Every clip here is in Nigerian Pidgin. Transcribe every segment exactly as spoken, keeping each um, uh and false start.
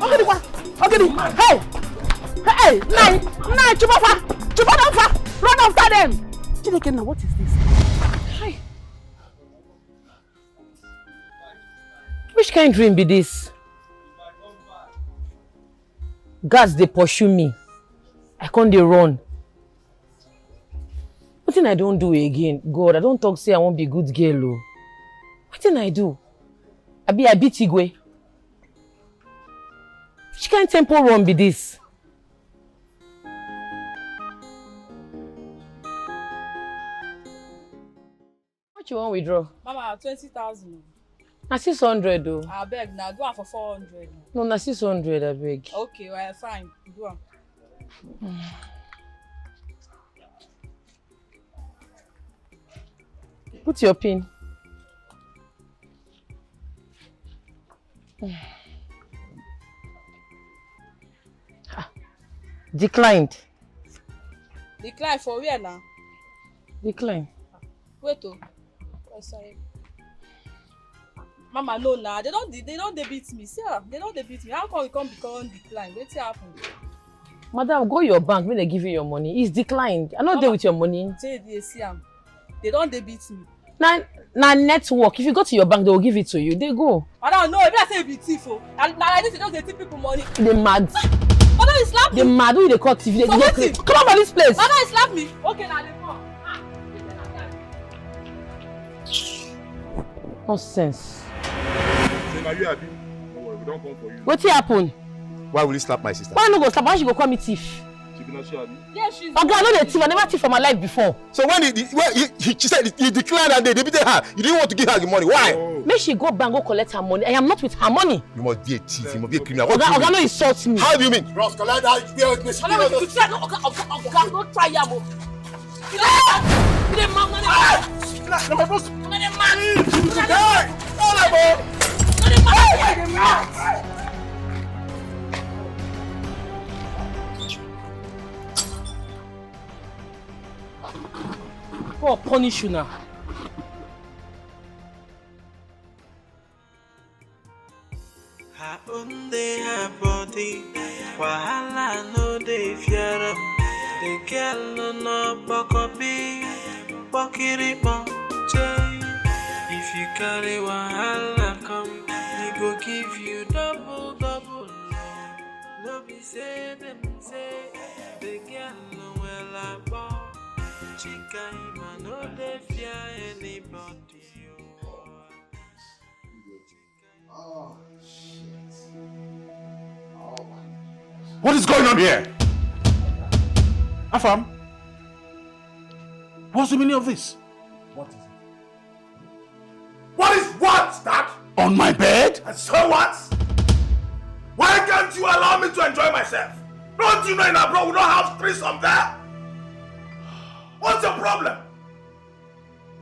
Ogidi kwa. Ogidi. Hey. Hey. Nai. Nai. Chubafa. Chubafa. Run after them. Chineke, now what is this? Hi. Which kind dream be this? Guards dey pursue me. I can't dey run. Wetin I don't do again? God, I don't talk say I won't be good girl. Oh. Wetin I do? Abi I beat Igwe? Which kind tempo run be this? What you want withdraw? Mama, twenty thousand. Na six hundred though. I beg now, do am for four hundred. No, na six hundred, I beg. Okay, well, fine. Do am. Put your pin. Ah, declined. Decline for where now? Decline. Wait oh. Oh, sorry. Mama, no now. They don't they don't they beat me. See, ah, they don't they beat me. How come we come become decline? Wait till happen. Madam, go your bank when they give you your money. It's declined. I not there with your money. Say they see am. They don't they beat me. Na na network. If you go to your bank, they will give it to you. They go. Madam, no, if I say you be thief, oh. Na na like this, you just dey thief people money. They mad. Madam, you slap me. They mad. Who they call thief? They, so they wetin? Come out of this place. Madam, you slap me. Okay, now they come. Ah, nonsense. Say, na you, Abi? Don't worry, we don't come for you. Wetin happen? Why will you slap my sister? Why no go slap? Why she go call me thief? She be not sure, Abi? Yes, she's Oga, I no dey thief. I never thief for my life before. So when he, he, when he, he, she said he declined and they, they beat her, you didn't want to give her the money. Why? Oh. Make she go bank go collect her money. I am not with her money. You must be a thief. You must be a criminal. What Oga, do you Oga, mean? No insult me. How do you mean? Bros, collect that. Oga, Oga, Oga, Oga, no try am o. You dey, you dey mad, man. Ah! Na my boss. Na my man. Hey! Call am o. Na my man. Hey! God punish you now. Her own dey her body, wahala no dey fear am. The girl no no pokopi, pokiripo, che. If you carry wahala come, he go give you double, double. No be say dem say the girl no well abo. Chika Ima no dey fear anybody. Oh, shit. Oh, my God. What is going on here? Afam, what's the meaning of this? What is it? What is what, Dad? On my bed? And so what? Why can't you allow me to enjoy myself? Don't you know in abroad we don't have threesome there? What's your problem?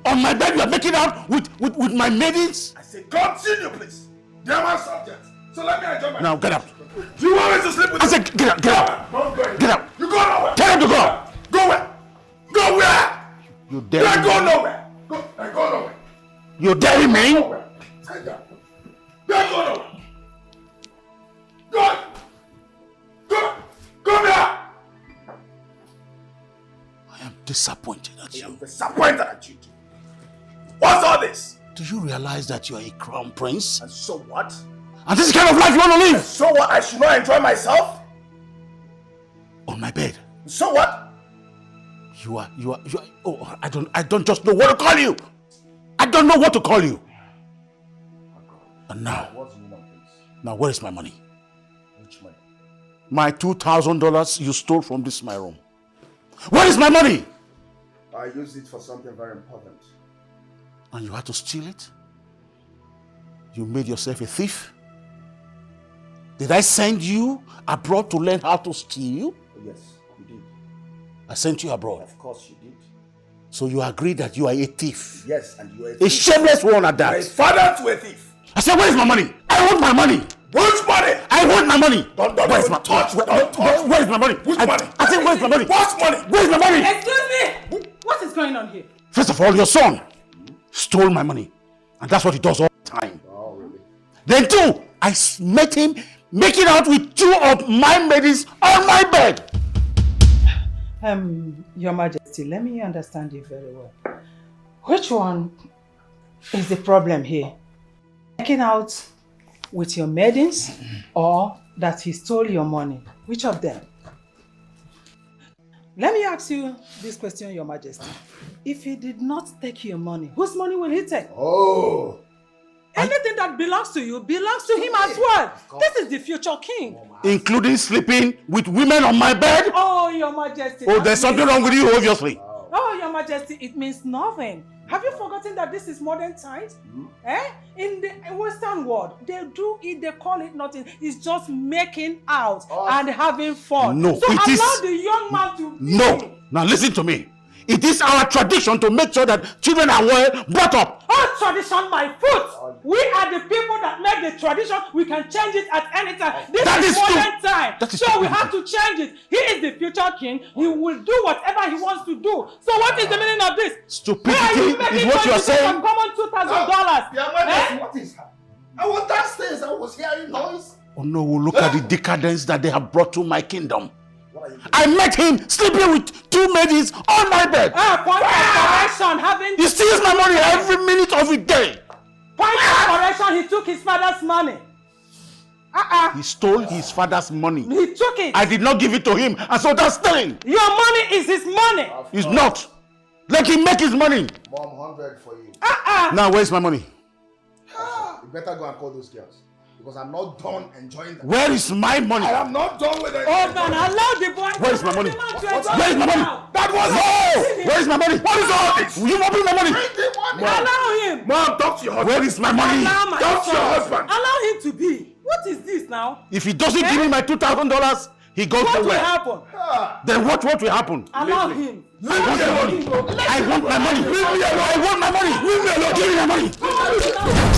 On my bed, you are making out with, with, with my maidens? I say, continue, please. They are my subjects. So let me enjoy myself. Now, get up. Do you want me to sleep with I you? Said, get out, get out. Don't go anywhere. Get out. You go nowhere. Tell him to go. Go where? Go where? You dare me? Go nowhere. Go, I go nowhere. You dare me? Nowhere. Tell you. Go nowhere. Go. Come, come here! I am disappointed at you. I am disappointed at you too. What's all this? Do you realize that you are a crown prince? And so what? And this is the kind of life you want to live? And so what? I should not enjoy myself? On my bed. So what? You are, you are, you are, oh, I don't, I don't just know what to call you. I don't know what to call you. And now, what's the meaning of this? Now where is my money? Which money? My two thousand dollars you stole from this my room. Where is my money? I used it for something very important. And you had to steal it? You made yourself a thief? Did I send you abroad to learn how to steal? Yes, you did. I sent you abroad. Of course you did. So you agree that you are a thief? Yes, and you are a thief. A Shameless one at that. You are a father to a thief. I said, where is my money? I want my money. Which money? I want my money. Don't, don't, where is my, don't touch, where, don't touch. Where is my money? Which money? I said, where is my money? What money? Where is my money? Excuse me. What is going on here? First of all, your son stole my money. And that's what he does all the time. Oh, really? Then two, I s- met him Making out with two of my maidens on my bed. Um, Your Majesty, let me understand you very well. Which one is the problem here? Making out with your maidens or that he stole your money? Which of them? Let me ask you this question, Your Majesty. If he did not take your money, whose money will he take? Oh, Anything that belongs to you belongs to him as well. This is the future king. Including sleeping with women on my bed? Oh, Your Majesty. Oh, that there's something means wrong with you, obviously. Oh, Your Majesty, it means nothing. Have you forgotten that this is modern times? Eh? In the Western world, they do it, they call it nothing. It's just making out and having fun. No, so it allow is- the young man to be. No. Now listen to me. It is our tradition to make sure that children are well brought up. Oh, tradition, my foot! We are the people that make the tradition. We can change it at any time. This That is is modern stupid. Time. That is so we stupidity. have to change it. He is the future king. He will do whatever he wants to do. So what is the meaning of this? Stupidity Why are you is making what you are tradition saying. Of common two thousand dollars? Your Majesty, what is that? I was downstairs. I was hearing noise. Oh no, look at the decadence that they have brought to my kingdom. I met him sleeping with two maidens on my bed. Ah, point of correction, having He steals my money every minute of the day. Point of correction, he took his father's money. Uh-uh. He stole his father's money. He took it. I did not give it to him, and so that's stealing. Your money is his money. It's not. Let him make his money. Mom, hundred for you. Uh-uh. Now, where's my money? You better go and call those girls because I'm not done enjoying them. Where is my money? I am not done with it. Hold on, allow the boy. Where is my money? Allow the man to enjoy Where is my money? now. That was No! Where is my money? What is all this? You open my money. Bring the money. Allow him. Mom, talk to your husband. Where is my money? Allow my Talk to your son. Husband. Allow him to be. What is this now? If he doesn't give me my two thousand dollars, he goes What will nowhere. Happen? Then what what will happen? Allow him. I want my money. I want my money. I want my money. Leave me alone. Give me my money.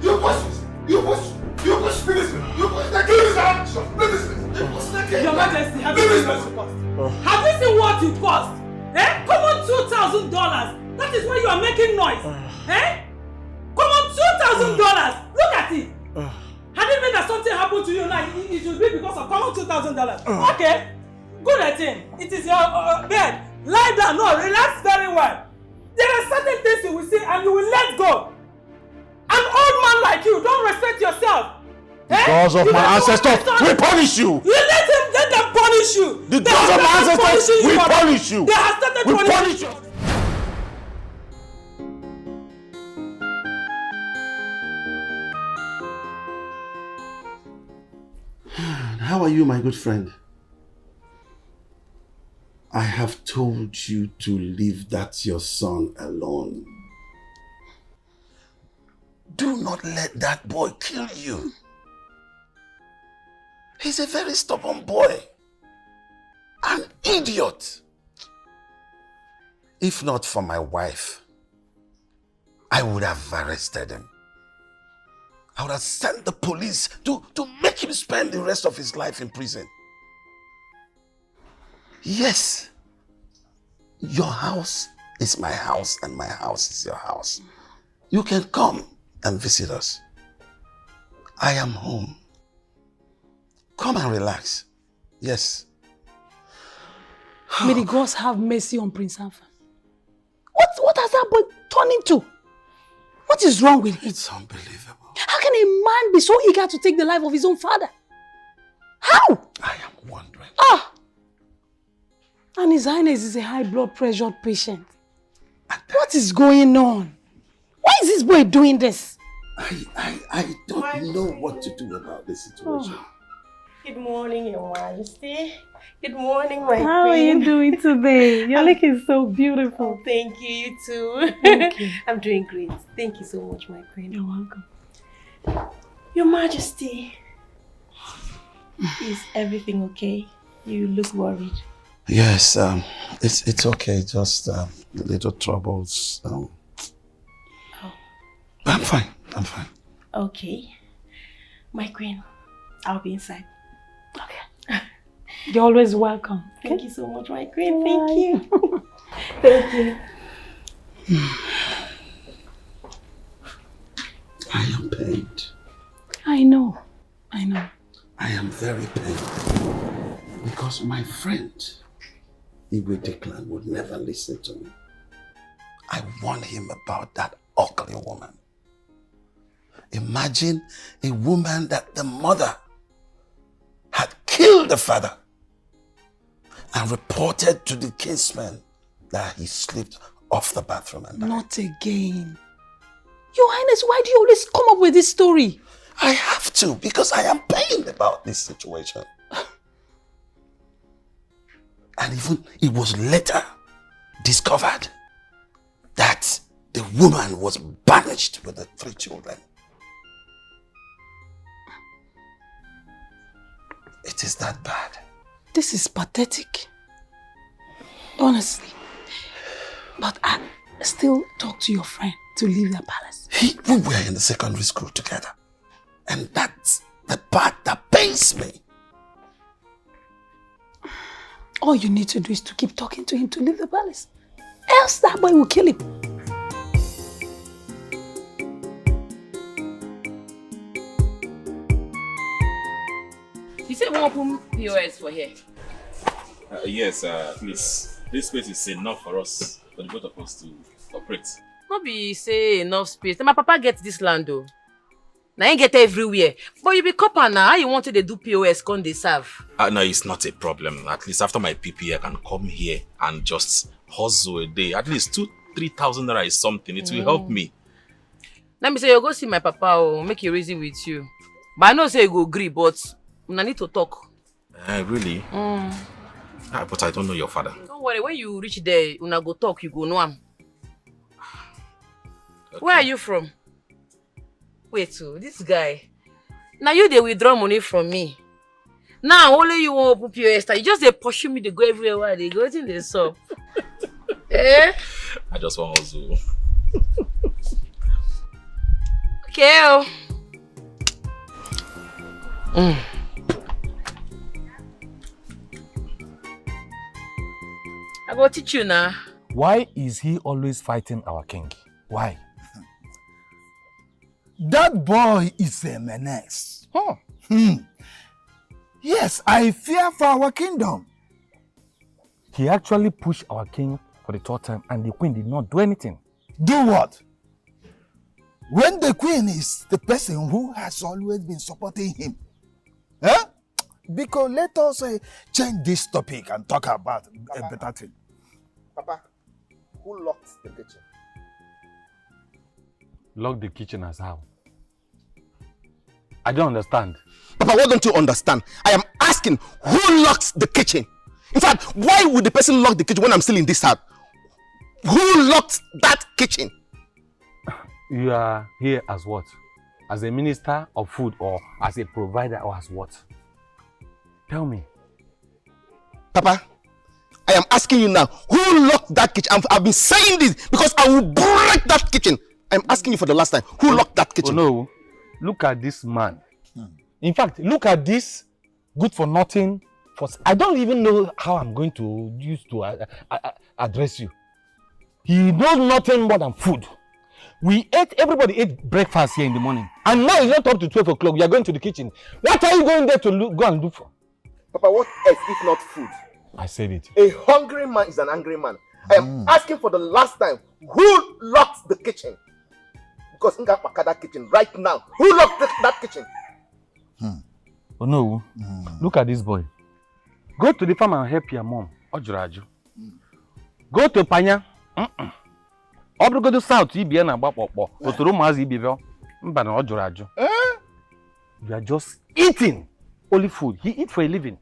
You push, you push, you push. Leave this man. Leave this man. You push the kid. Your Majesty, have you seen what you cost? Have you seen what you cost? Eh? Common two thousand dollars. That is why you are making noise. Eh? Common two thousand dollars. Look at it. Had it been that something happened to you now, it, it should be because of common two thousand dollars. Okay. Good at him. It is your uh, bed. Lie down. No, relax very well. There are certain things you will see and you will let go. An old man like you don't respect yourself. Eh? Because of You my let go ancestors, my son. We punish you. You let him let them punish you. The They gods have of my started ancestors, punishing we you. Punish you. They have started We punishing Punish you. You. How are you, my good friend? I have told you to leave that your son alone. Do not let that boy kill you. He's a very stubborn boy. An idiot. If not for my wife, I would have arrested him. I would have sent the police to, to make him spend the rest of his life in prison. Yes, your house is my house and my house is your house. You can come and visit us. I am home. Come and relax. Yes. May the gods have mercy on Prince Alpha. What, what has that boy turned into? What is wrong with him? It's unbelievable. How can a man be so eager to take the life of his own father? How? I am wondering. Ah! And His Highness is a high blood pressure patient. What is going on? Why is this boy doing this? I, I, I don't know what to do about this situation. Good morning, Your Majesty. Good morning, my How are you queen. Doing today? You're looking so beautiful. Oh, thank you, you too. Thank you. I'm doing great. Thank you so much, my queen. You're welcome. Your Majesty, is everything okay? You look worried. Yes, um, it's it's okay. Just um, little troubles. Um, Oh. I'm fine. I'm fine. Okay. My queen, I'll be inside. Okay. You're always welcome. Thank Okay? You so much, my queen. Thank Bye. You. Thank you. I am pained. I know. I know. I am very pained because my friend Igwe Declan would never listen to me. I warned him about that ugly woman. Imagine a woman that the mother had killed the father and reported to the kinsmen that he slipped off the bathroom and died. Not again. Your Highness, why do you always come up with this story? I have to because I am pained about this situation. And even it was later discovered that the woman was banished with the three children. It is that bad. This is pathetic. Honestly. But I still talk to your friend to leave the palace. He, we were in the secondary school together. And that's the part that pains me. All you need to do is to keep talking to him to leave the palace. Else that boy will kill him. You say we open P O S for here? Uh, yes, uh, please. This space is enough for us, for the both of us to operate. No be say enough space. Na my papa get this land o. Na him get everywhere. But you be copper now. How you want to dey do P O S come dey serve? Uh, no, it's not a problem. At least after my P P, I can come here and just hustle a day. At least two, three thousand naira is something. It will help me. Let me say you go see my papa o, make he reason with you. But I know say you go gree, but una need to talk. Uh, really? Mm. Ah, but I don't know your father. Don't worry, when you reach there, una go talk, you go know am. Where are you from? Wait, so this guy, now you dey withdraw money from me. Now only you wan open P O S. You just dey pursue me, dey go everywhere where I dey go. Wetin dey sup? Eh? I just want hustle. Okay. Oh. Mm. I go teach you now. Why is he always fighting our king? Why? That boy is a menace. Huh. Hmm. Yes, I fear for our kingdom. He actually pushed our king for the third time, and the queen did not do anything. Do what? When the queen is the person who has always been supporting him. Eh? Because let us uh, change this topic and talk about a better thing. Papa, who locked the kitchen? Lock the kitchen as how? I don't understand. Papa, what don't you understand? I am asking who locked the kitchen? In fact, why would the person lock the kitchen when I'm still in this house? Who locked that kitchen? You are here as what? As a minister of food or as a provider or as what? Tell me. Papa, I am asking you now, who locked that kitchen? I've, I've been saying this because I will break that kitchen. I'm asking you for the last time, who locked that kitchen? Oh no, look at this man. In fact, look at this good for nothing. For I don't even know how I'm going to use to uh, uh, uh, address you. He knows nothing more than food. We ate, everybody ate breakfast here in the morning. And now it's not up to twelve o'clock. We are going to the kitchen. What are you going there to look, go and look for? Papa, what else if not food? I said it. A hungry man is an angry man. I am asking for the last time, who locked the kitchen? Because Nga Makada kitchen right now. Who locked the, that kitchen? Oh no. Look at this boy. Go to the farm and help your mom. Ọ jụrụ ajụ. Go to Panya. Mm-mm. Ọ bụrụgodo south ibe ya na-agba kpọkpọ. O toro ụmụazị ibe ya. Mba na ọ jụrụ ajụ. You are just eating only food. He eat for a living.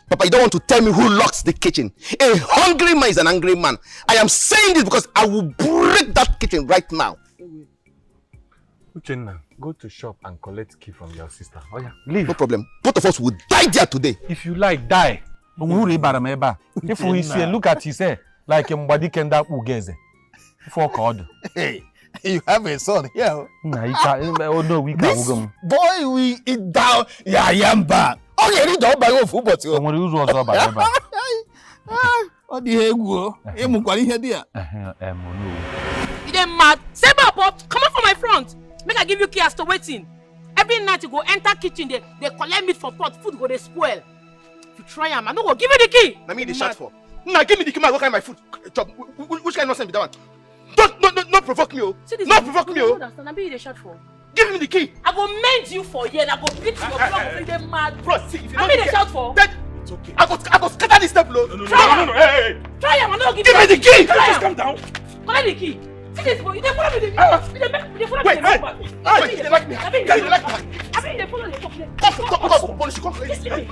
Papa, you don't want to tell me who locks the kitchen. A hungry man is an angry man. I am saying this because I will break that kitchen right now. Uchenna, go to shop and collect key from your sister. Oh yeah, leave. No problem. Both of us will die there today. If you like, die. Onwere uru ị bara m ebe a. If we see, look at his hair, like Mgbadike ndị akpụ ugeze. Ife ọka ọdụ. Hey, you have a son here. Oh. Nna ike, oh no, we can go. Boy, we eat down. Yeah, yeah, mba. Okay, you don't buy one food, but O nwere uru ọzọ ọ bara ebe a. Ọ dị egwu o. Ị mụkwara ihe dị ya. Ehe, em, no. You dey mad? Say my pop, come out from my front. Make I give you key as to wetin. Sleeping night, you go enter kitchen, dey, dey collect meat for pot, food go dey spoil. If you try am, I no go give you the key. Na me dey shout for. Na give me the key, make I go carry my food. Chop. Wh-, wh-, which kind nonsense be that one? Don't, no, no, no provoke me, oh. See this. No one, provoke me, oh. Understand? Na me you dey shout for. Give me the key. I go mend you for here, and I go beat your block so you dey mad. Bro, see, if you I no mean, give dey me shout for. Then it's okay. I go, I go scatter this table, oh. No, no, no, Try no, no, am. No, hey, hey, hey. Try am, I no give you. Give me the key. Try am. Just calm down. Collect the key. See this boy, you dey follow me, dey, Ah. You dey make, you dey follow me, Wait, dey hey. Make, Hey, you dey like me? I mean, You dey like me? I mean, you dey follow me, dey talk, dey Come, come, come, come, police, come. Listen to me.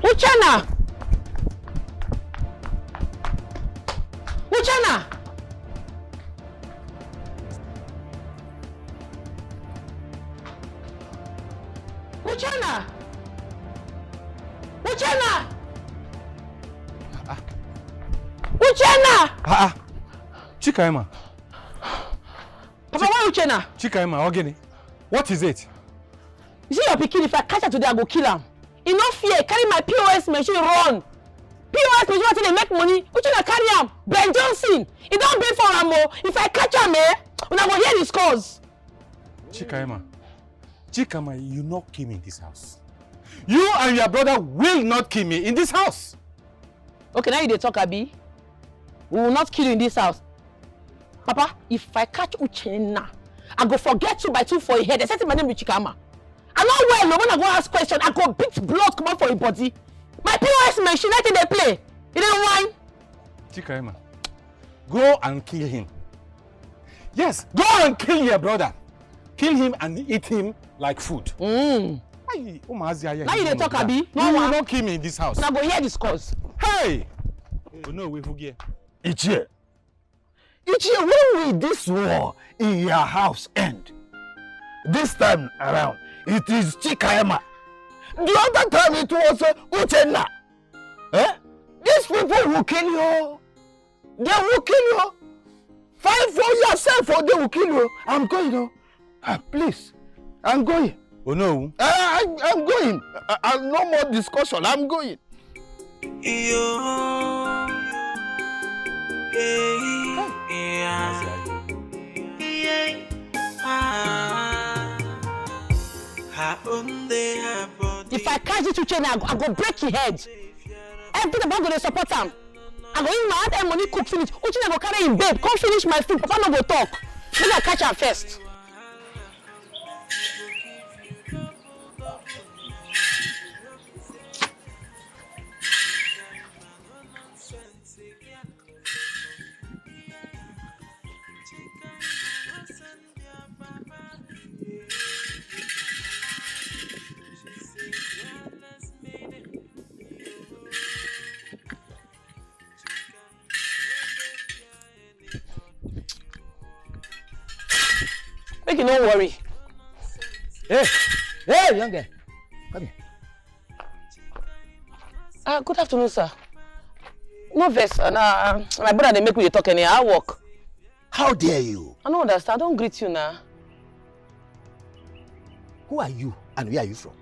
Uchenna! Uchenna! Uchenna! Uchenna! Ah, ah. Uchenna! Ah, ah. Chikaima. Papa, why Uchenna? Chikaima, Ogini, what is it? You see your pikin, if I catch her today, I go kill am. E no fear, carry my P O S machine run. P O S machine wey take dey make money, Uchenna carry am. Ben Johnson, e don big for am o. If I catch am, eh, una go hear the scores. Chikaima, Chikaima, you no kill me in this house. You and your brother will not kill me in this house. Okay, now you dey talk, abi? We will not kill you in this house. Papa, if I catch Uchenna, I go forget two by two for your head. They say my name is Chikaima. I no well, no, when I go ask question, I go beat blood comot for your body. My P O S machine, I think they play. You dey whine. Chikaima, go and kill him. Yes, go and kill your brother. Kill him and eat him like food. Mm. Ayi, ụmụazị ahịa Now you dey talk, abi? No, You will not kill me in this house. Una go hear the scores. Hey! You know we forget. Ichie. Ichie, when will this war in your house end? This time around, it is Chikaima. The other time it was, uh, Uchenna. Eh? These people will kill you. They will kill you. Fight for yourself or they will kill you. I'm going, oh. Ah, please. I'm going. Oh no. I, I, I'm going. I, I, no more discussion. I'm going. Yo. Yeah. Yeah. Ah. Her own day, her body. If I catch this Uchenna, I go, I go break your head. Everything about go dey support am. I go use my hard earned money cook finish. Uchenna go carry him babe, come finish my food. Papa no go talk. Make I catch am first. Make you no worry. Hey, hey, young girl, come here. Ah, good afternoon, sir. No vex, sir. Na my brother dey make we dey talk anyhow. I work. How dare you? I no understand. I don greet you now. Who are you and where are you from?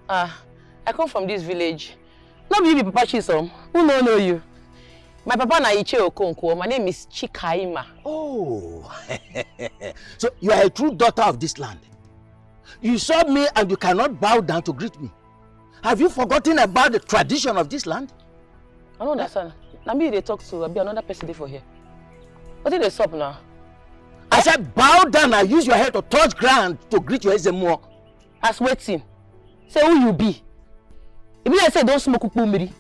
Ah, I come from this village. No be you be Papa Chisom. Who no know you? My papa na Ichie Okonkwo. My name is Chikaima. Oh, so you are a true daughter of this land. You saw me and you cannot bow down to greet me. Have you forgotten about the tradition of this land? I no understand. Na me you dey talk to, abi another person dey for here? Wetin dey sup now? I said bow down and use your head to touch ground to greet your Eze Muo. As wetin? Say who you be? E be like say you don smoke ukpo mmiri.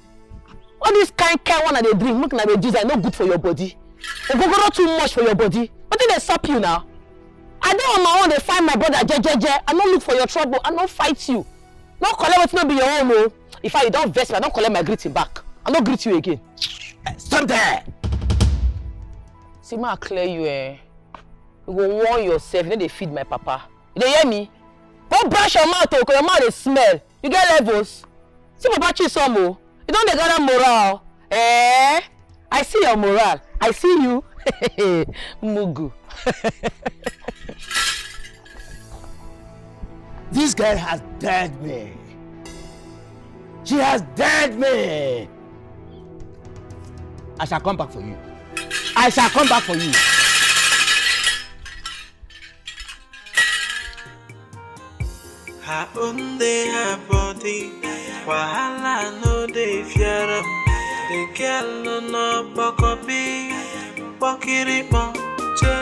All this kind kind one I dey drink, make una dey juice, e no good for your body. Ogogoro too much for your body. Wetin dey sup you now? I dey on my own, dey find my brother, jejeje. I no look for your trouble, I no fight you. No collect wetin no be your own o. In fact, you don vex me, I don collect my greeting back. I no greet you again. Eh, stop there! See, ma clear you, eh? You go warn yourself, you no dey feed my papa. You dey hear me? Go brush your mouth o, 'cause your mouth dey smell. You get levels? See Papa Chisom o, you don dey gather morale. Eh? I see your morale. I see you. Mugu. This girl has dared me. She has dared me. I shall come back for you. I shall come back for you. Bone dey her body, wahala no dey fear am. The girl no no pokopi, pokiripon, che.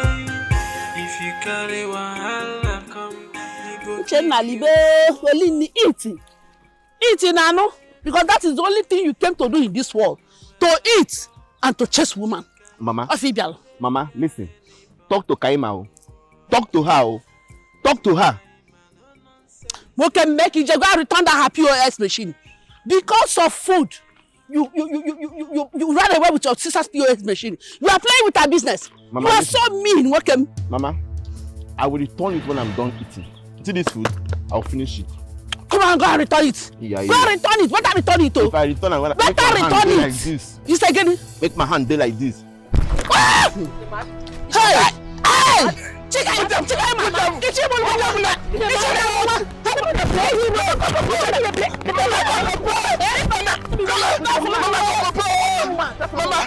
If you carry wahala come, you go Uchenna, libe, only ni eat. Eat, Nanu, because that is the only thing you came to do in this world, to eat and to chase woman. Mama, Ofibial. Mama, listen. Talk to Kaima o. Talk to her o. Talk to her. Nwoke, make you go and return that her P O S machine. Because of food, you you you you you you, you, you ran away with your sister's P O S machine. You are playing with her business. Mama, You are listen. So mean, Nwoke. Mama, I will return it when I'm done eating. See this food? I'll finish it. Come on, go and return it. Yeah, Go yeah. and return it. Better return it, oh. If I return, I'm gonna make Better my hand return dey it. Like this. You say again? Make my hand dey like this. Ah! Hey! Hey! Chika, Chika, Mama. Chika, Mama. Mama.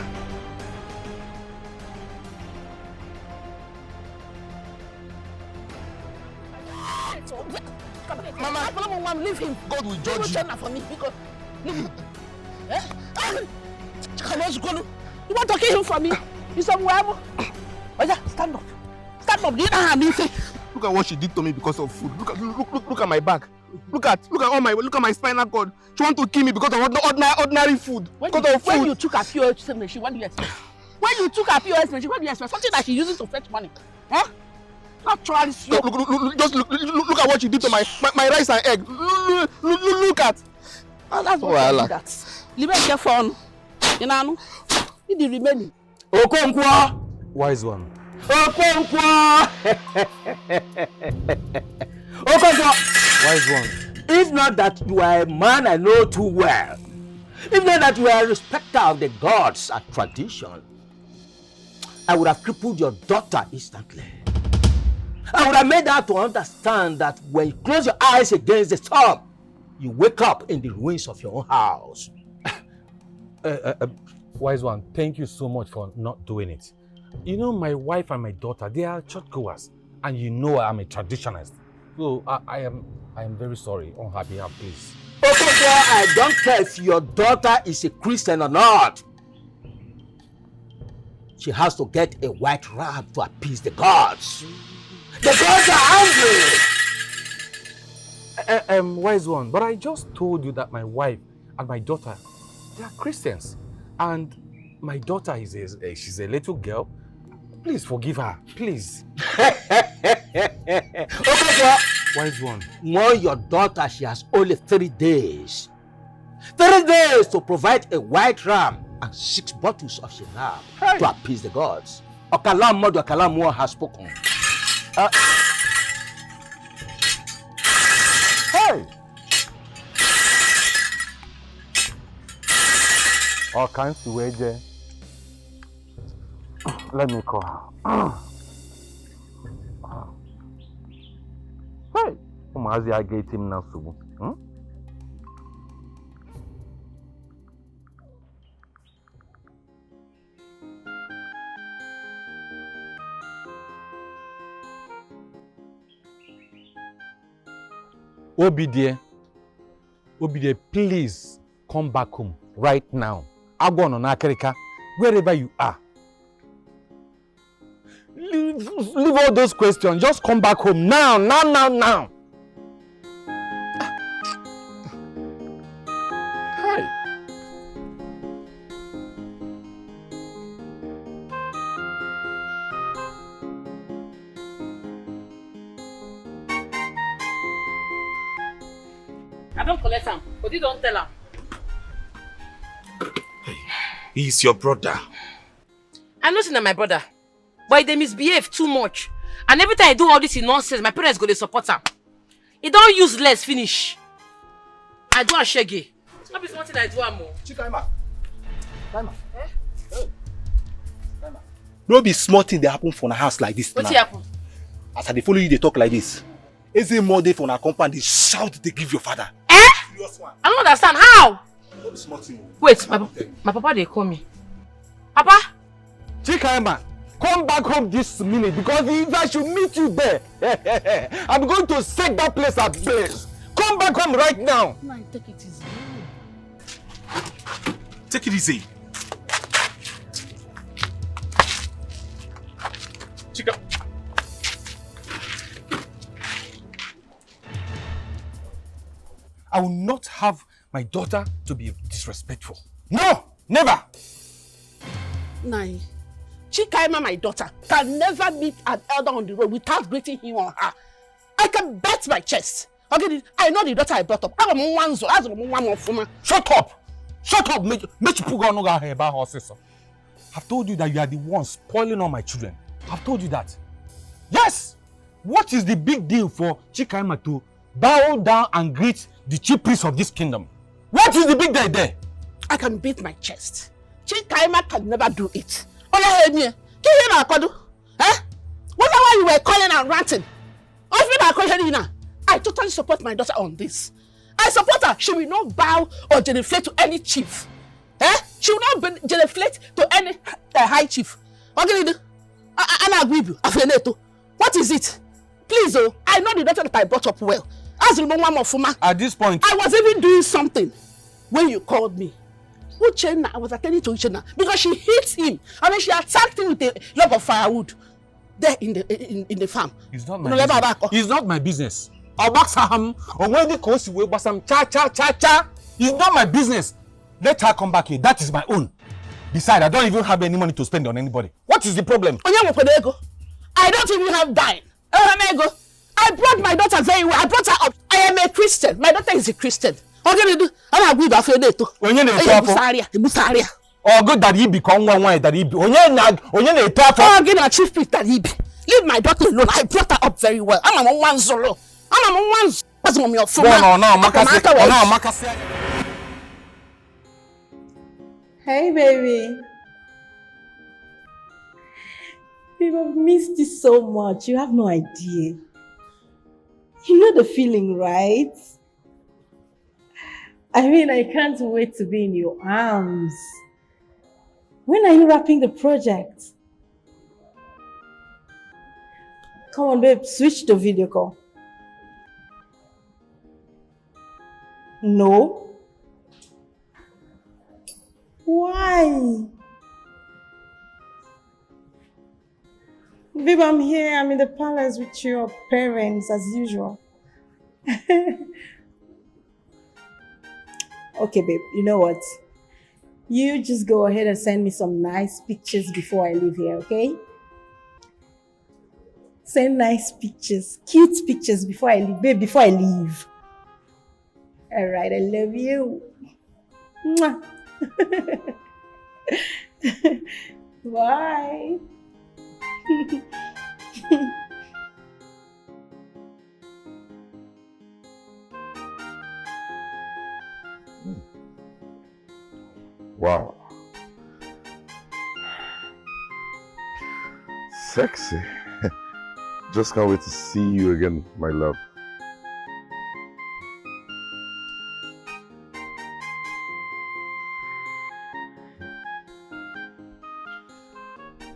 Mama, Mama, leave him. God will judge you. China for me because leave him. Eh? Ah! Come on, go. You want to kill him for me? You somewhere? Oh yeah, stand up. Stand up. Do you know how I mean? Look at what she did to me because of food. Look at look look look at my back. Look at look at all my look at my spinal cord. She want to kill me because of ordinary ordinary food. When Because you, of when food. you took her P O S machine, what do you expect? When you took her P O S machine, what do you expect? Something that she uses to fetch money. Huh? Naturally slow. Look, look, look, look, just look, look, look, look at what you did to my, my, my rice and egg. Look, look, look, look at. And that's what Wahala. I did that. Libe get fun. You know, you the remaining. Okonkwo. Wise one. Okonkwo. Okonkwo. Wise one. If not that you are a man I know too well, if not that you are a respecter of the gods and tradition, I would have crippled your daughter instantly. I would have made her to understand that when you close your eyes against the storm, you wake up in the ruins of your own house. Uh, uh, uh, Wise one, thank you so much for not doing it. You know, my wife and my daughter, they are churchgoers, and you know I'm a traditionalist. So I, I am, I am very sorry on her behalf, please. Okonkwo, I don't care if your daughter is a Christian or not. She has to get a white ram to appease the gods. The gods are angry. Uh, um, wise one, but I just told you that my wife and my daughter, they are Christians, and my daughter is a, a- she's a little girl. Please forgive her, please. Okay, sir. Wise one. Warn your daughter she has only three days. Three days to provide a white ram and six bottles of Shinab Hey! to appease the gods. Okalam Modu, Okalam War has spoken. Uh, hey! Ọ ka m si wee jee. Let me call her. Hey! Ụmụazị a ga-eti m na nsogbu. Hmm? Obidie, Obidie, please come back home right now. Agwọ nọ n'akịrịka, wherever you are. Leave, leave all those questions. Just come back home now, now, now, now. Hi. I don collect am. Odi don tell am. He is your brother. I know say na my brother, but he dey misbehave too much. And every time I do all this nonsense, my parents go dey support am. He don useless finish. I do am shege. No be small thing I do am o. Chika, Emma. Emma. Eh? Hey. Emma. No be small thing dey happen for una house like this now. Wetin happen? As I dey follow you dey talk like this, Eze Mo dey for una compound dey shout dey give your father. Eh? Serious one. I no understand. How? No be small thing o. Wait, my, my papa dey call me. Papa? Chikaima, come back home this minute because if I should meet you there, I'm going to set that place ablaze. Come back home right now. Nai, take it easy. Take it easy. Chika. I will not have my daughter to be disrespectful. No, never. Nai, Chikaima, my daughter, can never meet an elder on the road without greeting him or her. I can bet my chest. Okay, I know the daughter I brought up. Azụrụ m nwa nzọ, azụrụ m nwa m ọfụma. Shut up! Shut up! Mech- Mechipugo ọnụ gị ahụ ebe ahụ ọsịsọ. I've told you that you are the one spoiling all my children. I've told you that. Yes! What is the big deal for Chikaima to bow down and greet the chief priest of this kingdom? What is the big deal there? I can beat my chest. Chikaima can never do it. Oya, Emie, kí ni na akodu? Eh? What why you were calling and ranting? Ofi na akodu na. I totally support my daughter on this. I support her. She will not bow or genuflect to any chief. Eh? She will not be- genuflect to any uh, high chief. Oginidu, ana agwibu afeneto. What is it? Please, oh, I know the daughter that I brought up well. Azụrụ m nwa m ọfụma. At this point, I was even doing something when you called me. Uchenna, I was attending to Uchenna because she hit him and then she attacked him with a log of firewood there in the in, in the farm. It's not my Unu leba business. Abako. It's not my business. Ọgbaksa ha m, o nwere ka o si wee gbasa m cha cha cha cha. It's not my business. Let her come back here. That is my own. Besides, I don't even have any money to spend on anybody. What is the problem? Onye nwekwara ego? I don't even have dime. Enweghị m ego. I brought my daughter very well. I brought her up. I am a Christian. My daughter is a Christian. Oginidu, ana agwibu afeneto. Onye na-eto afọ? Ebusarịa, ebusarịa. Ọ gị dara ibi ka nwa nwaanyị dara ibi. Onye na onye na-eto afọ? Ọ gị na chief priest dara ibi. Leave my daughter alone. I brought her up very well. Ama m nwa nzụrụ. Ama m nwa nzụrụ. Azụrụ m ya ọfụma. Bọọlụ ọ na-amakasị. Aka m aka ọ wee na-amakasị. Hey, baby. Babe, I've missed you so much. You have no idea. You know the feeling, right? I mean, I can't wait to be in your arms. When are you wrapping the project? Come on, babe, switch to video call. No. Why? Babe, I'm here. I'm in the palace with your parents as usual. Okay, babe, you know what? You just go ahead and send me some nice pictures before I leave here, okay? Send nice pictures, cute pictures before I leave, babe, before I leave. All right, I love you. Mwah. Bye. Wow. Sexy. Just can't wait to see you again, my love.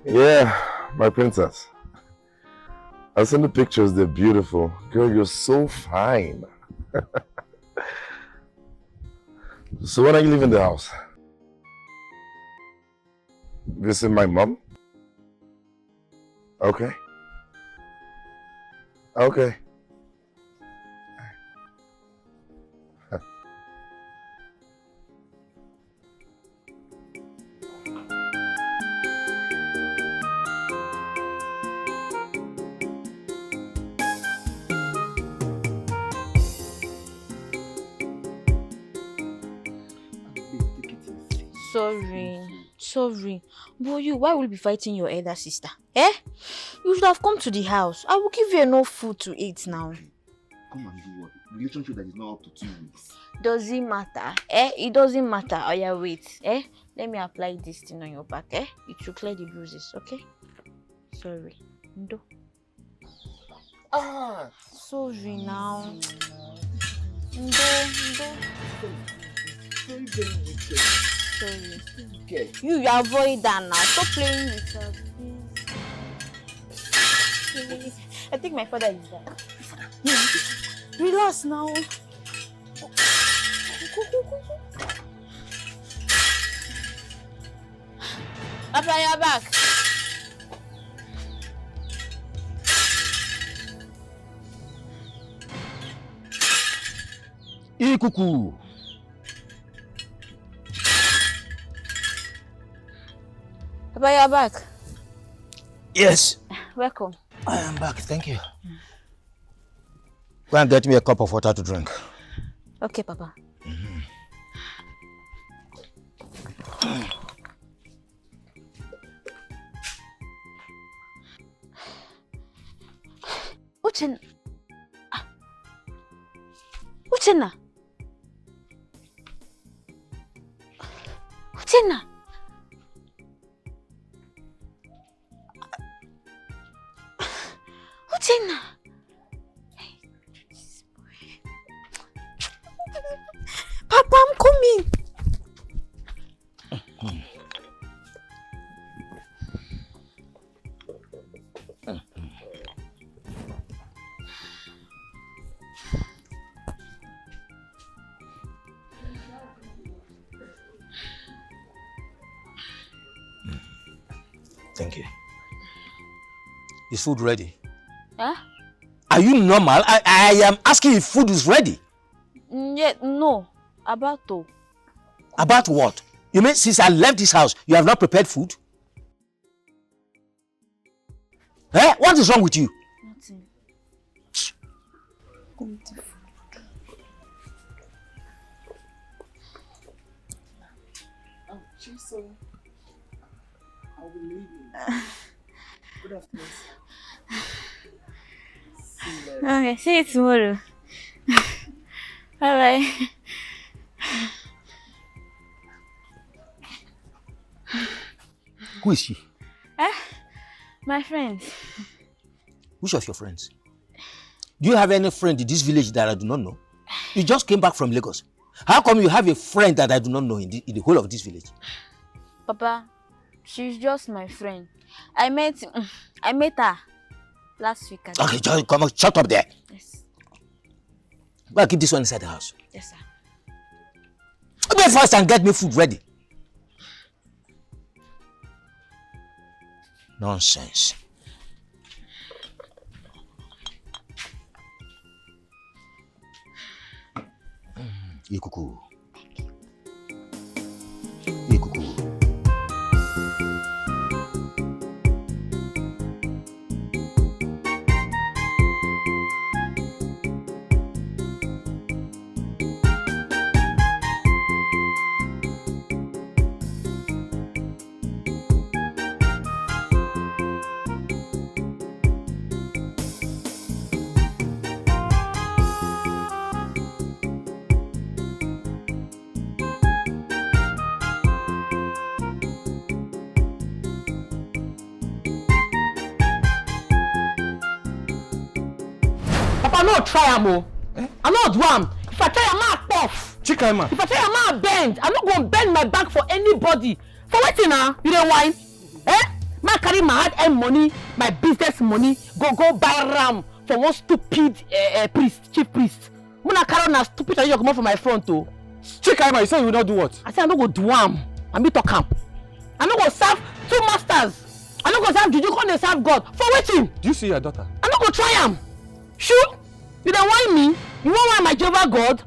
Yeah, my princess. I've seen the pictures, they're beautiful. Girl, you're so fine. So when are you leaving the house? Visit my mom? Okay. Okay. Sorry, sorry. But you, why will you be fighting your elder sister? Eh? You should have come to the house. I will give you enough food to eat now. Come and do what? Relationship that is not up to two weeks. Doesn't matter. Eh? It doesn't matter. Oh yeah, wait. Eh? Let me apply this thing on your back. Eh? It should clear the bruises, okay? Sorry. Ndo. Ah, sorry now. Ndo, ndo. Very, very wicked. Sorry. Wicked. You, you avoid that now. Stop playing with her, please. I think my father is there. Relax now. Papa, you're back. Ikuku. Papa, you're back. Yes. Welcome. I am back. Thank you. Go and get me a cup of water to drink. Okay, Papa. Uchenna. Ah. Uchenna. Uchenna. Uchenna. Papa, I'm coming. Thank you. Is food ready? Huh? Are you normal? I, I am asking if food is ready. Mm, yeah, no. About to. About what? You mean since I left this house, you have not prepared food? Eh? What is wrong with you? Nothing. Empty food. Oh, Jesus. I will leave you. Good afternoon, sir. See you later. Okay, see you tomorrow. Bye bye. Who is she? Eh? My friend. Which of your friends? Do you have any friend in this village that I do not know? You just came back from Lagos. How come you have a friend that I do not know in the, in the whole of this village? Papa, she's just my friend. I met, I met her last week. Okay, just come on, shut up there. Yes. Go and keep this one inside the house. Yes, sir. Go fast and get me food ready. Nonsense. Ikuku. Ikuku. Papa, no try am o. Eh? I no do am. If I try am, I puff. Chikaima. If I try am, I bend. I no go bend my back for anybody. For wetin na? You dey whine? Eh? Ma carry my hard-earned money, my business money, go go buy ram for one stupid eh, eh, priest, chief priest. Muna carry na stupid tradition comot for my front o. Chikaima, you say you will not do what? I say I no go do am. I be talk am. I no go serve two masters. I no go serve juju come dey serve God. For wetin? Do you see your daughter? I no go try am. Shu, you dey whine me? You wan whine my Jehovah God?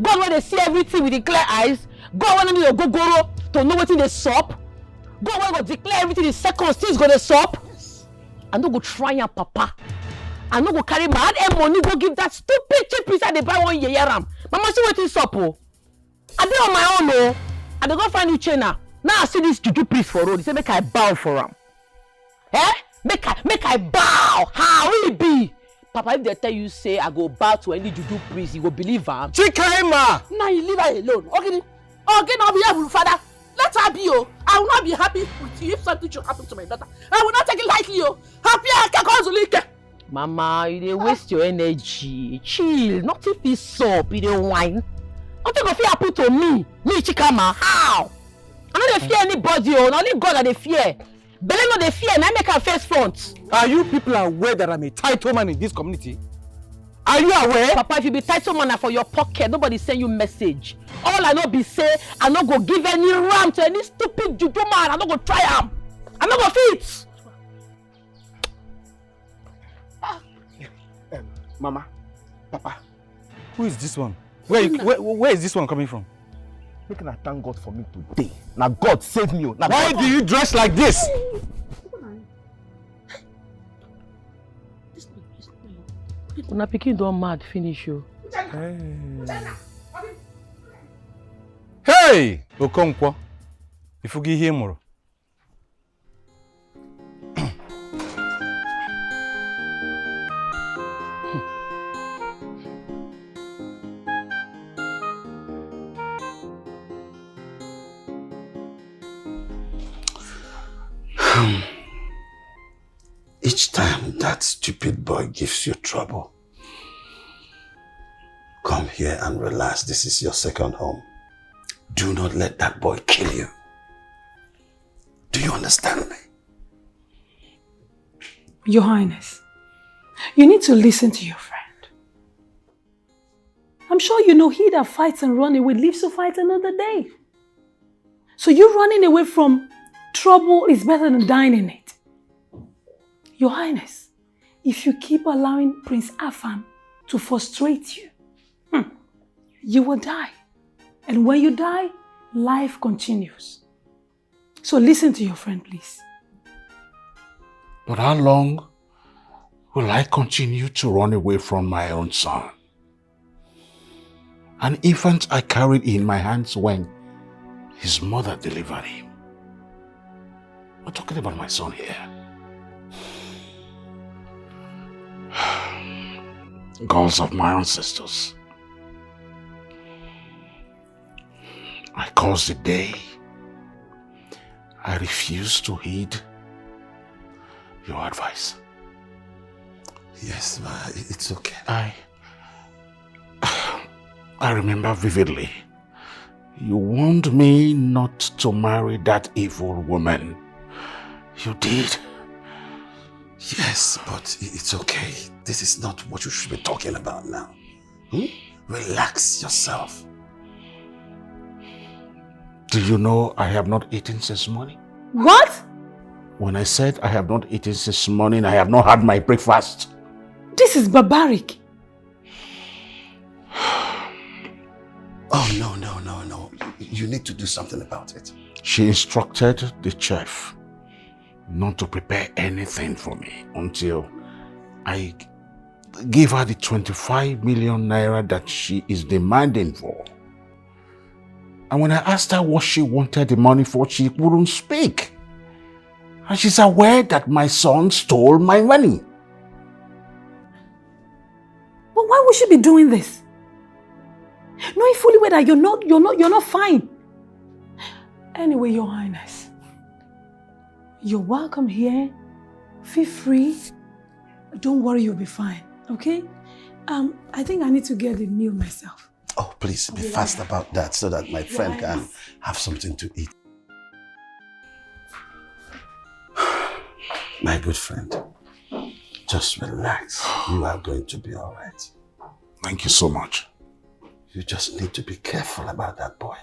God wey dey see everything with the clear eyes? God wey no need ogogoro to know wetin dey sup? God wey go declare everything in seconds, things go dey sup? I no go try am, Papa. I no go carry my hard-earned money go give that stupid cheap priest I dey buy one yeye ram. Mama, see wetin sup o. I dey on my own o. I dey go find Uchenna. Now I see this juju priest for road. He say make I bow for am. Eh? Make I make I bow. How will it be? Papa, if they tell you say I go bow to any juju priest, you go believe am. Chikaima! Now you leave her alone. Okay, okay, now be able, Father. Let her be o. I will not be happy with you if something should happen to my daughter. I will not take it lightly o. Happy Akakozulike. Mama, you dey waste your energy. Chill. Nothing fit sup. You dey whine. Nothing go fit happen to me. Me, Chikaima. How? I no dey fear anybody o. Na only God I dey fear. Belle no dey fear. Na make am face front. Are you people aware that I'm a title man in this community? Are you aware? Papa, if you be title man na for your pocket, nobody send you message. All I know be say I no go give any ram to any stupid juju man. I no go try am. I no go fit. Um, Mama, Papa, Who is this one? Where, you, where, where is this one coming from? Make una thank God for me today. Na God save me o. Na Why God. Do you dress like this? Una pikin don mad finish o. Hey! Okonkwo, ifugi ihe mụrụ. Each time that stupid boy gives you trouble, come here and relax. This is your second home. Do not let that boy kill you. Do you understand me? Your Highness, you need to listen to your friend. I'm sure you know he that fights and run away lives to fight another day. So you running away from trouble is better than dying in it. Your Highness, if you keep allowing Prince Afam to frustrate you, hmm, you will die. And when you die, life continues. So listen to your friend, please. But how long will I continue to run away from my own son? An infant I carried in my hands when his mother delivered him. We're talking about my son here. Gods of my ancestors. I curse the day I refuse to heed your advice. Yes, ma, it's okay. I I remember vividly. You warned me not to marry that evil woman. You did. Yes, but it's okay. This is not what you should be talking about now. Hmm? Relax yourself. Do you know I have not eaten since morning? What? When I said I have not eaten since morning, I have not had my breakfast. This is barbaric. Oh, no, no, no, no. You need to do something about it. She instructed the chef not to prepare anything for me until I give her the twenty-five million naira that she is demanding for. And when I asked her what she wanted the money for, she wouldn't speak. And she's aware that my son stole my money. But why would she be doing this? Knowing fully well that you're not, you're not, you're not fine. Anyway, Your Highness, you're welcome here. Feel free. Don't worry, you'll be fine. Okay? Um, I think I need to get the meal myself. Oh, please be fast about that so that my friend can have something to eat. My good friend, just relax. You are going to be all right. Thank you so much. You just need to be careful about that boy.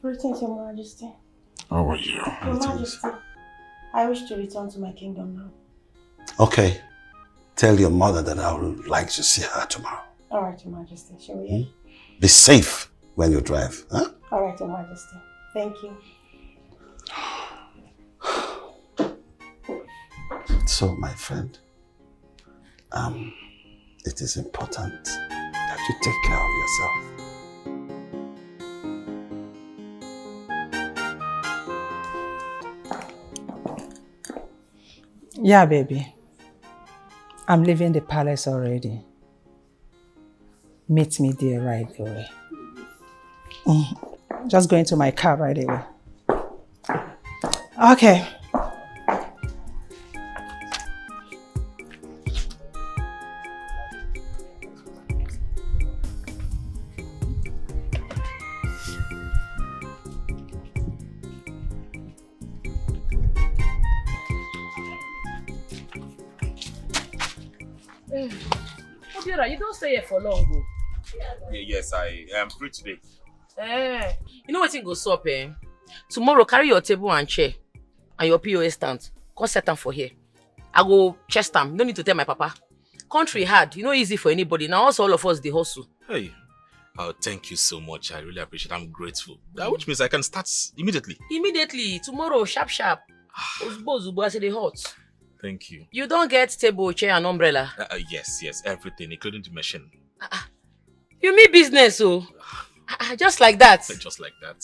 Greetings, Your Majesty. How are you? Your Majesty, I wish to return to my kingdom now. Okay. Tell your mother that I would like to see her tomorrow. All right, Your Majesty. Shall we? Be safe when you drive, huh? All right, Your Majesty. Thank you. So, my friend, um, it is important that you take care of yourself. Yeah, baby. I'm leaving the palace already. Meet me there right away. Mm. Just go into my car right away. Okay. Obiora, you don't stay here for long o. Ye- Yes, I am free today. Eh. You know wetin go sup, eh? Tomorrow, carry your table and chair and your P O S stand. Come set am for here. I go chest am. No need to tell my papa. Country hard. You know, easy for anybody. Now, also all of us dey hustle. Hey, oh, thank you so much. I really appreciate it. I'm grateful. Uh, which means I can start immediately. Immediately, tomorrow, sharp sharp. Ozugbo ozugbo, as e dey hot. Thank you. You don get table, chair, and umbrella. Uh, uh, yes, yes, everything, including the machine. You mean business, oh? Ah, ah, just like that. Just like that.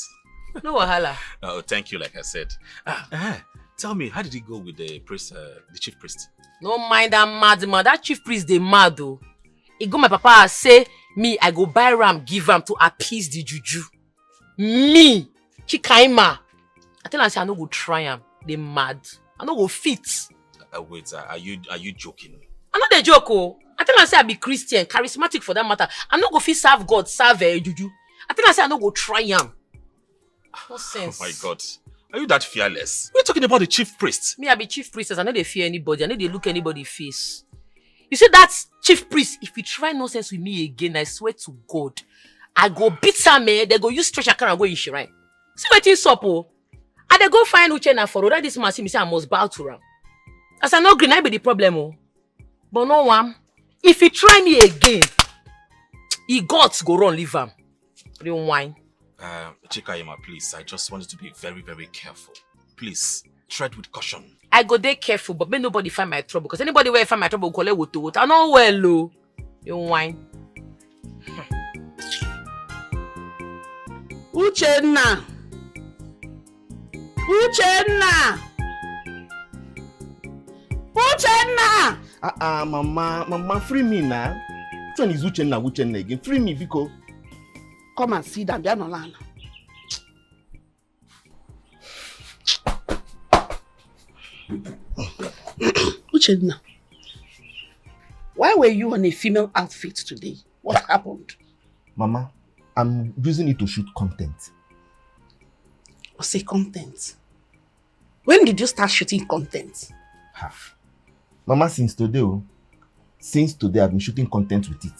No wahala. Oh, thank you, like I said. Ah, eh, tell me, how did it go with the priest, uh, the chief priest? No mind that madman. That chief priest dey mad, oh. He go my papa house say me I go buy ram give am to appease the juju. Me, Chikaima. I tell am say I no go try am. Dey mad. I no go fit. Uh, wait, uh, are you are you joking? I no dey joke, oh. I tell am say I be Christian, charismatic for that matter. I no go fit serve God, serve eh, juju. I tell am say I no go try am. Nonsense. Oh my God, are you that fearless? We're talking about the chief priest. Me, I be chief priestess. I no dey fear anybody. I no dey look anybody face. You see that chief priest, if he try nonsense with me again, I swear to God, I go beat am, eh? They go use stretcher carry am go in shrine. See wetin sup, oh. I dey go find Uchenna for road. That this man see me say I must bow to am. As I no gree, na be the problem, oh. But no one. If he try me again, he guts go run leave am. Real wine. Uh, Chikaima, please, I just want you to be very, very careful. Please, tread with caution. I go dey careful, but make nobody find my trouble. Because anybody wey find my trouble go collect woto woto. I no well, oh. You wine. Uchenna! Uchenna! Uchenna! Ah, ah, mama, mama, free me now. Which one is Uchenna, Uchenna again? Free me, biko. Come and sit down, bịa nọrọ ala. Uchenna, why were you on a female outfit today? What happened? Mama, I'm using it to shoot content. What's a content? When did you start shooting content? Half. Mama, since today, oh, since today, I've been shooting content with it.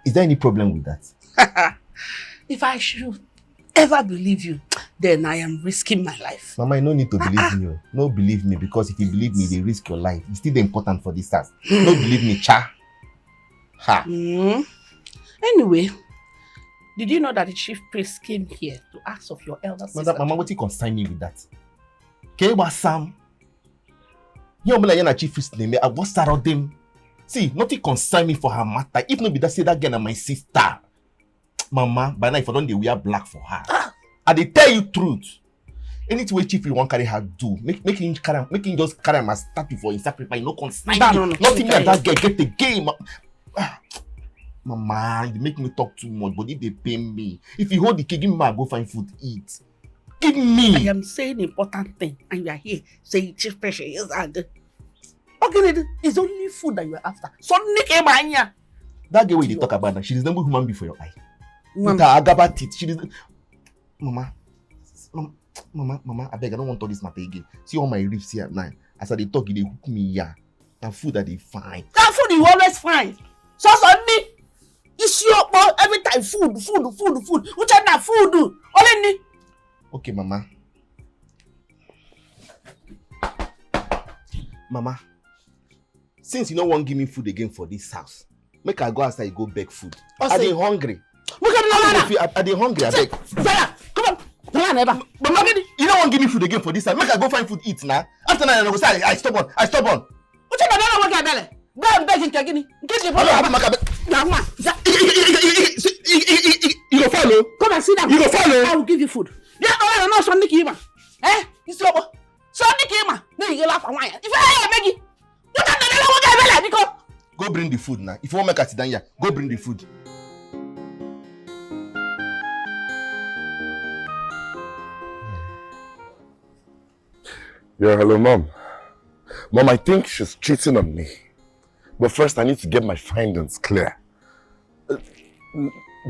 Is there any problem with that? If I should ever believe you, then I am risking my life. Mama, you no need to believe me, oh. No believe me, because if you believe me, they risk your life. It's still important for this house. No believe me, cha. Ha. Mm. Anyway, did you know that the chief priest came here to ask of your elder sister? Mother, Mama, what you concern me with that? Kewa Sam. You know, like, chief priest name, I was them. See, nothing concern me for her matter. If not be that, say that girl na my sister. Mama, by now, if I don't, they wear black for her. I dey tell you truth. Anything wey chief priest wan carry her do, make make him carry am, make him just carry am as statue for him sacrifice. No concern No, me. no, no, Nothing me and no. That girl get again. Ma- Ah, Mama, you dey make me talk too much, but if they pay me, if you hold the cake, give me, I go find food eat. Give me. I am saying important thing, and you are here saying chief priest is and okay, it's only food that you are after. So Nick Emanya. That girl wey you dey talk about now, she resemble human being for your eye. With Mama, her agaba teeth, she resemble. Mama, Mama, Mama, Mama, I beg, I don't want all this matter again. See all my ribs here now. As I dey talk, e dey hook me here. Na food I dey find. That food you always find. So so me. It's your boy every time food, food, food, food. Which are that food? Only me. Okay, Mama. Mama, since you no wan give me food again for this house, make I go outside go beg food. Oh, I say- dey hungry. Look at I the dey feel, I, I dey hungry, I beg. Fire! Come on! Come on, Eba. Mama, You no wan give me food again for this house. Make I go find food eat now. After now, I go say I, I stubborn. I stubborn. Which are the other one? Go and beg him, Kagini. Get the Mama, problem. Mama, Now, man. You go follow. Come and sit down. You go follow. I will give you food. Yeah, no, no, no, Sonny Kima. Eh? It's your boy. Sonny Kima. No, you laugh and why? If I beg you, you can't tell me what I beg you. Go bring the food now. If you want make I sit down here, go bring the food. Yeah, hello, Mom. Mom, I think she's cheating on me. But first, I need to get my findings clear. Uh,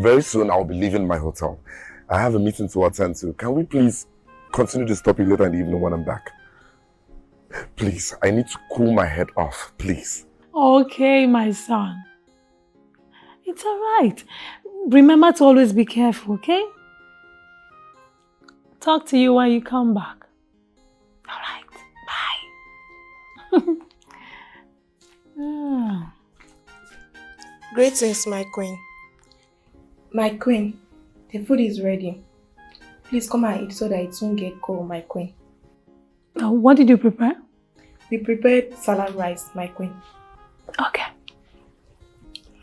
very soon, I'll be leaving my hotel. I have a meeting to attend to. Can we please continue this topic later in the evening when I'm back? Please, I need to cool my head off, please. Okay, my son. It's all right. Remember to always be careful, okay? Talk to you when you come back. All right. Bye. Ah. Greetings, my queen. My queen, the food is ready. Please come and eat so that it won't get cold, my queen. Uh, what did you prepare? We prepared salad rice, my queen. Okay.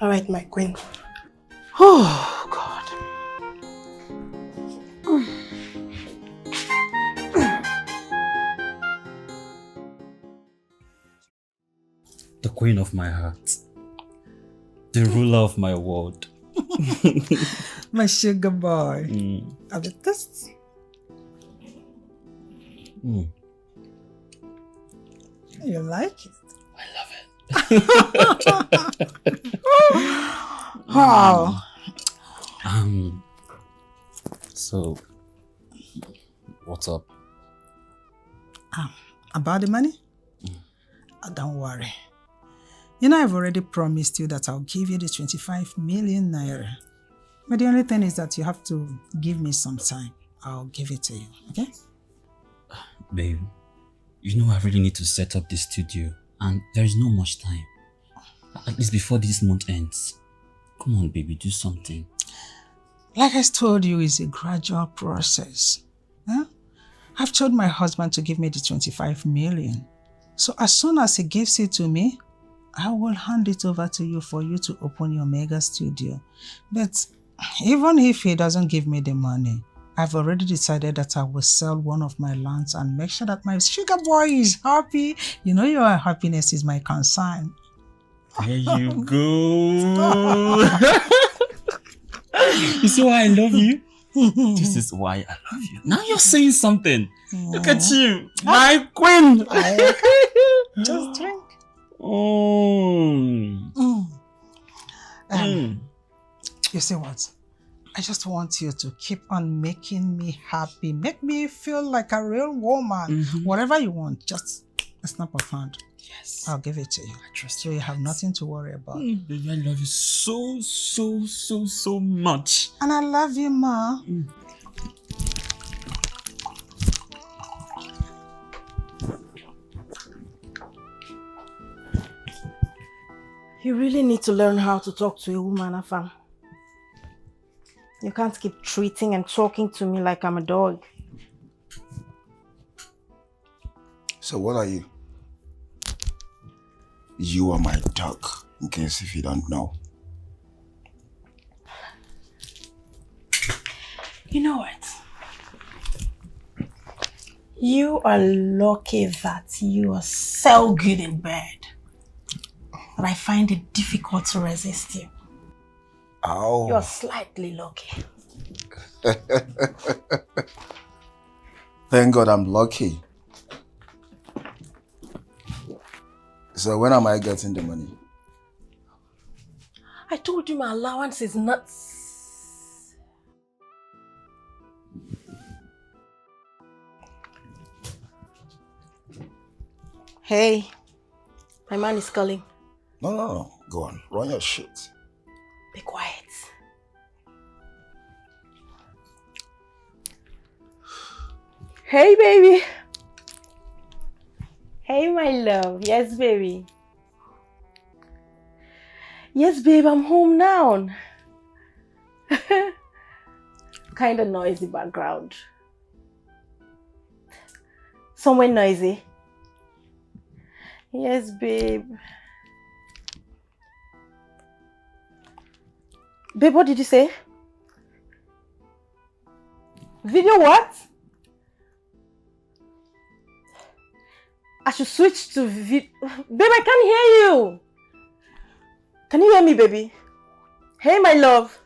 All right, my queen. Oh, God. The queen of my heart. The ruler of my world. My sugar boy. Mm. I'll be thirsty. Mm. You like it? I love it. Wow. Um. So, what's up? Um, about the money? Uh, don't worry. You know, I've already promised you that I'll give you the twenty-five million naira. But the only thing is that you have to give me some time. I'll give it to you, okay? Babe, you know I really need to set up the studio, and there is no much time. At least before this month ends. Come on, baby, do something. Like I told you, it's a gradual process. Huh? I've told my husband to give me the twenty-five million. So as soon as he gives it to me, I will hand it over to you for you to open your mega studio. But even if he doesn't give me the money, I've already decided that I will sell one of my lands and make sure that my sugar boy is happy. You know, your happiness is my concern. There you go. You see why I love you? This is why I love you. Now you're saying something. Look at you, my queen. Just drink. Mm. Mm. Um, Mm. You see what? I just want you to keep on making me happy. Make me feel like a real woman. Mhm. Whatever you want, just a snap of hand. Yes. I'll give it to you. I trust So you have nothing to worry about. Mm, baby, I love you so, so, so, so much. And I love you, Ma. Mm. You really need to learn how to talk to a woman, Afam. You can't keep treating and talking to me like I'm a dog. So what are you? You are my dog, in case if you don't know. You know what? You are lucky that you are so good in bed. But I find it difficult to resist you. Ow. You're slightly lucky. Thank God I'm lucky. So when am I getting the money? I told you my allowance is not. Hey, my man is calling. No, no, no. Go on. Run your shit. Be quiet. Hey, baby. Hey, my love. Yes, baby. Yes, babe, I'm home now. Kind of noisy background. Somewhere noisy. Yes, babe. Babe, what did you say? Video what? I should switch to vid. Babe, I can't hear you. Can you hear me, baby? Hey, my love.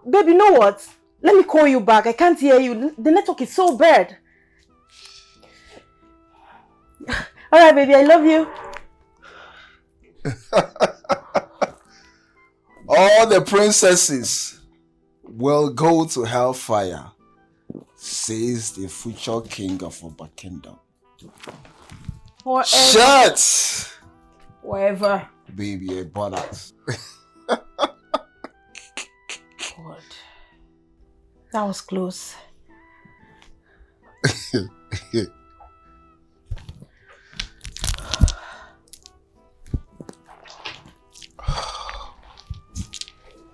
Babe, you know what? Let me call you back. I can't hear you. The network is so bad. All right, baby, I love you. All the princesses will go to hellfire, says the future king of Oba Kingdom. Forever. Shut! Whatever. Baby, a bollocks. God. That was close.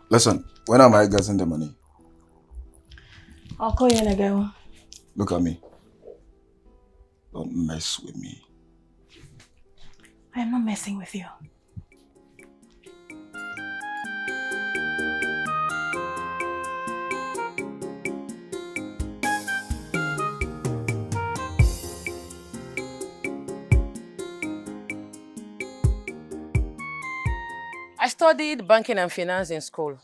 Listen, when am I getting the money? I'll call you in a girl. Look at me. Don't mess with me. I am not messing with you. I studied banking and finance in school.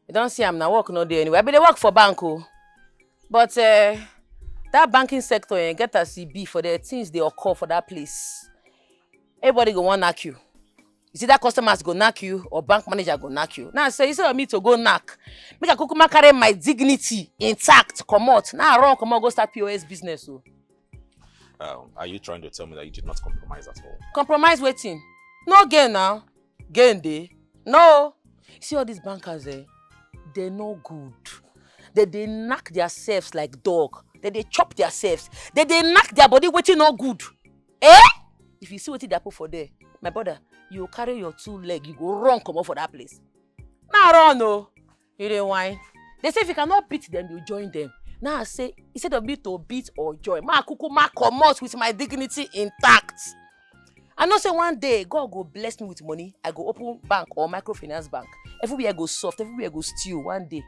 You don't see, I'm now work no day anyway. I be dey work for bank o. But uh, that banking sector, eh, get as e be for the things they occur for that place. Everybody go wan knack you. You see that customers go knack you or bank manager go knack you. Now I say instead of me to go knack, make I kukuma carry my dignity intact, comot. Now I run comot go start P O S business o. Um, are you trying to tell me that you did not compromise at all? Compromise wetin? No gain now. Gain dey. No. See all these bankers eh, they no good. They dey knack themselves like dog. They dey chop themselves. They dey knack their body wetin no good. Eh? If you see wetin dey happen for there, my brother, you go carry your two leg, you go run comot for that place. Na run o. You dey whine. They say if you cannot beat them, you join them. Now I say, instead of me to beat or join, ma kuku ma comot with my dignity intact. I know say one day God go bless me with money. I go open bank or microfinance bank. Everywhere go soft, everywhere go stew one day.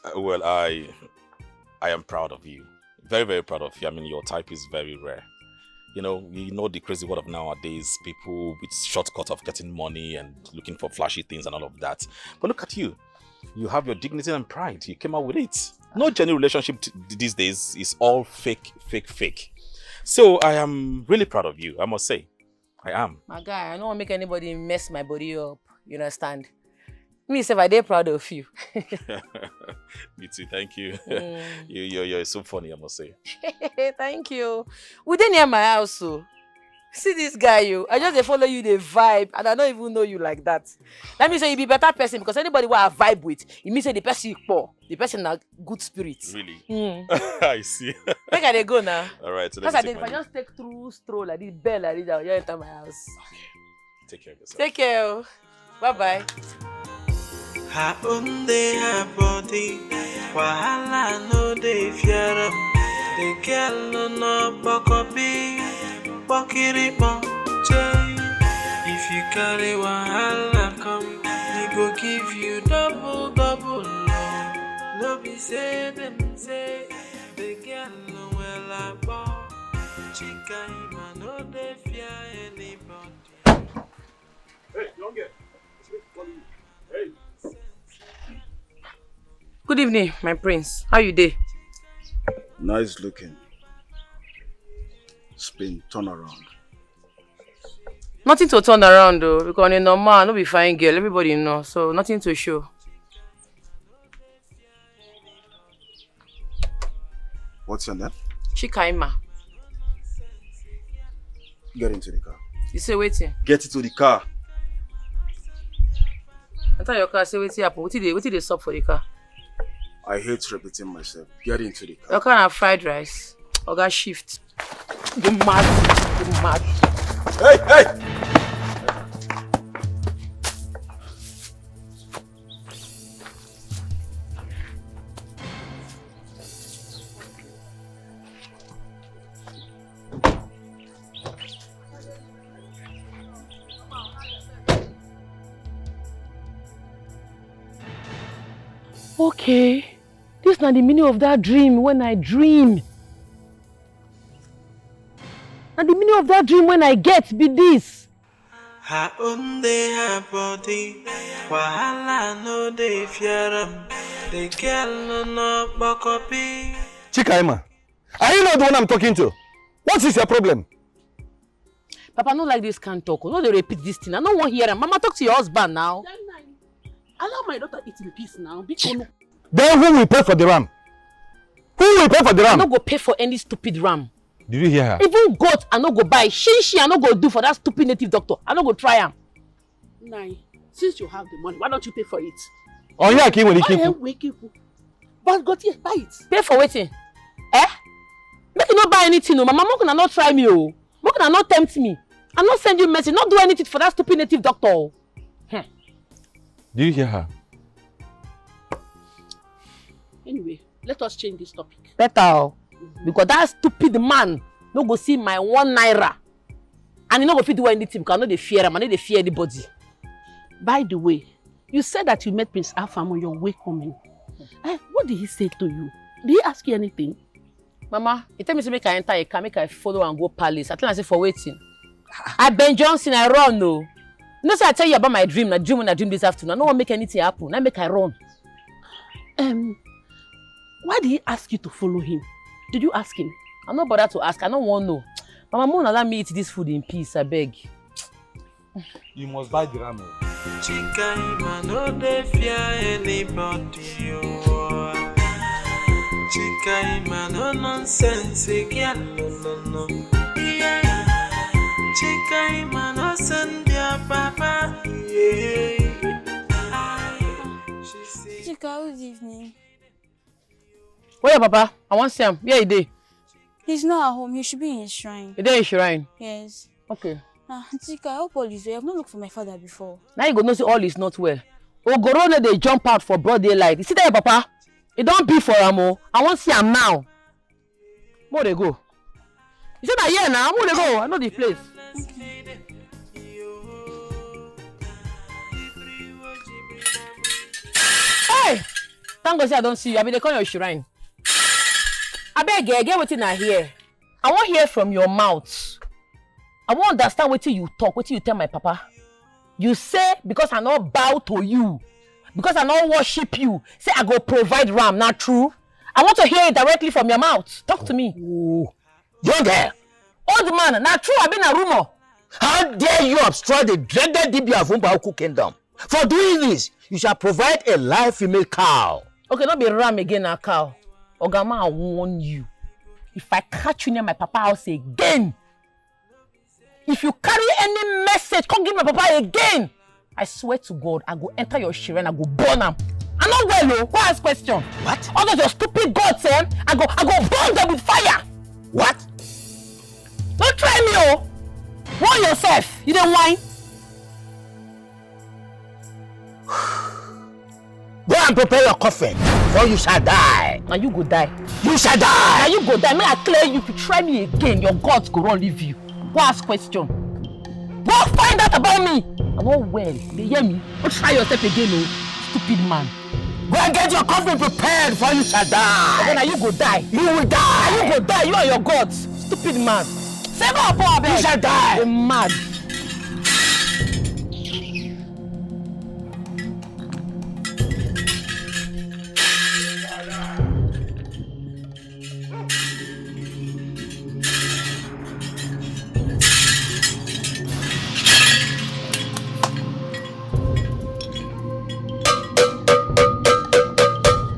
Uh, well, I, I am proud of you. Very, very proud of you. I mean, your type is very rare. You know, you know the crazy world of nowadays. People with shortcut of getting money and looking for flashy things and all of that. But look at you. You have your dignity and pride. You came out with it. No genuine relationship t- these days is all fake, fake, fake. So I am really proud of you, I must say. I am. My guy, I don't want to make anybody mess my body up. You understand? Me sef, I dey proud of you. Me too. Thank you. Mm. you you're, you're so funny, I must say. Thank you. We dey near my house, so see this guy, you. I just dey follow you, dey vibe, and I don't even know you like that. That means say you be better person because anybody who I vibe with, it means say the person you poor, the person na good spirit. Really? Mm. I see. Make I dey go now. All right. So Because let I me did, take if I my just take through stroll like this, bell like this, I'll just enter my house. Take care of yourself. Take care. Bye bye. Her own dey her body, wahala no dey fear am. The girl no no pokopi, pokirikpo, chey. If you carry wahala come, he go give you double double. No, no be say dem say the girl no well abo. Chika Ima no dey fear anybody. Hey, young girl. Hey. Good evening, my prince. How you dey? Nice looking. Spin, turn around. Nothing to turn around though, because on a normal, no be fine girl. Everybody know, so nothing to show. What's your name? Chika Ima. Get into the car. You say waiting. Get into the car. I tell your car, say waiting happen. What did they, what did they stop for the car? I hate repeating myself. Get into the car. Your car na fried rice. Oga shift. You mad. You mad. Hey, hey! Okay. This na the meaning of that dream when I dream. Na the meaning of that dream when I get be this. Her own dey her body, wahala no dey fear am. The girl no no pokopi. Chika Ima, are you not the one I'm talking to? What is your problem? Papa, no like this kind talk. No dey repeat this thing. I no wan hear am. Mama, talk to your husband now. Allow my daughter eat in peace now. Biko no. Then who will pay for the ram? Who will pay for the I ram? No go pay for any stupid ram. Did you hear her? Even goat, I no go buy. Shin shin, I no go do for that stupid native doctor. I no go try am. Nine. Since you have the money, why don't you pay for it? Onye ka ị nwere ike Onye ikwu? Nwee ike ikwu. But go there, buy it. Pay for wetin? Eh? Make you no buy anything o. Mama, make una no try me o. Make una no tempt me. I no send you message. No do anything for that stupid native doctor o. Did you hear her? Anyway, let us change this topic. Better o. Because that stupid man no go see my one naira. And he no go fit do anything because I no dey fear am. I no dey fear anybody. By the way, you said that you met Prince Afam on your way coming. Eh, what did he say to you? Did he ask you anything? Mama, he tell me say make I enter a car, make I follow and go palace. I tell am say for wetin? I Ben Johnson, I run o. You know say I tell you about my dream, na dream when I dream this afternoon. I no wan make anything happen. Na make I run. Um, why did he ask you to follow him? Did you ask him? I no bother to ask. I no wan know. Mama, make una allow me eat this food in peace, abeg. You must buy the ram o. Chikaima no dey fear anybody o. Chikaima no nonsense again, no no no. Yeah. Chikaima no send their papa. Yeah. She say Chika, good evening. Where your papa? I wan see am. Where he dey? He's not at home. He should be in his shrine. He dey in shrine. Yes. Okay. Ah, Chika, I hope all is well. I've not looked for my father before. Now you go know say all is not well. Ogoro no dey jump out for broad daylight. You see that your papa? E don be for am o. I wan see am now. Mo dey go. You say na here now. Mo dey go. I know the place. Hey! Thank God say I don see you. I bin dey come your shrine. Abeg, eh, get wetin I hear. I wan hear from your mouth. I wan understand wetin you talk, wetin you tell my papa. You say because I no bow to you, because I no worship you, say I go provide ram. Na true? I want to hear it directly from your mouth. Talk to me. Oh, young girl, Old man, na true abi na rumor? How dare you obstruct the dreaded Dibia of Umbaoku kingdom? For doing this, you shall provide a live female cow. Okay, no be ram again, na cow. Oga man, I warn you. If I catch you near my papa house again, if you carry any message, come give my papa again, I swear to God, I go enter your shrine, I go burn am. I no well o. Go ask question. What? All those your stupid gods, eh? I go, I go burn them with fire. What? Don't try me o. Warn yourself. You dey whine. Go and prepare your coffin, for you shall die. Na you go die. You shall Na die. you go die. Make I clear you. If you try me again, your gods go run leave you. Go ask question. Go find out about me. I no well. Dey hear me? Go try yourself again o. Stupid man. Go and get your coffin prepared, for you shall die. Oga, na you go die. You will die. You go die. You and your gods. Stupid man. Save our power, abeg. You shall die. Dey mad.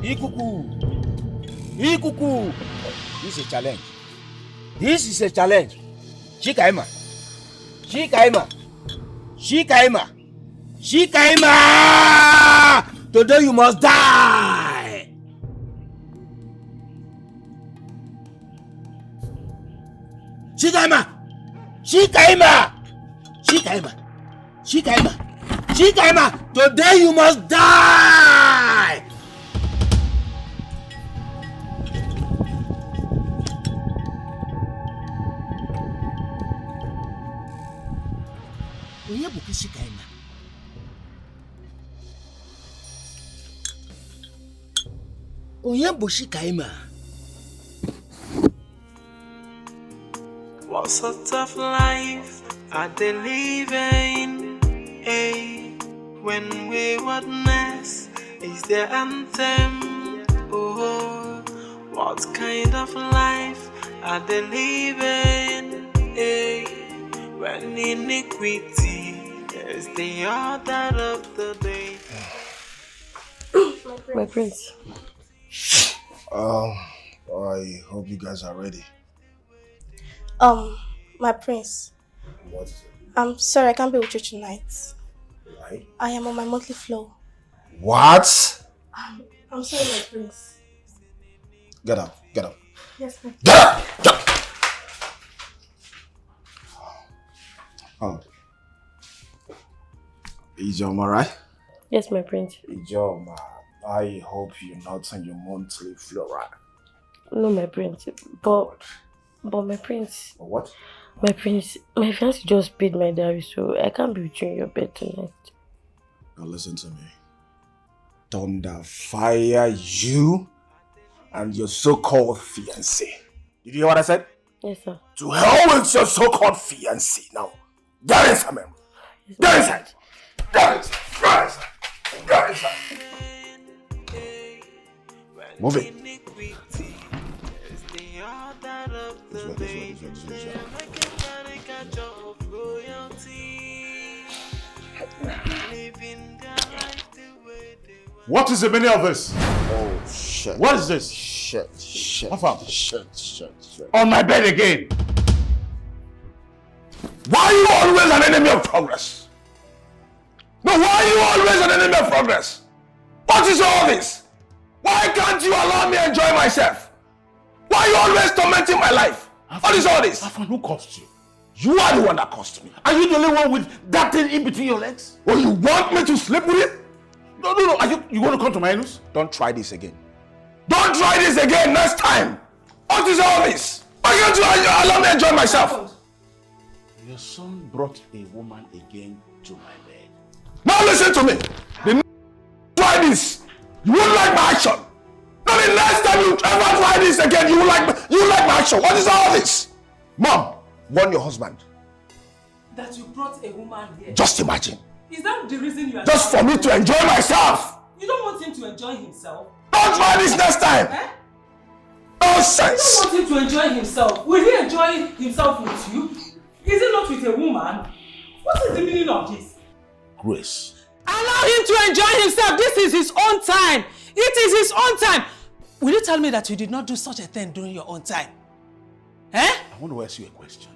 Ikuku. Ikuku. This is a challenge. This is a challenge. Chikaima. Chikaima. Chikaima. Chikaima. Today you must die. Chikaima. Chikaima. Chikaima. Chikaima. Chikaima. Today you must die. Onye bụ Chikaima? Onye bụ Chikaima? What sort of life are they living? Hey, when waywardness is their anthem. Oh, what kind of life are they living? Hey, when iniquity is the order of the day. My prince. Um, I hope you guys are ready. Um, my prince. What is it? I'm sorry, I can't be with you tonight. Why? I am on my monthly flow. What? I'm, I'm sorry, my prince. Get up, get up. Yes, sir. Get up! Get up! Oh. Is your right? Yes, my prince. Ijoma, I hope you're not on your monthly flow, right? No, my prince. But, but my prince. But what? My prince, my fiancé just paid my dowry, so I can't be with you in your bed tonight. Now listen to me. Thunder fire you and your so-called fiancé. Did you hear what I said? Yes, sir. To hell with your so-called fiancé now. Get inside, man. Get inside. Get inside. Get inside. Get inside. Move it. This way, this way, this way, this way, this way. What is the meaning of this? Oh, shit. What is this? Shit, shit. How far? Shit, shit, shit. On my bed again. Why are you always an enemy of progress? No, why are you always an enemy of progress? What is all this? Why can't you allow me enjoy myself? Why are you always tormenting my life? What is all this? Afan, who cursed you? You are the one that cursed me. Are you the only one with that thing in between your legs? Oh, you want me to sleep with it? No, no, no. Are you, you want to come to my anus? Don't try this again. Don't try this again next time. What is all this? Why can't you allow me enjoy myself? Your son brought a woman again to my bed. Now listen to me. The next try this, you won't like my action. Now the next time you ever try this again, you will like you will like my action. What is all this? Mom, warn your husband. That you brought a woman here. Just imagine. Is that the reason you are Just for me to enjoy myself. You don't want him to enjoy himself? Don't try this next time. Eh? Nonsense. You don't want him to enjoy himself. Will he enjoy himself with you? Is it not with a woman? What is the meaning of this? Grace. Allow him to enjoy himself. This is his own time. It is his own time. Will you tell me that you did not do such a thing during your own time? Eh? I want to ask you a question.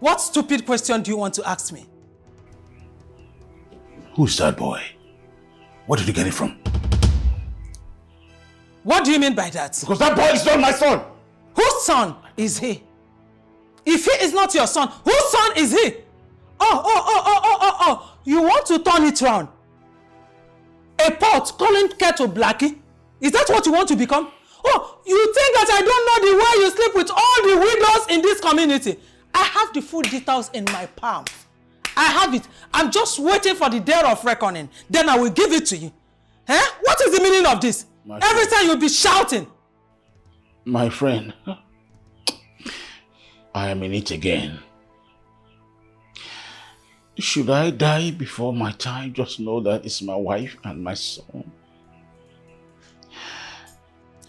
What stupid question do you want to ask me? Who's that boy? Where did you get it from? What do you mean by that? Because that boy is not my son. Whose son is he? If he is not your son, whose son is he? Oh, oh, oh, oh, oh, oh, oh. You want to turn it round? A pot calling kettle blackie? Is that what you want to become? Oh, you think that I don't know the way you sleep with all the widows in this community? I have the full details in my palms. I have it. I'm just waiting for the day of reckoning. Then I will give it to you. Eh? What is the meaning of this? Every time you'll be shouting. My friend, I am in it again. Should I die before my time? Just know that it's my wife and my son.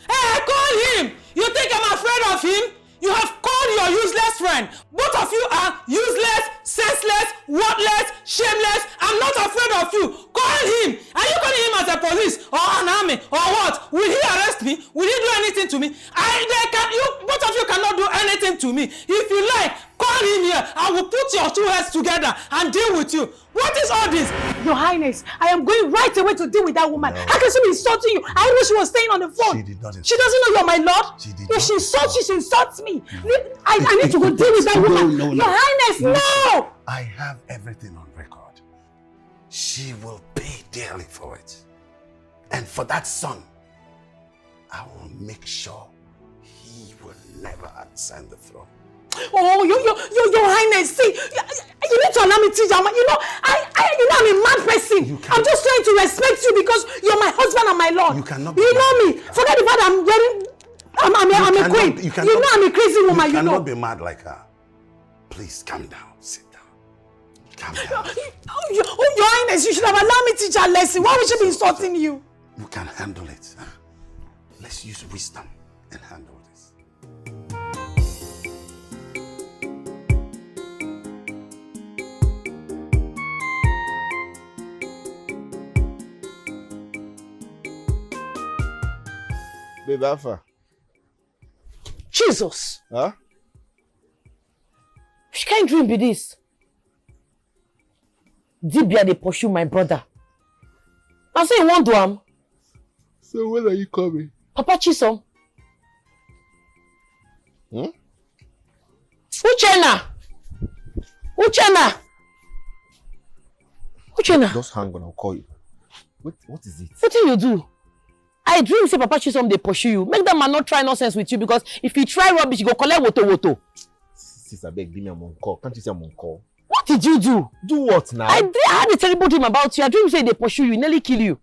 Hey, call him! You think I'm afraid of him? You have called your useless friend. Both of you are useless, senseless, worthless, shameless. I'm not afraid of you. Call him. Are you calling him as a police or an army or what? Will he arrest me? Will he do anything to me? I they can you both of you cannot do anything to me. If you like, call him here. I will put your two heads together and deal with you. What is all this? Your Highness, I am going right away to deal with that woman. No. How can she be insulting you? I know she was staying on the phone. She did not insult. She doesn't know you're my lord. She did If not she insults you, she insults me. I, I need to go deal with that woman. No, no, no. Your Highness, no. I have everything on record. She will pay dearly for it. And for that son, I will make sure he will never ascend the throne. Oh, your, your, your, your Highness, see, you, you need to allow me teach Ama. You know, I, I, you know, I'm a mad person. You I'm just trying to respect you because you're my husband and my lord. You cannot. You know me. Forget the fact I'm wearing. I'm, I'm, a, I'm a queen. You, you know, I'm a crazy woman. You, you cannot know. Be mad like her. Please calm down. Sit down. Calm down. Oh, your, oh, your Highness, you should have allowed me teach her lesson. Why would she be insulting you? You can handle it. Let's use wisdom and handle this. Babe, how far? Jesus! Huh? Which kind dream be this? Dibia dey pursue my brother. Na so he wan do am. So when are you coming? Papa Chisom. Hmm? Uchenna! Uchenna! Uchenna! Just hang on, I'll call you. What, what is it? Wetin you do? I dream say Papa Chisom dey pursue you. Make that man not try nonsense with you, because if he try rubbish, he go collect woto woto. Sis, abeg, leave me, I'm on call. Can't you see I'm on call? What did you do? Do what now? I, did, I had a terrible dream about you. I dream say they pursue you, nearly kill you.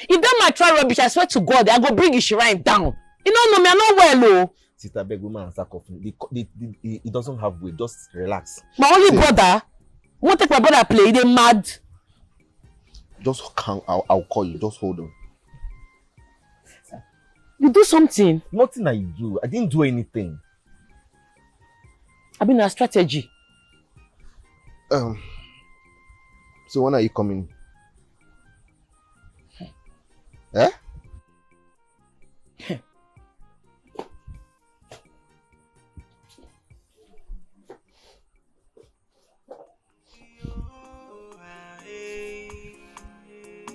If that man try rubbish, I swear to God, I go bring his shrine down. You don't know me, I know well, oh. Sister, beg, woman, and sack off. The, the, the, he doesn't have weight. Just relax. My only brother, won't take my brother play. They mad. Just calm. I'll, I'll call you. Just hold on. You do something. Nothing I do. I didn't do anything. I mean, a strategy. Um. So when are you coming? Eh?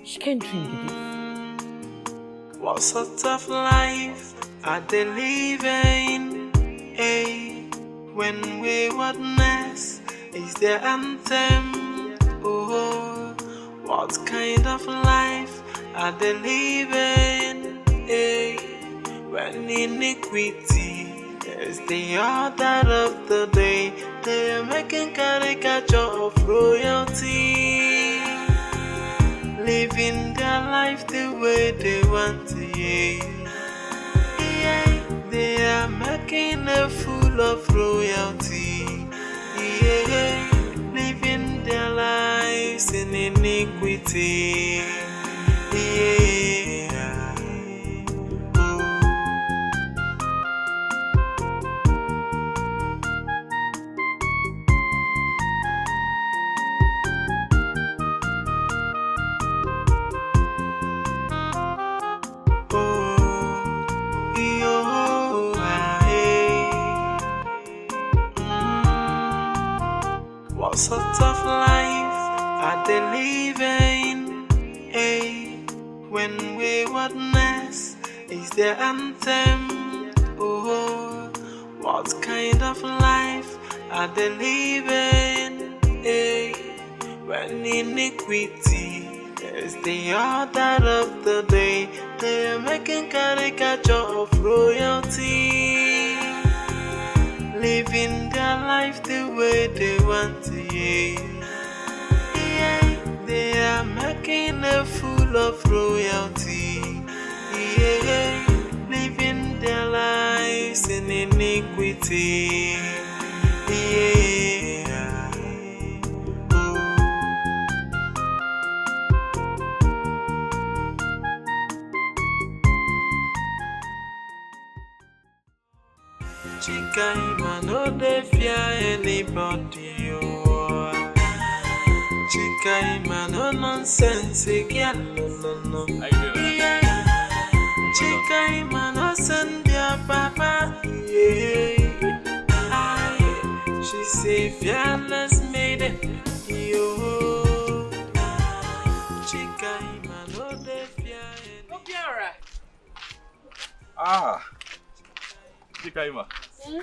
She can't drink this. What sort of life are they living? Hey, when waywardness is their anthem. Oh, what kind of life are they living? Hey, when iniquity is the order of the day, they are making caricature of royalty, living their life the way they want to. Yeah, they are making a fool of royalty. Yeah, living their lives in iniquity. Yeah. What sort of life are they living? Hey, when waywardness is their anthem. Oh, what kind of life are they living? Hey, when iniquity is the order of the day, they are making caricature of royalty, living their life the way they want to. Yeah, yeah, they are making a fool of royalty. Yeah, living their lives in iniquity. Yeah. Chikaima no dey fear anybody, oh. Chikaima no nonsense, girl, no, no, no. Yeah. Chikaima no send their papa, yeah. Aye. She say fearless maiden, yo. Chikaima no dey fear. Obiara. Ah, Chikaima. Hmm?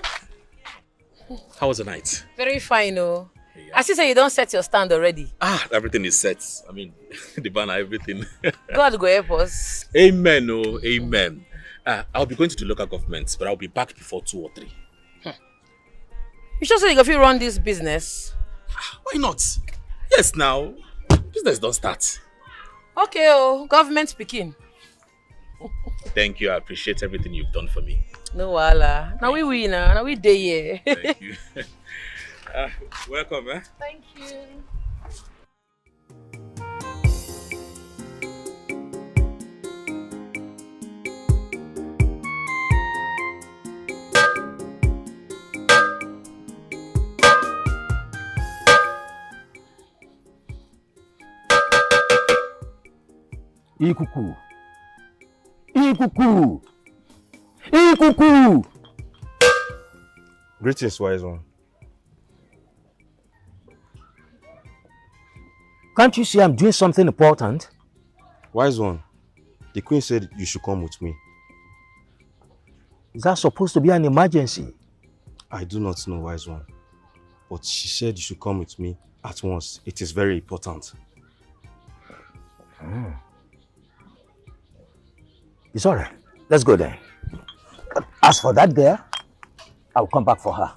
How was the night? Very fine, oh. Yeah. I see say you don set your stand already. Ah, everything is set. I mean, the banner, everything. God go help us. Amen, oh, amen. Uh, I'll be going to the local government, but I'll be back before two or three. Hmm. You sure say you go fit run this business? Ah, why not? Yes, now. Business don start. Okay, oh, government pikin. Thank you. I appreciate everything you've done for me. No wahala. Na we win na. Na we dey here. Thank you. Ah, welcome, eh? Thank you. Ikuku. Ikuku. Ikuku. Greetings, wise one. Can't you see I'm doing something important? Wise one, the queen said you should come with me. Is that supposed to be an emergency? I do not know, wise one. But she said you should come with me at once. It is very important. Hmm. It's all right. Let's go then. As for that girl, I'll come back for her.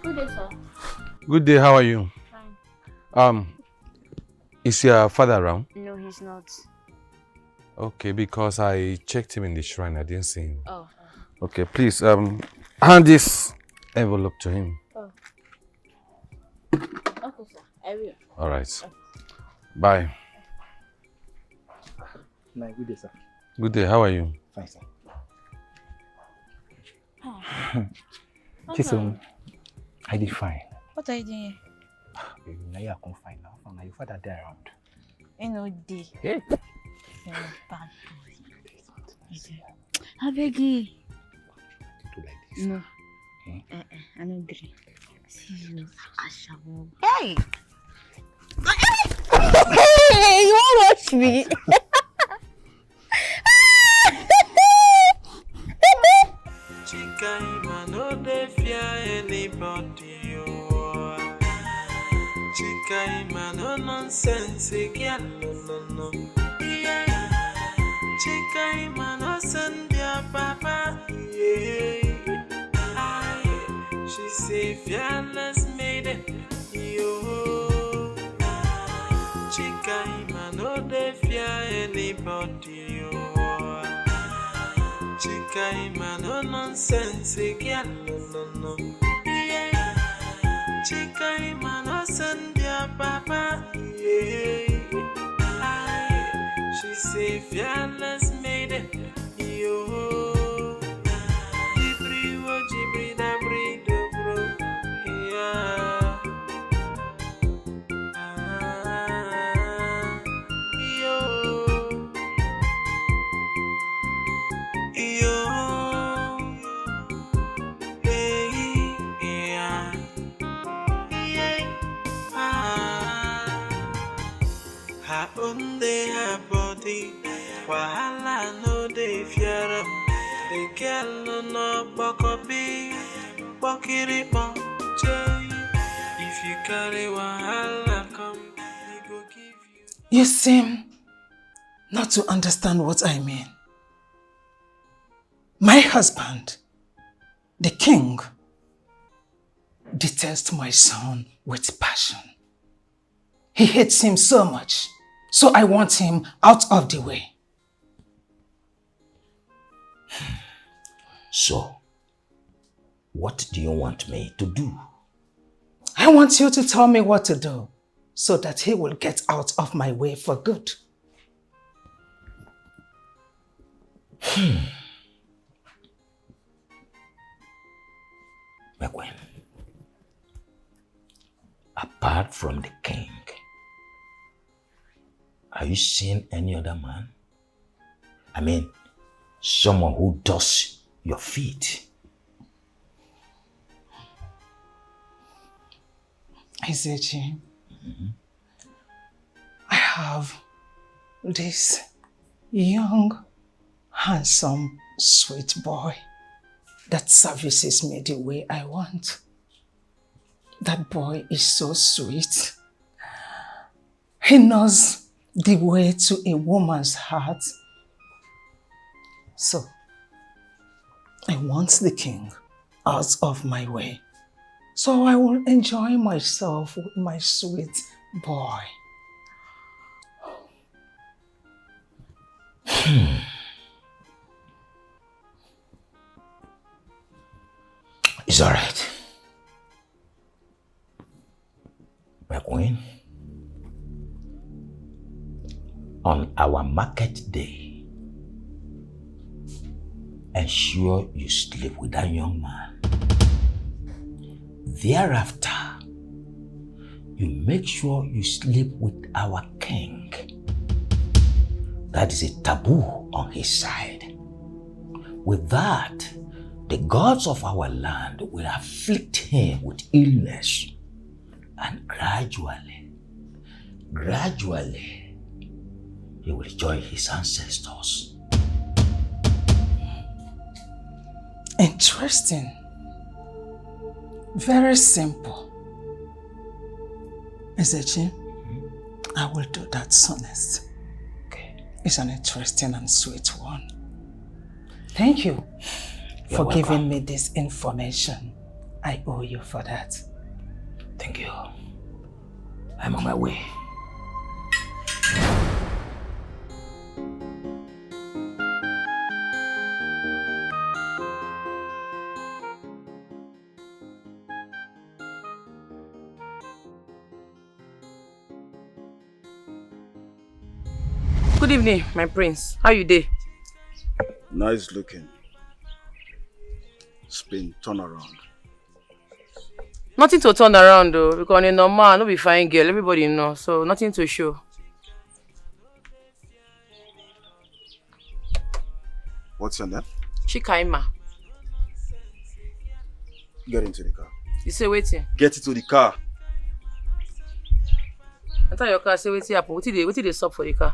Good day, sir. Good day, how are you? Fine. Um, is your father around? No, he's not. Okay, because I checked him in the shrine, I didn't see him. Oh. Okay, please, um, hand this envelope to him. Oh. Okay, sir. I will. All right. Bye. My good day, sir. Good day, how are you? Fine, sir. Ah. Chisom, I dey fine. What are you doing here? Baby, now you come fine now. Now your father dey around. You know, day. Hey. You're a bad boy. I beg you. Do like this. No. Hmm? Eh, eh, I no agree. See you. Ashawo. Hey! Hey! You won't watch me. Chikaima no dey fear anybody, oh. Chikaima no nonsense, girl, no, no, no. Yeah. Chikaima no send your papa, yeah. Aye. She say fearless maiden, yo. Chikaima no dey fear anybody, yo. Chikaima no nonsense, girl, no, no, no. Yeah. Chikaima no send your papa, yeah. Aye. She say fearless maiden, yo. Jibri wo, jibri da bri do bro, yeah. Ah, yo. Yo. Hey, yeah. Yeah. Ah. Her own dey her body. Wahala no dey fear am. The girl no no kpokopi, kpokiripo, jay. If you carry wahala come, he go give you. You seem not to understand what I mean. My husband, the king, detests my son with passion. He hates him so much, so I want him out of the way. So, what do you want me to do? I want you to tell me what to do so that he will get out of my way for good. My queen, apart from the king, are you seeing any other man? I mean, someone who does your feet. Izechi, I have this young, handsome, sweet boy that services me the way I want. That boy is so sweet. He knows the way to a woman's heart. So, I want the king out of my way, so I will enjoy myself with my sweet boy. It's all right. My queen, On our market day, ensure you sleep with that young man. Thereafter, you make sure you sleep with our king. That is a taboo on his side. With that, the gods of our land will afflict him with illness, and gradually, gradually, he will join his ancestors. Interesting. Very simple. Ezechi, I will do that soonest. Okay. It's an interesting and sweet one. Thank you You're for welcome. giving me this information. I owe you for that. Thank you. I'm on my way. Good evening, my prince. How you dey? Nice looking. Spin, turn around. Nothing to turn around though, because on a normal, no be fine girl, everybody know, so nothing to show. What's your name? Chikaima. Get into the car. You say wetin? Get into the car. Enter your car, say wetin happen, wetin dey, wetin dey sup for the car?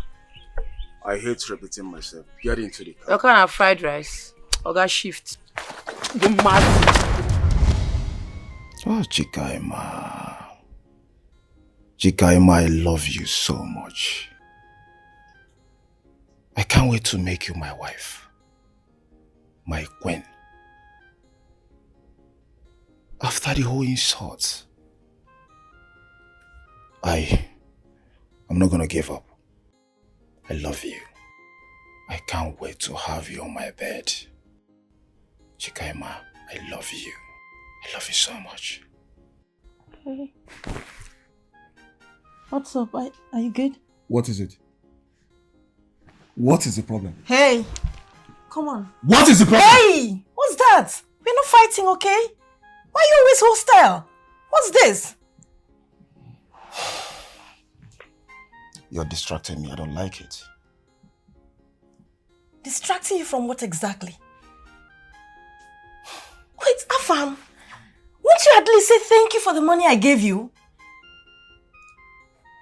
I hate repeating myself. Get into the car. Your car na fried rice. Oga shift. You mad? Oh, Chikaima. Chikaima, I love you so much. I can't wait to make you my wife. My queen. After the whole insult, I, I'm not gonna give up. I love you. I can't wait to have you on my bed. Chikaima, I love you. I love you so much. Hey. What's up? Are, are you good? What is it? What is the problem? Hey, come on. What is the problem? Hey, what's that? We're not fighting, okay? Why are you always hostile? What's this? You're distracting me. I don't like it. Distracting you from what exactly? Wait, Afam, won't you at least say thank you for the money I gave you?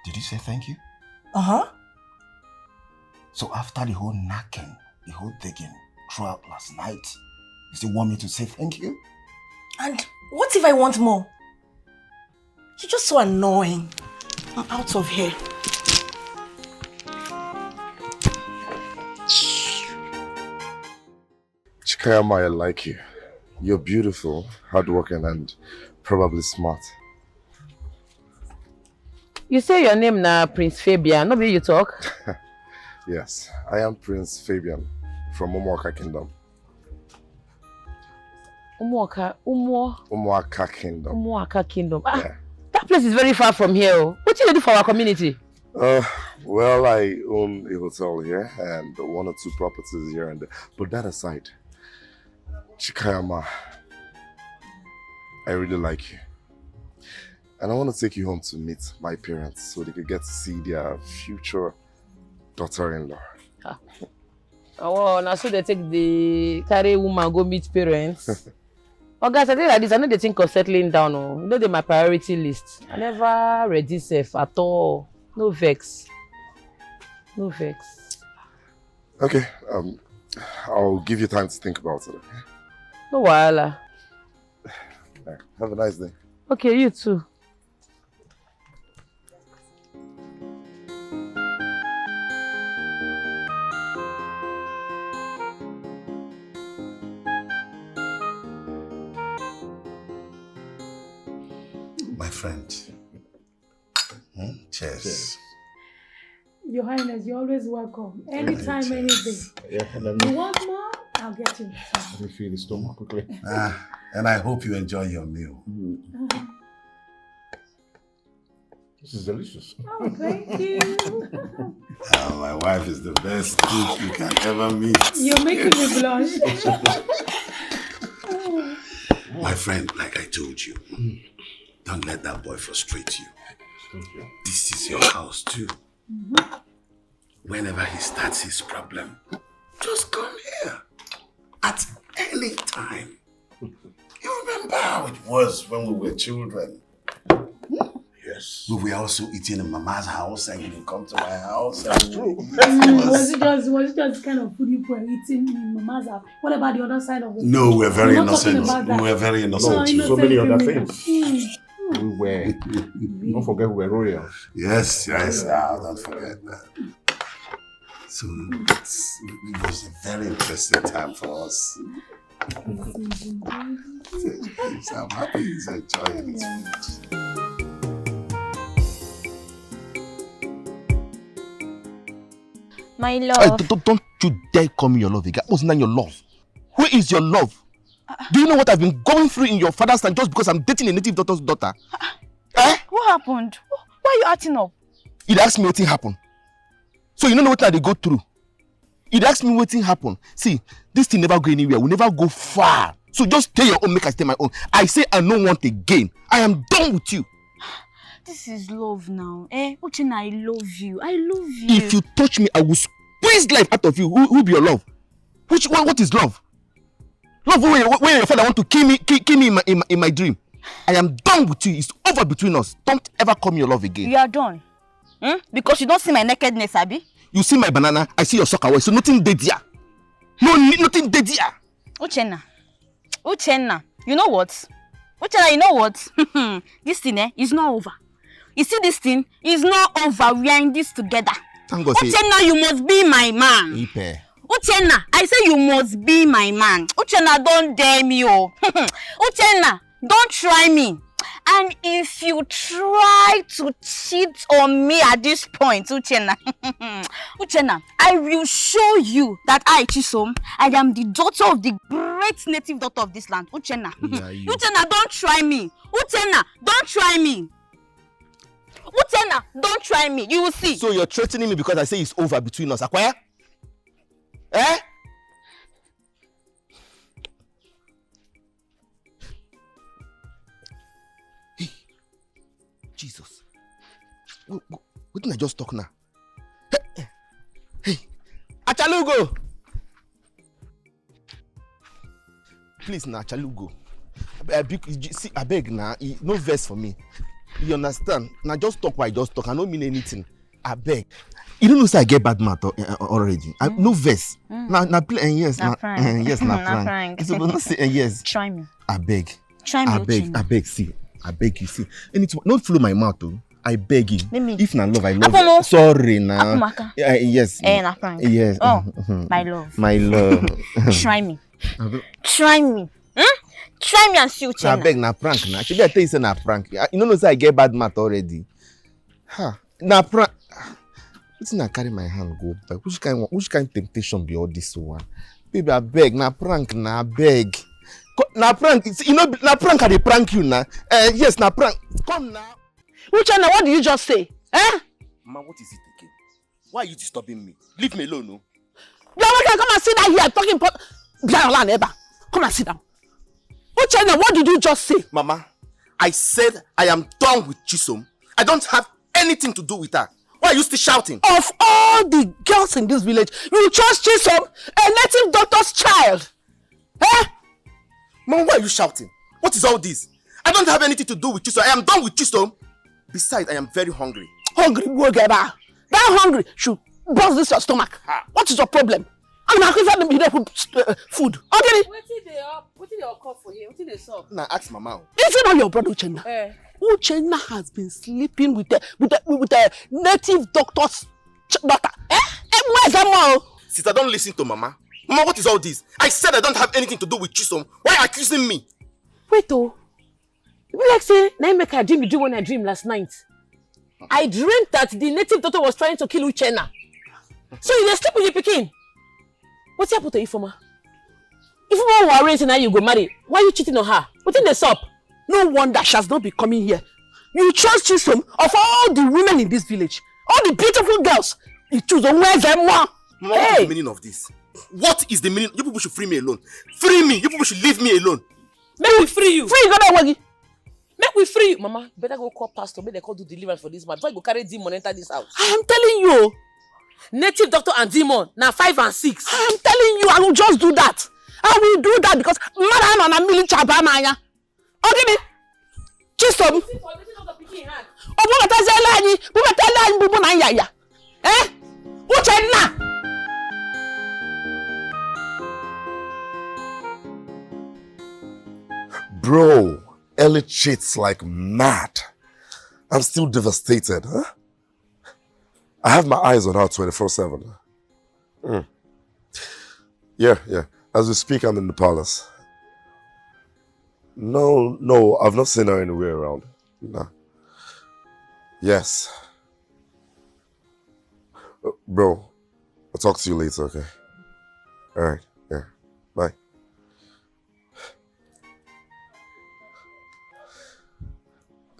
Did you say thank you? Uh huh. So after the whole knocking, the whole digging throughout last night, you still want me to say thank you? And what if I want more? You're just so annoying. I'm out of here. Chikayama, I like you. You're beautiful, hardworking, and probably smart. You say your name na Prince Fabian, no be you talk? Yes, I am Prince Fabian from Umuaka Kingdom. Umuaka, Umuo. Umuaka Kingdom. Umuaka Kingdom. Ah, yeah. That place is very far from here. Oh. What do you do for our community? Uh, well, I own a hotel here and one or two properties here and there. But that aside, Chikayama, I really like you. And I want to take you home to meet my parents so they could get to see their future daughter-in-law. Oh, now so they take the carry woman go meet parents. Oh, guys, I think like this. I know they think of settling down. Oh, you know, they my priority list. I never ready safe at all. No vex. No vex. Okay, um, I'll give you time to think about it. Okay? No wahala. Have a nice day. Okay, you too. My friend. Hmm? Cheers. Cheers. Your Highness, you're always welcome. Anytime, any day. Yeah, you want more? I'll get you. Let me fill the stomach quickly. Ah, and I hope you enjoy your meal. Mm. This is delicious. Oh, thank you. Uh, my wife is the best cook you can ever meet. You're making me blush. My friend, like I told you, don't let that boy frustrate you. Thank you. This is your house too. Whenever he starts his problem, just come here at any time. You remember how it was when we were children? Yes. We were also eating in Mama's house and you come to my house. That's true. Mm, was it just was it just the kind of food you were eating in Mama's house? What about the other side of the No, we're very We're not talking innocent. about that. We were very No, innocent. so innocent many other to me. things. Mm. We were. Don't forget we were royals. Yes, yes, ah, don't forget that. So it's, it was a very interesting time for us. So I'm happy he's enjoying his food. My Hey, love. don't, don't you dare call me your love again. What's not your love? Who is your love? Do you know what I've been going through in your father's time just because I'm dating a native doctor's daughter? Eh? What happened? Wh- Why are you acting up? You ask me what happened. So you don't know what I dey go through. You ask me what happened. See, this thing never go anywhere. We never go far. So just stay your own, make I stay my own. I say I no want again. I am done with you. This is love now. Eh? Uchenna, I love you. I love you. If you touch me, I will squeeze life out of you. Who, who be your love? Which what, what is love? Love where, where your father want to kill me, kill, kill me in my, in my in my dream. I am done with you. It's over between us. Don't ever call me your love again. You are done. Hmm? Because you don't see my nakedness, Abi? You see my banana, I see your soccer. So nothing dey there. No, nothing dey there. Uchenna. Uchenna. You know what? Uchenna, you know what? This thing, eh, is not over. You see this thing? Is not over. We are in this together. Thank God say Uchenna, you must be my man. Ipe. Uchenna, I say you must be my man. Uchenna, don't dare me, oh. Uchenna, don't try me. And if you try to cheat on me at this point, Uchenna, Uchenna, I will show you that I, Chisom, I am the daughter of the great native doctor of this land. Uchenna, Yeah, you. Uchenna, don't try me. Uchenna, don't try me. Uchenna, don't try me. You will see. So you're threatening me because I say it's over between us. Akwaya? Eh? Hey, Jesus. Wh- wh- Wetin I just talk now? Hey, hey, Achalugo! Please na Achalugo. I beg, see, I beg na, e- no vex for me. You understand? Na just talk what I just talk. I no mean anything. I beg. You don't know say I get bad mouth al- eh, already. I, no vex. Na na play eh, yes Na na prank. eh, yes na Na prank. prank. You suppose not say eh, yes. Try me. I beg. Try me, I beg. Uchenna. I beg. See, I beg you. See, anything. Don't follow my mouth, oh. I beg you. Let me- If na love, I love. Apomo. Sorry na. Akumaka. Eh, yes. Eh, na prank. Yes. Oh, mhm. My love. My love. Try me. I beg- Try me. Hmm? Try me and see, I Uchenna. beg na prank na. Shebi I tell you say na prank. I- You no know say I get bad mouth already. Ha. Na prank. Wetin I carry my hand go back? Which kind one? Which kind temptation be all this one? Baby, I beg. Na prank na, I beg. Co- Na prank. It's- You know, na prank I dey prank you na. Eh, yes, na prank. Come na. Uchenna, what did you just say? Eh? Ma, what is it again? Why are you disturbing me? Leave me alone, no. Bianca, come and sit down here talking. Po- Bianca, neighbor, come and sit down. Uchenna, what did you just say? Mama, I said I am done with Chisom. I don't have anything to do with her. Why are you still shouting? Of all the girls in this village, you chose Chisom, a native doctor's child. Eh? Mama, why are you shouting? What is all this? I don't have anything to do with Chisom. I am done with Chisom. Besides, I am very hungry. Hungry, go get her. That hungry should burst this your stomach. What is your problem? I'm not even the middle food. Uh, food. Okay. Wetin dey up? Wetin dey occur for here? Wetin dey sup? Now ask Mama. Is it not your brother Uchenna? Eh. Uchenna has been sleeping with a with a, with a native doctor's ch- daughter. Eh? Eh, where's that mom? Sister, don't listen to Mama. Mama, what is all this? I said I don't have anything to do with Chisom. Why accusing me? Wait oh. E be like say na im make I dream the dream when I dream last night. I dreamed that the native doctor was trying to kill Uchenna. So you dey sleep with the pikin. Wetin happen to Ifeoma? Ifeoma wan arrange say na you go marry. Why you cheating on her? Wetin dey sup? No wonder she has not been coming here. You chose Chisom of all the women in this village, all the beautiful girls. You choose Onwezemwa. Mama, what is the meaning of this? What is the meaning? You people should free me alone. Free me. You people should leave me alone. Make we free you. Free you, go back. Make we free you. Mama, better go call pastor. Make they call do deliverance for this man. Before you go carry demon enter this house. I am telling you. Native doctor and demon, na five and six. I am telling you, I will just do that. I will do that because mmadụ anọ na mmiri chabamanya. Ọ gịnị? Chisom. Ọ bụbataziela anyị, bụbatala anyị bụbụ na nyanya. Eh? Uchenna. Bro, Ellie cheats like mad. I'm still devastated, huh? I have my eyes on her twenty-four seven. Mm. Yeah, yeah. As we speak, I'm in the palace. No, no, I've not seen her anywhere around. Nah. Yes. Uh, bro, I'll talk to you later, okay? All right, yeah. Bye.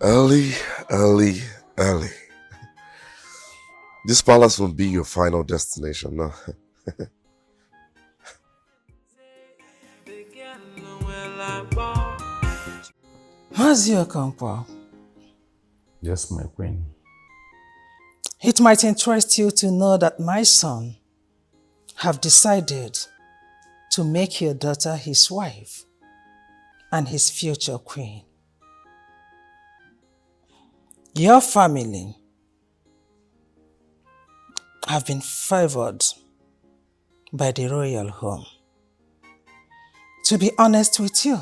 Ellie, Ellie, Ellie. This palace will be your final destination, no? Mazi Okonkwo. Yes, my queen. It might interest you to know that my son have decided to make your daughter his wife and his future queen. Your family have been favored by the royal home. To be honest with you,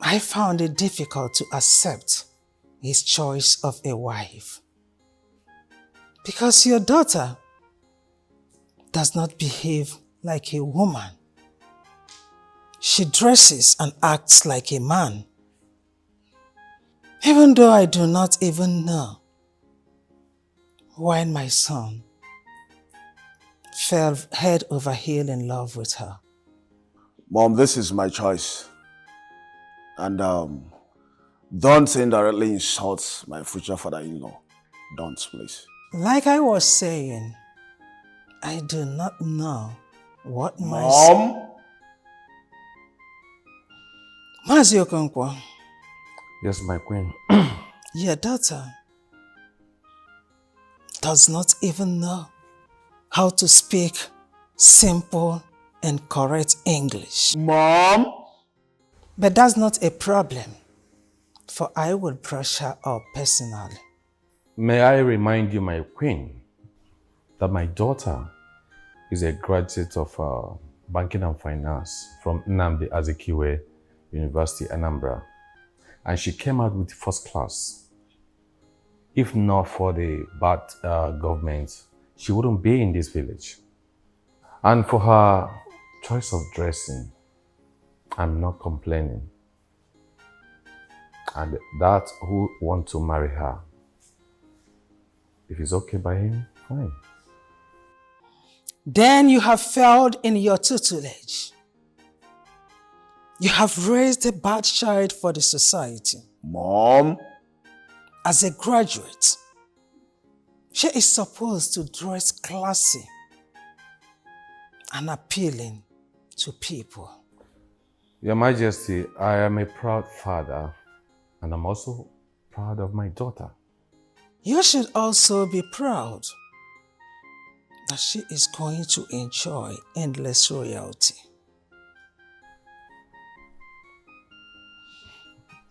I found it difficult to accept his choice of a wife. Because your daughter does not behave like a woman. She dresses and acts like a man. Even though I do not even know why my son fell head over heel in love with her. Mom, this is my choice. And um, don't indirectly insult my future father-in-law. Don't, please. Like I was saying, I do not know what my s- Mom? Mazi Okonkwo. Yes, my queen. Your daughter does not even know how to speak simple and correct English. Mom? But that's not a problem, for I will brush her up personally. May I remind you, my queen, that my daughter is a graduate of uh, banking and finance from Nnamdi Azikiwe University, Anambra, and she came out with first class. If not for the bad uh, government, she wouldn't be in this village. And for her choice of dressing, I'm not complaining. And that who want to marry her, if it's okay by him, fine. Then you have failed in your tutelage. You have raised a bad child for the society. Mom? As a graduate, she is supposed to dress classy and appealing to people. Your Majesty, I am a proud father, and I'm also proud of my daughter. You should also be proud that she is going to enjoy endless royalty.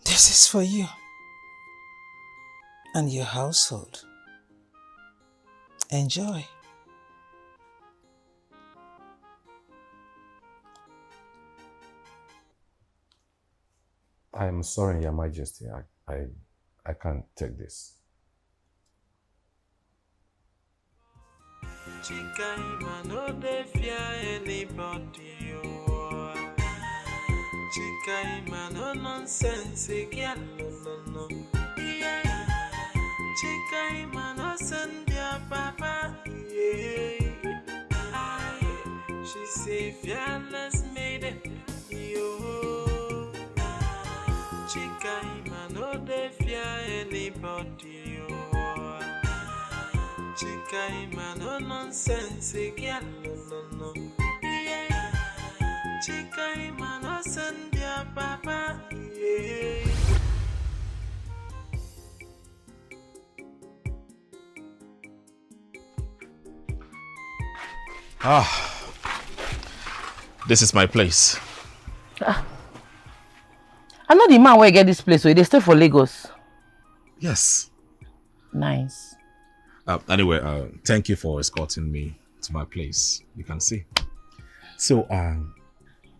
This is for you and your household. Enjoy. I am sorry, Your Majesty. I, I, I can't take this. Chikaima no dey fear anybody, oh. Chikaima no nonsense, girl, no, no, no. Yeah. Chikaima no send your papa, yeah. Aye. She say fearless maiden, yo. Chikaima Chikaima no dey fear anybody, oh. Chikaima no nonsense again, no, no, no. Yeah. Chikaima no send their papa, yeah. Ah, this is my place. I know the man where get this place, so they stay for Lagos. Yes. Nice. Uh, anyway, uh, thank you for escorting me to my place. You can see. So, um,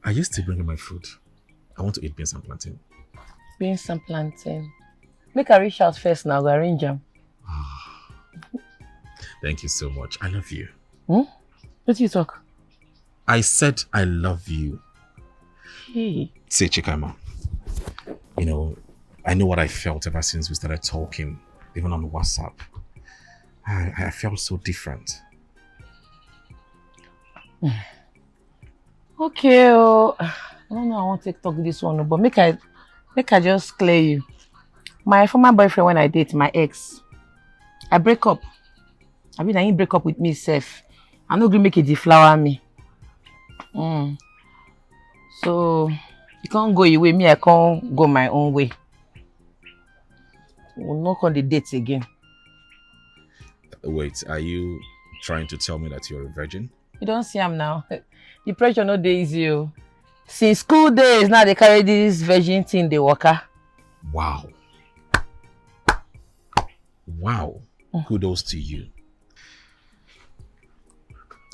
are you still bringing my food? I want to eat beans and plantain. Beans and plantain. Make I reach out first now, go arrange them. Thank you so much. I love you. Hmm? What do you talk? I said I love you. Hey. Say, Chikaima, you know, I know what I felt ever since we started talking, even on WhatsApp. I, I felt so different. Okay, oh, I don't know. I want to talk this one, but make I make I just clear you. My former boyfriend, when I date my ex, I break up. I mean, I ain't break up with me self. I no gree make it deflower me. Mm. So you can't go your way, me I can't go my own way. We'll not on the dates again. Wait, are you trying to tell me that you're a virgin? You don't see him now. The pressure no dey easy o. Since school days now they carry this virgin thing dey waka. Wow. Wow. Kudos to you.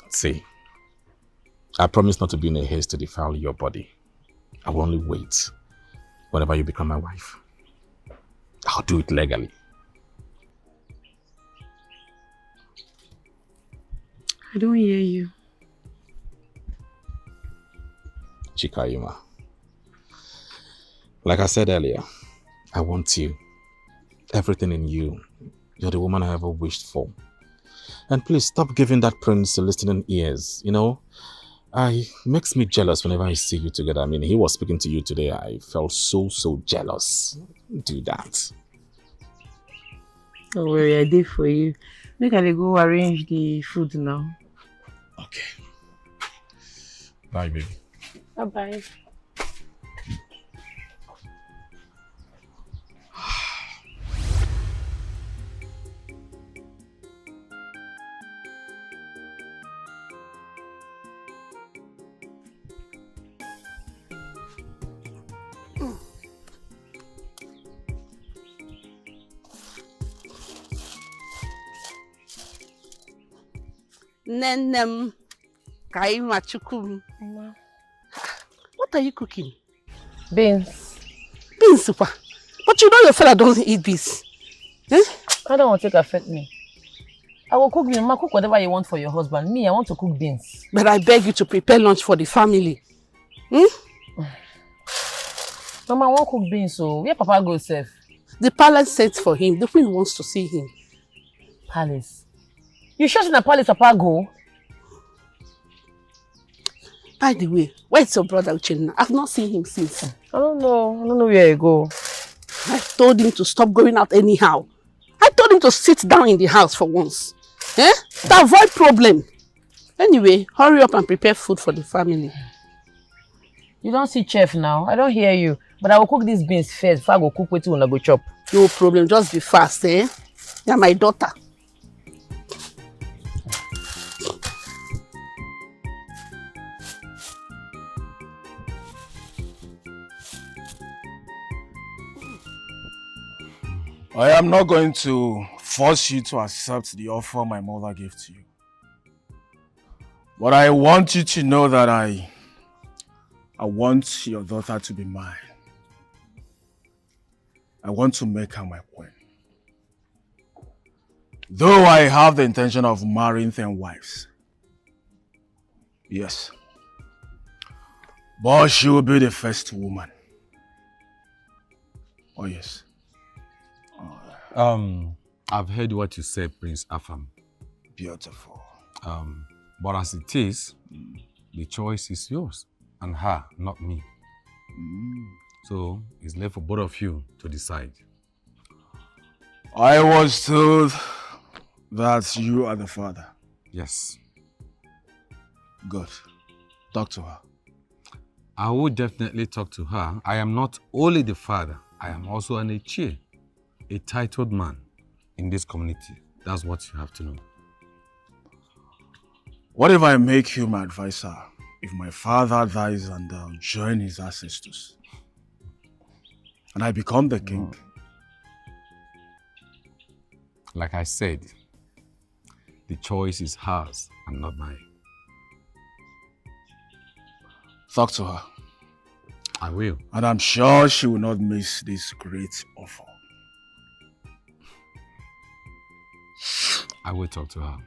See, I promise not to be in a haste to defile your body. I will only wait whenever you become my wife. I'll do it legally. I don't hear you. Chikaima. Like I said earlier, I want you. Everything in you. You're the woman I ever wished for. And please stop giving that prince listening ears, you know? I makes me jealous whenever I see you together. I mean, he was speaking to you today. I felt so, so jealous. Do that. Don't worry, I did for you. Make I go arrange the food now. Okay. Bye, baby. Bye bye. Nne nne m, ka anyị ma Chukwu m. What are you cooking? Beans. Beans kwa. But you know your father doesn't eat beans. Eh? I don't want to take affect me. I will cook beans. Ma, cook whatever you want for your husband. Me, I want to cook beans. But I beg you to prepare lunch for the family. Hmm? Mama, I won't cook beans, so where Papa go sef? The palace sent for him. The queen wants to see him. Palace. You sure say na palace Papa go? By the way, where's your brother Uchenna? I've not seen him since. I don't know. I don't know where he go. I told him to stop going out anyhow. I told him to sit down in the house for once. Eh? To avoid problem. Anyway, hurry up and prepare food for the family. You don't see chef now. I don't hear you. But I will cook these beans first before I go cook wetin una go chop. No problem. Just be fast, eh? You're my daughter. I am not going to force you to accept the offer my mother gave to you. But I want you to know that I, I want your daughter to be mine. I want to make her my queen. Though I have the intention of marrying ten wives. Yes. But she will be the first woman. Oh, yes. Um, I've heard what you said, Prince Afam. Beautiful. Um, but as it is, the choice is yours and her, not me. So it's left for both of you to decide. I was told that you are the father. Yes. Good. Talk to her. I will definitely talk to her. I am not only the father, I am also an Ichie, a titled man in this community. That's what you have to know. What if I make you my advisor? If my father dies and uh, join his ancestors, and I become the king. Like I said, the choice is hers and not mine. Talk to her. I will. And I'm sure she will not miss this great offer. I will talk to her.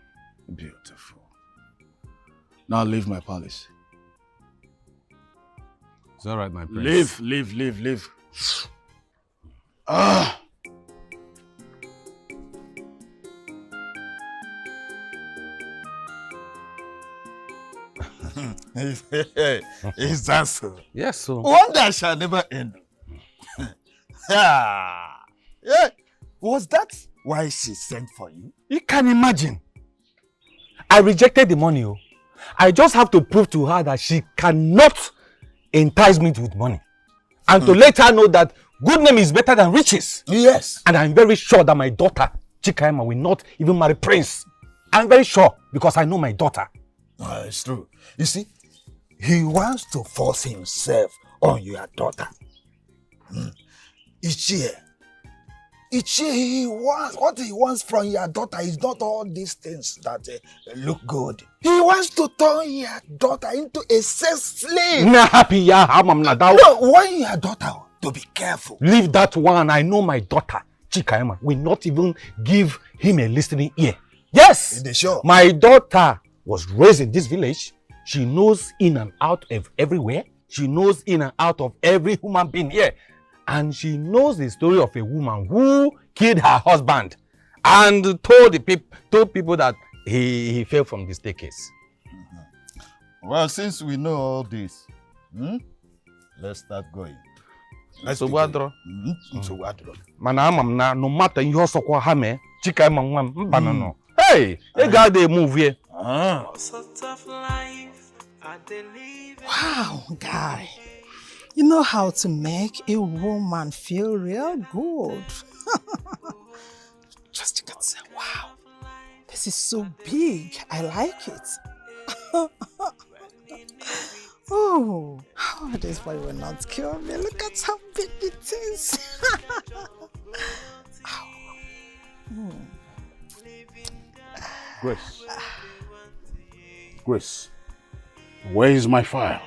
Beautiful. Now leave my palace. It's all right, my prince. Leave, leave, leave, leave. Ah! Is that so? Yes, so. Wonder shall never end. Ah, yeah. Was that why she sent for you? You can imagine. I rejected the money. Oh. I just have to prove to her that she cannot entice me with money. And to let her know that good name is better than riches. Yes. And I'm very sure that my daughter, Chikaima, will not even marry Prince. I'm very sure because I know my daughter. Uh, it's true. You see, he wants to force himself on your daughter. Hmm. Ichie, Ichie, he wants, what he wants from your daughter is not all these things that uh, look good. He wants to turn your daughter into a sex slave. Na happy ya hamam na dawo. No, when your daughter, to be careful. Leave that one. I know my daughter, Chikaima, will not even give him a listening ear. Yes. Is it sure? My daughter was raised in this village. She knows in and out of everywhere. She knows in and out of every human being here. And she knows the story of a woman who killed her husband and told the peop- told people that he, he fell from the staircase. Well, since we know all this, hmm, let's start going. Let's Nsogbu begin. Adọrọ. Hmm, nsogbu adọrọ. Mana ama m na no matter ihe ọsọkwa ha mee, Chikaima nwa m, mba no no. Hey, ị ga-ada move here. Ah. Wow, guy. You know how to make a woman feel real good. Just look at say, wow, this is so big. I like it. Oh, oh, this boy will not kill me. Look at how big it is. Ow. Hmm. Grace. Grace, where is my file?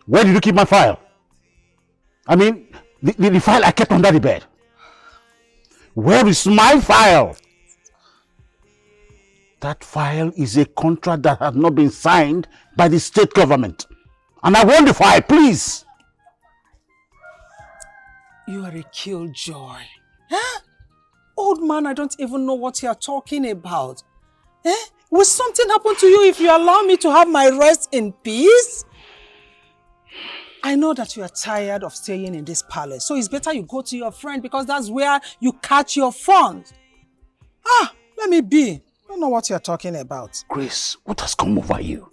Where did you keep my file? I mean, the, the, the file I kept under the bed. Where is my file? That file is a contract that has not been signed by the state government. And I want the file, please. You are a killjoy. Huh? Old man, I don't even know what you are talking about. Eh? Will something happen to you if you allow me to have my rest in peace? I know that you are tired of staying in this palace, so it's better you go to your friend because that's where you catch your fun. Ah, let me be. I don't know what you're talking about. Grace, what has come over you?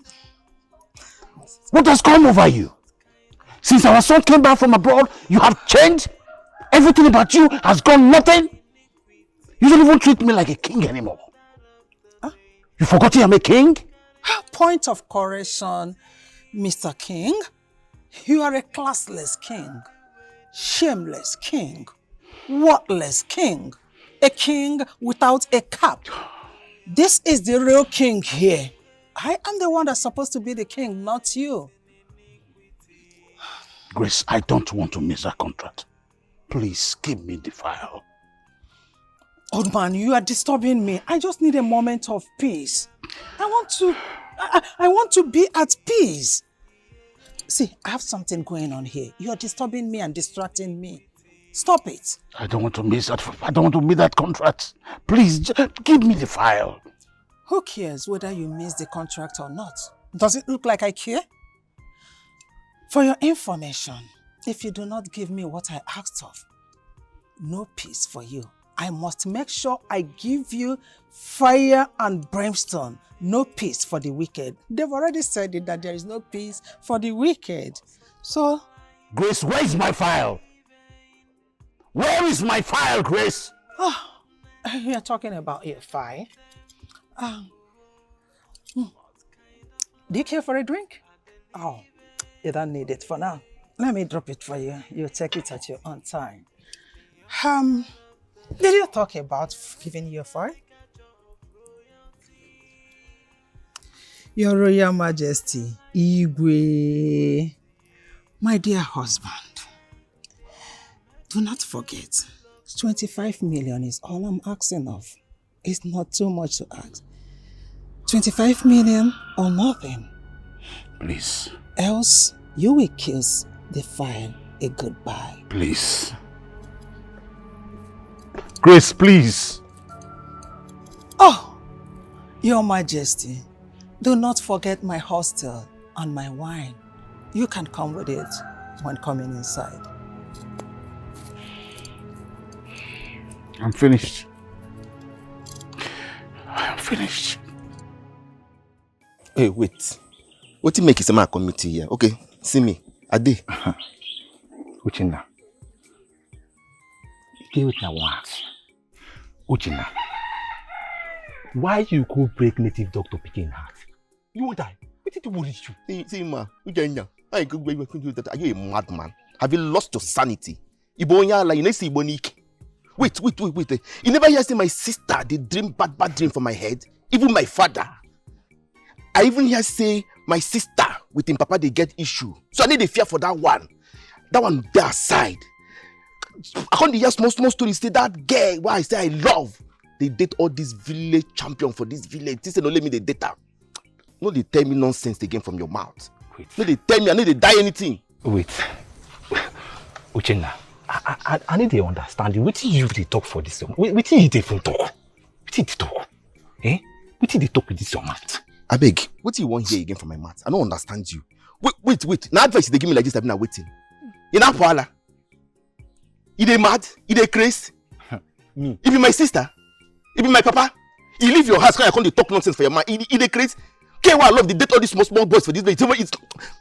What has come over you? Since our son came back from abroad, you have changed. Everything about you has gone nothing. You don't even treat me like a king anymore. You forgot I'm a king? Point of correction, Mister King. You are a classless king, shameless king, worthless king, a king without a cap. This is the real king here. I am the one that's supposed to be the king, not you. Grace, I don't want to miss that contract. Please give me the file. Old man, you are disturbing me. I just need a moment of peace. I want to, I, I want to be at peace. See, I have something going on here. You are disturbing me and distracting me. Stop it. I don't want to miss that. I don't want to miss that contract. Please, j- give me the file. Who cares whether you miss the contract or not? Does it look like I care? For your information, If you do not give me what I asked of, no peace for you. I must make sure I give you fire and brimstone. No peace for the wicked. They've already said it that there is no peace for the wicked. So, Grace, where is my file? Where is my file, Grace? Oh, you're talking about your file. Um, hmm. Do you care for a drink? Oh, you don't need it for now. Let me drop it for you. You take it at your own time. Um, did you talk about giving your file? Your Royal Majesty, Igwe, my dear husband, do not forget, twenty-five million is all I'm asking of. It's not too much to ask. Twenty-five million or nothing. Please. Else, you will kiss the file a goodbye. Please. Grace, please. Oh, Your Majesty, do not forget my hostel and my wine. You can come with it when coming inside. I'm finished. I'm finished. Hey, wait. Wetin make you say make I come meet you here? Okay, see me. I dey. Uchenna. You get wetin I wan ask? Uchenna. Why you go break native doctor pikin heart? You wan die? Wetin dey worry you? See, see, ma, Uchenna, I go break native doctor. Are you a madman? Have you lost your sanity? Igbo onye ala, you no see Igbo n'ike. Wait, wait, wait, wait. Eh. You never hear say my sister dey dream bad, bad dream for my head? Even my father. I even hear say my sister with him papa dey get issue. So I no dey fear for that one. That one dey aside. I come dey hear small, small story say that girl wey I say I love dey date all this village champion for this village. Think say na only me dey date am. No dey tell me nonsense again from your mouth. Wait. No dey tell me I no dey die anything. Wait. Uchenna, I, I, I, I no dey understand you. Wetin you dey talk for this? Wait, wetin you dey even talk? Wetin you dey talk? Eh? Wetin you dey talk with this your mouth? Abeg, wetin you wan hear again from my mouth? I no understand you. Wait, wait, wait. Na advice you dey give me like this, abi na wetin? You na wahala? You dey mad? You dey craze? Me? You be my sister? You be my papa? You leave your house, come here, come dey talk nonsense for your man. You, you dey craze? K Y, I love the date all these small, small boys for this place. It's,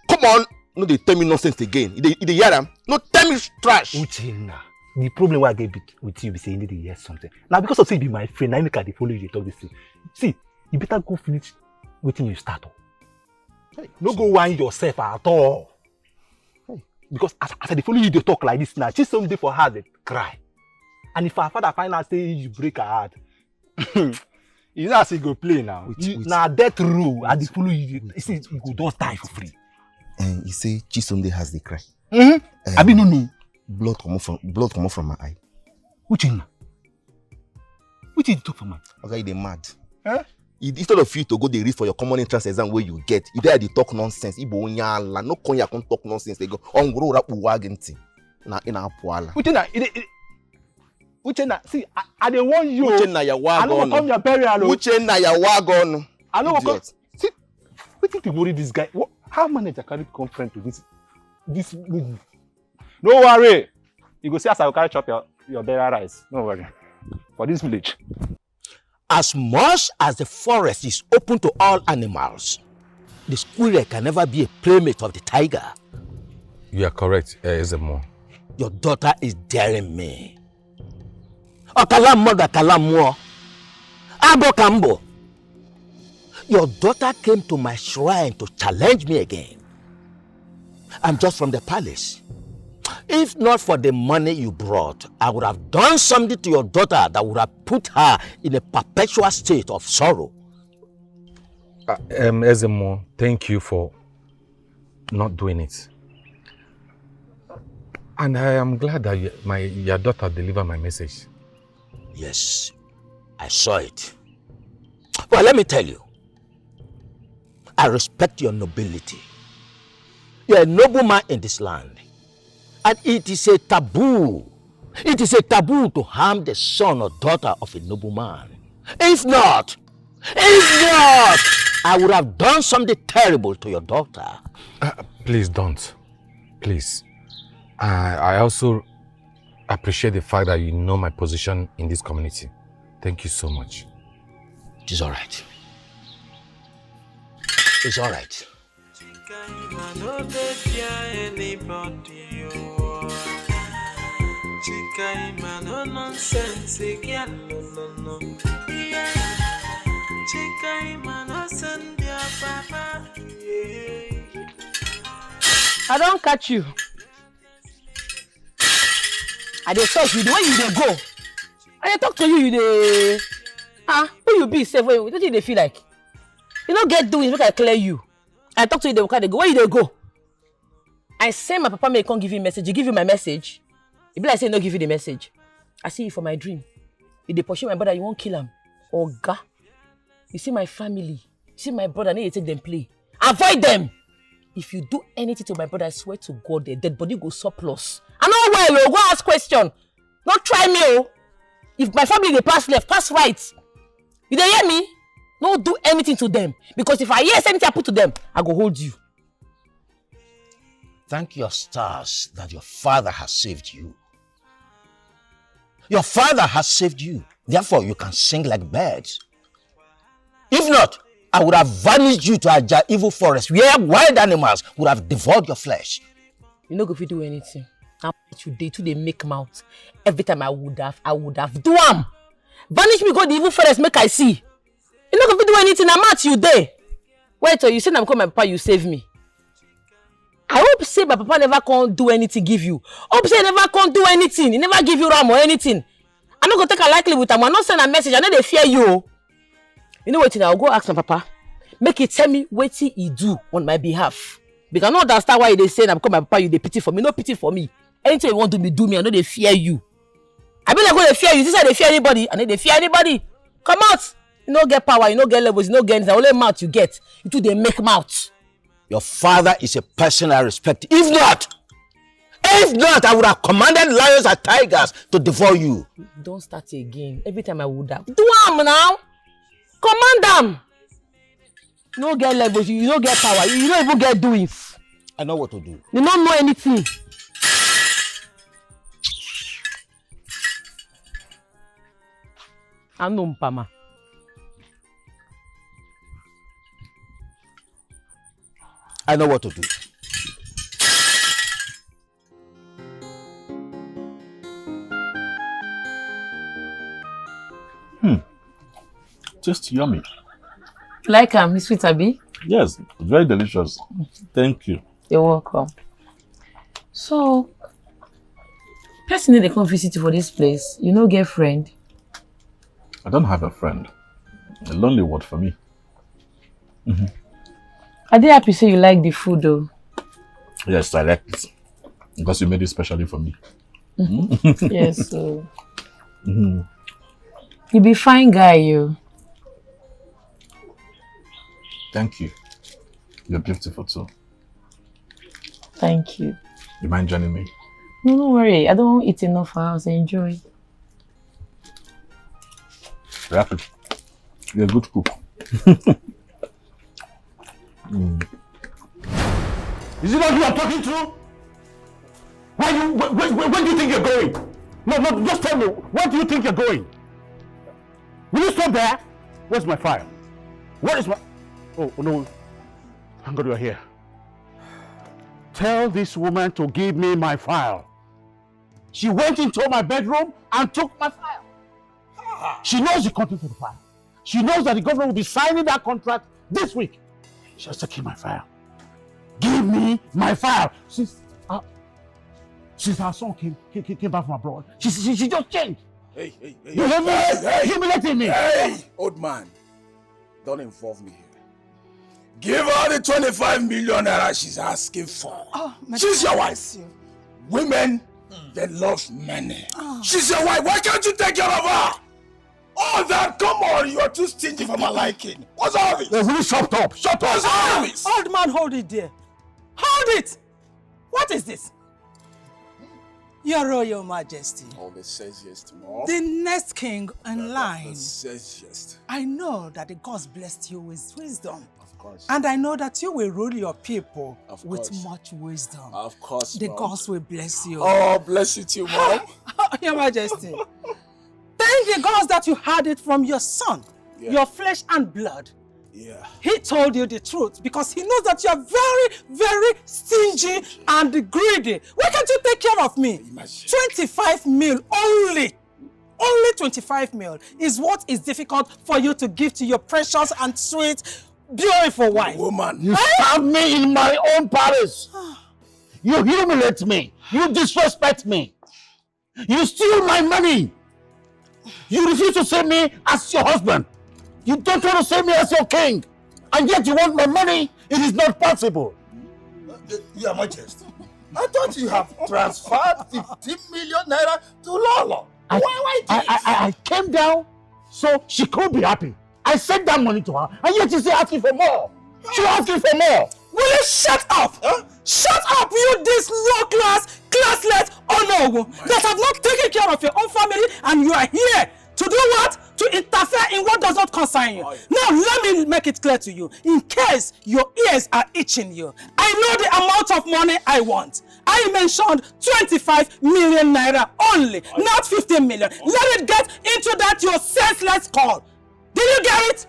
come on, no dey tell me nonsense again. You dey, you dey hear am? No tell me trash. Uchenna, the problem wey I get with, with you be say you no dey hear something. Na because of say you be my friend, na make I dey follow you dey talk this thing. See, you better go finish wetin you start o. Hey, no go whine yourself at all. Hey. Because as, as I dey follow you dey talk like this now, Chisom dey for house dey cry. And if her father find out say you break her heart, you know as e go play now. Wait, you, wait. Na death row, I dey follow you. Wait, you see, wait, you go just die for free. And you say Chisom dey house dey cry. Mm-hmm. Um, I be no know. Blood comot from, blood comot from my eye. Uchenna. Wetin you dey talk for mouth? Oga, you dey mad. Eh? You, instead of you to go dey read for your common entrance exam wey you get, you dey dey talk nonsense. Igbo onye ala, no come here come talk nonsense again. Ongoro ora kpuwa gị ntị. Na ị na-apụ ala. Uchenna, you dey, you dey, Uchenna, see, I, I dey warn you. Uchenna, ya wa I no go gone. Come your burial o. Uchenna, ya wa gone. I no go come. Idiot. See, wetin dey worry this guy? What, how manager carry come friend to this, this lady? No worry. You go see as I go carry chop your, your burial rice. No worry. For this village. As much as the forest is open to all animals, the squirrel can never be a playmate of the tiger. You are correct, eh, Ezemo. Your daughter is daring me. Ọkala mmadụ, ọkala mmụọ. Agụ ka m bụ. Your daughter came to my shrine to challenge me again. I'm just from the palace. If not for the money you brought, I would have done something to your daughter that would have put her in a perpetual state of sorrow. Uh, um, Ezemo, thank you for not doing it. And I am glad that you, my, your daughter delivered my message. Yes, I saw it. But let me tell you, I respect your nobility. You're a noble man in this land. And it is a taboo. It is a taboo to harm the son or daughter of a noble man. If not, if not, I would have done something terrible to your daughter. Uh, please don't. Please. I, I also appreciate the fact that you know my position in this community. Thank you so much. It's all right. It's all right. Chikaima no dey fear anybody, oh. Chikaima no nonsense, girl, no, no, no. Yeah. Chikaima no send your papa, yeah. I don catch you. I dey talk you the way you dey go. I dey talk to you, you dey. Ah, who you be sef? Wetin you dey feel like? You no get doings, make I clear you. I talk to you, dey waka dey go. Where you dey go? I send my papa make he come give you message. He give you my message. E be like say he no give you the message. I see you for my dream. You dey pursue my brother, you wan kill am. Oga, you see my family, you see my brother, no dey take them play. Avoid them. If you do anything to my brother, I swear to God, the dead body go surplus. I know where you go ask question. No try me, oh. If my family dey pass left, pass right. You dey hear me? No do anything to them. Because if I hear anything happen to them, I go hold you. Thank your stars that your father has saved you. Your father has saved you. Therefore, you can sing like birds. If not, I would have vanished you to Aja evil forest where wild animals would have devoured your flesh. You no go fit do anything. Now you dey too dey make mouth. Every time I would have, I would have do am. Vanish me go the evil forest make I see. You no go fit do anything. Na mad you dey. Wait till you say na because my papa you save me. I hope say my papa never come do anything give you. Hope say he never come do anything. He never give you ram or anything. I no go take am lightly with am. I no send a message. I no dey fear you. Oh. You know wetin? I go ask my papa. Make he tell me wetin he do on my behalf. Because I no understand why you dey say na because my papa you dey pity for me. No pity for me. Anything you wan do me, do me. I no dey fear you. I be like go dey fear you. This I dey fear anybody. I no dey fear anybody. Come out. You no get power. You no get levels. You no get anything. Only mouth you get. You too dey make mouth. Your father is a person I respect. If not, if not, I would have commanded lions and tigers to devour you. Don't start again. Every time I would have. Do am now. Command am. You no get levels. You no get power. You no even get doings. I know what to do. You no know anything. Anu mpama. I know what to do. Hmm. Just yummy. Like am, e sweet, abi? Yes, very delicious. Thank you. You're welcome. So, person need to come visit you for this place. You no get friend? I don't have a friend. A lonely word for me. Mm-hmm. I dey happy say you like the food though. Yes, I like it. Because you made it specially for me. Mm-hmm. Yes, so. Mm-hmm. You be fine guy, you. Thank you. You're beautiful too. Thank you. You mind joining me? No, no worry. I don't eat enough for house. Enjoy. Rapid. You're a good cook. Mm. Is it not you I'm talking to? Where, you, where, where, where do you think you're going? No, no, just tell me. Where do you think you're going? Will you stop there? Where's my file? Where is my... Oh, oh no. Thank God you're here. Tell this woman to give me my file. She went into my bedroom and took my file. She knows the content of the file. She knows that the government will be signing that contract this week. She has taken my file. Give me my file. Since, uh, since our son came, came, came back from abroad, she, she, she just changed. Hey, hey, hey, hey, humiliating me. Hey, old man, don't involve me here. Give her the twenty-five million naira she's asking for. Oh, she's your wife. Women, mm, they love money. Oh. She's your wife. Why can't you take care of her? All that, come on, you are too stingy for my liking. What's all this? Hey, will you shut up? Shut up. What's all this? Old man, hold it there. Hold it! What is this? Your Royal Majesty. Always says yes to more. The next king in line. Says yes. I know that the gods blessed you with wisdom. Of course. And I know that you will rule your people Of with course. much wisdom. Of course, The Mom. Gods will bless you. Oh, bless you too, Mom. Your Majesty, thank the gods that you had it from your son, Yeah. your flesh and blood. Yeah. He told you the truth because he knows that you are very, very stingy and greedy. Why can't you take care of me? Imagine. Twenty-five mil only. Only twenty-five mil is what is difficult for you to give to your precious and sweet, beautiful wife. Woman. You stab me in my own palace. You humiliate me. You disrespect me. You steal my money. You refuse to see me as your husband. You don't want to see me as your king. And yet you want my money. It is not possible. Uh, Your Majesty, I thought you have transferred fifteen million naira to Lolo. I, Why, why I, this? I, I, I came down so she could be happy. I sent that money to her, and yet she's still asking for more. She's asking for more. Will you shut up? Shut up, you this low class, classless Onowo that have not taken care of your own family and you are here to do what? To interfere in what does not concern you. Now let me make it clear to you, in case your ears are itching you. I know the amount of money I want. I mentioned twenty-five million naira only, not fifteen million. Let it get into that your senseless call. Did you get it?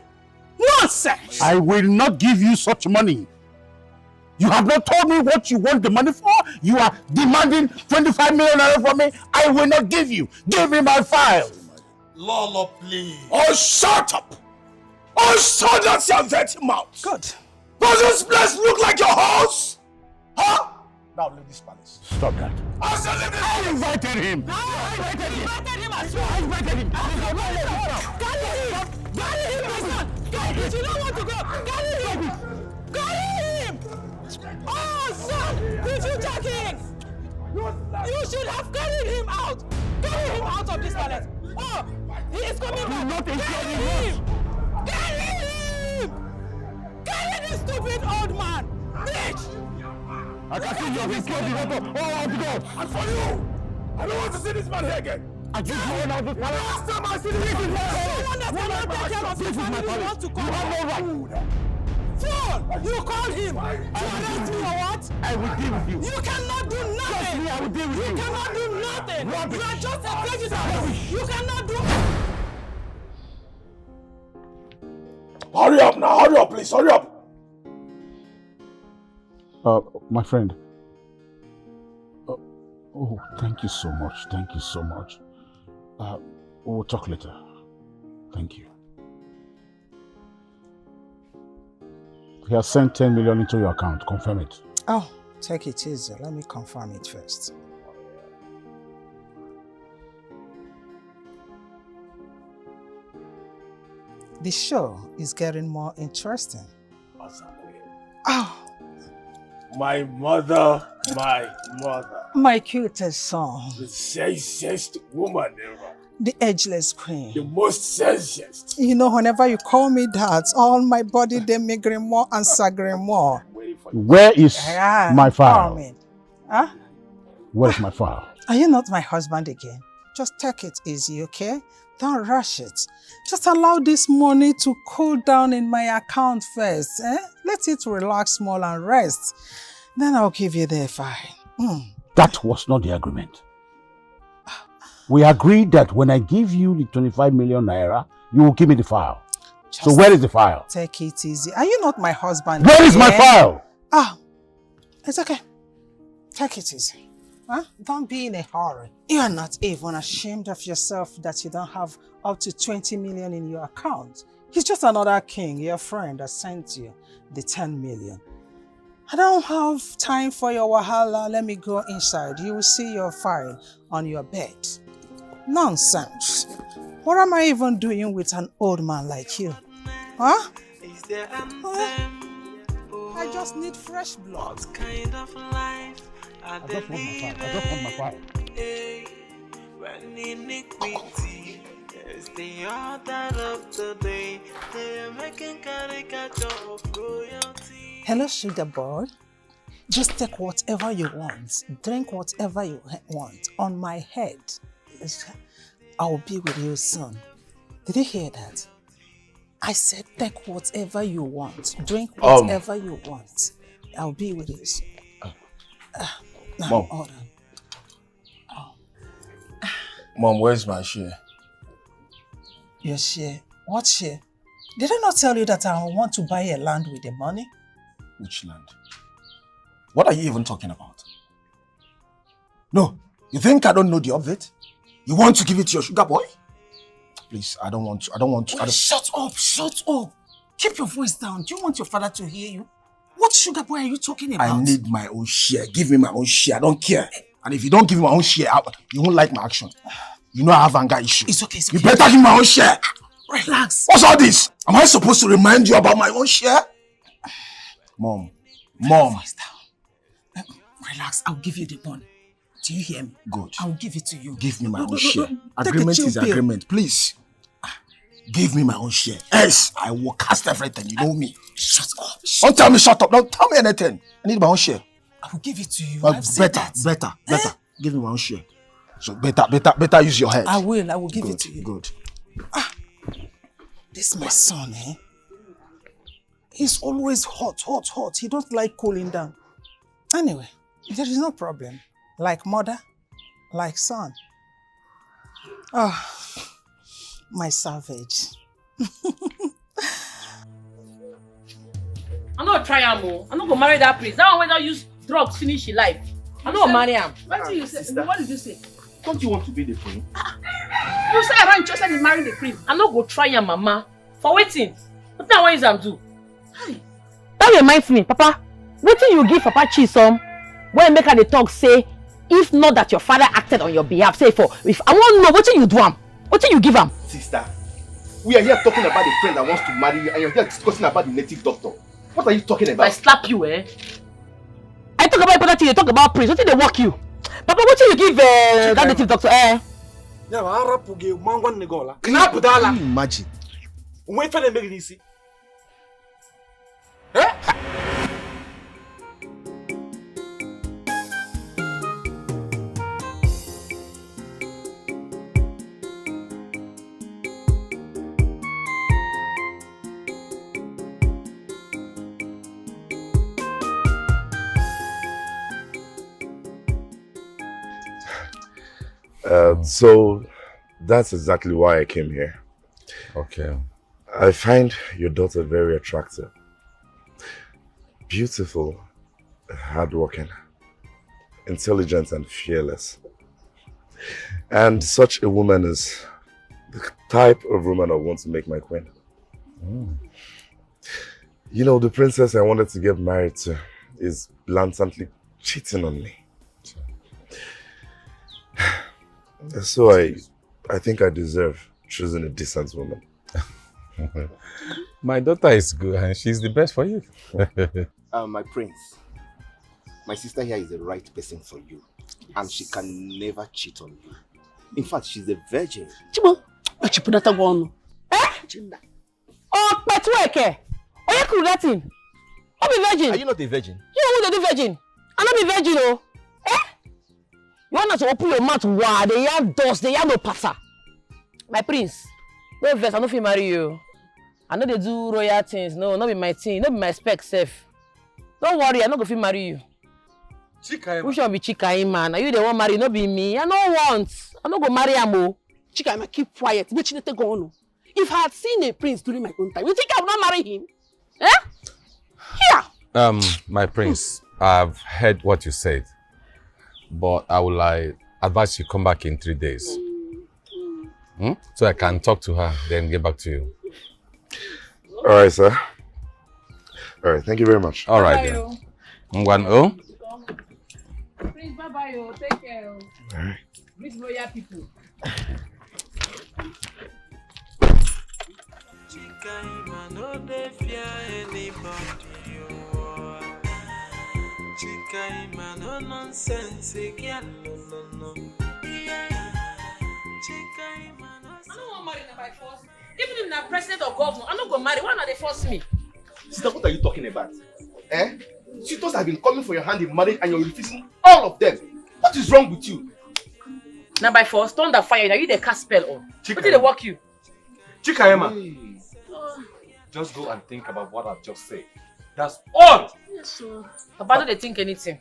Nonsense! I will not give you such money. You have not told me what you want the money for. You are demanding twenty-five million naira from me. I will not give you. Give me my file. Lolo, please. Oh, shut up! Oh, shut that your dirty mouth! Good. Does this place look like your house? Huh? Now leave this palace. Stop that. I said leave this I invited him. I invited him. I invited him as well. I invited him. Carry him. Carry him, my son. Carry him. You don't want to go. Carry him. Carry him. Oh, son, the future king. You should have carried him out. Carry him out of this palace. Oh, he is coming back. Not Carry enjoying him. Carry him. Carry this stupid old man. Bitch. I can see you have been killed the weapon. Oh, of God. And for you, I don't want to see this man here again. I just want out of this palace. Last time I see this man here, Someone that cannot take care of his This is my family palace. wants to You come. have no right. Fool! You called him to arrest me or what? I will deal with you. You cannot do Trust me, nothing. I will deal with You you. Cannot do nothing. Rubbish. You are just a digital. You cannot do. Hurry up now, hurry up, please, hurry up. Uh, my friend. Uh, oh, thank you so much. Thank you so much. Uh, we'll talk later. Thank you. He has sent ten million into your account. Confirm it. Oh, take it easy. Let me confirm it first. The show is getting more interesting. Oh, My mother, my mother. My cutest son, The sexiest woman ever. The ageless queen. The most sexiest. You know, whenever you call me that, all my body they make more and sagre more. Waiting for Where is Ah, my file? Amen. Huh? Where's my file? Are you not my husband again? Just take it easy, okay? Don't rush it. Just allow this money to cool down in my account first. Eh? Let it relax small and rest. Then I'll give you the file. Mm. That was not the agreement. We agreed that when I give you the twenty-five million naira, you will give me the file. So Just where is the file? Take it easy. Are you not my husband? Where is my again? File? Ah, it's okay. Take it easy. Huh? Don't be in a hurry. You are not even ashamed of yourself that you don't have up to twenty million in your account. He's just another king, your friend that sent you the ten million. I don't have time for your wahala. Let me go inside. You will see your file on your bed. Nonsense. What am I even doing with an old man like you? Huh? Huh? I just need fresh blood. What kind of life are I they just want my file. I just want my file. living? When iniquity is the order of the day, they are making caricature of royalty. Hello, sugar boy. Just take whatever you want, drink whatever you ha- want on my head. I'll be with you soon. Did you hear that? I said take whatever you want. Drink Um. whatever you want. I'll be with you soon. Uh, now, Mom. Hold on. Mom, where's my share? Your share. What share? Did I not tell you that I want to buy a land with the money? Which land? What are you even talking about? No, you think I don't know the update? You want to give it to your sugar boy? Please, I don't want to. I don't want to. I Well, don't... shut up, shut up. Keep your voice down. Do you want your father to hear you? What sugar boy are you talking about? I need my own share. Give me my own share. I don't care. And if you don't give me my own share, I, you won't like my action. You know I have anger issues. It's okay, it's You okay. better give me my own share. Relax. What's all this? Am I supposed to remind you about my own share? Mom, mom, Voice down. Um, Relax. I'll give you the money. Do you hear me? Good. I'll give it to you. Give me my No, own no, no, share. no. Take a Agreement chill is pill. Agreement. Please. Give me my own share. Else, I will cast everything. You know me. Shut up. Don't tell me shut up. Don't tell me anything. I need my own share. I will give it to you. But I've said better, it. better, better. Give me my own share. So better, better, better use your head. I will. I will give Good, it to you. Good. This my son, eh? He's always hot, hot, hot. He don't like cooling down. Anyway, there is no problem. Like mother, like son. Ah, my savage. I no try am o. I no go marry that prince. That one wey don use drugs finish him life. I no go marry am. What did you say? What did you say? Don't you want to be the prince? You say I ran interested in marrying the prince. I no go try am, mama. For wetin? Wetin I wan use am do? Hi. That reminds me, papa. Wetin you give papa Chisom? When make her dey talk say, if not that your father acted on your behalf, say for if I wan know wetin you do am, wetin you give am? Sister, we are here talking about the friend that wants to marry you, and you're here discussing about the native doctor. What are you talking If I about? Slap you, eh? I talk about important thing, you talk about prince. Wetin dey work you? Papa, wetin you give uh, that native doctor? Eh? Ya ba arapu ge mangwan ne gola. Knapu dala. Can you imagine? Onwe fere megidi isi. Uh, so that's exactly why I came here. Okay. I find your daughter very attractive, beautiful, hardworking, intelligent, and fearless. And such a woman is the type of woman I want to make my queen. You know, the princess I wanted to get married to is blatantly cheating on me. So I, I think I deserve choosing a decent woman. My daughter is good and she's the best for you. Uh, my prince, my sister here is the right person for you, and she can never cheat on you. In fact, she's a virgin. Chibo, but you put that one. Eh? Chinda. Oh, Petueke. Oye, cool that thing. No be virgin. Are you not a virgin? You know who dey do virgin? I no be virgin o. Eh? You want to open your mouth wide, dey hear dust, dey hear no pata. My prince, no vex, I no fit marry you. I no dey do royal things, no, no be my thing, no be my spec sef. Don't worry, I no go fit marry you. Chikaima. Which one be Chikaima? Na you dey wan marry, no be me. I no want. I no go marry am o. Chikaima, keep quiet. Make she take go on. If I had seen a prince during my own time, you think I would not marry him? Eh? Here. Um, my prince, I've heard what you said, but I will, like, advise you come back in three days. Hmm? So I can talk to her, then get back to you. All right, sir. All right, thank you very much. All right, then. Ngwan, oh? Please, bye bye, oh. Take care, oh. All right. Greet royal people. Chikaima no dey fear anybody, oh. Chikaima no nonsense again, no, no, no. Yeah. Chikaima no. I no wan marry na by force. Even if na president or governor, I no go marry. Why una dey force me? Sister, what are you talking about? Eh? Suitors have been coming for your hand in marriage and you're refusing all of them. What is wrong with you? Na by force, thunder fire, na you dey cast spell on. Chika. Wetin dey work you? Chikaima. Oh, Just go and think about what I've just said. That's all. Yes, sir. Papa, no dey think anything.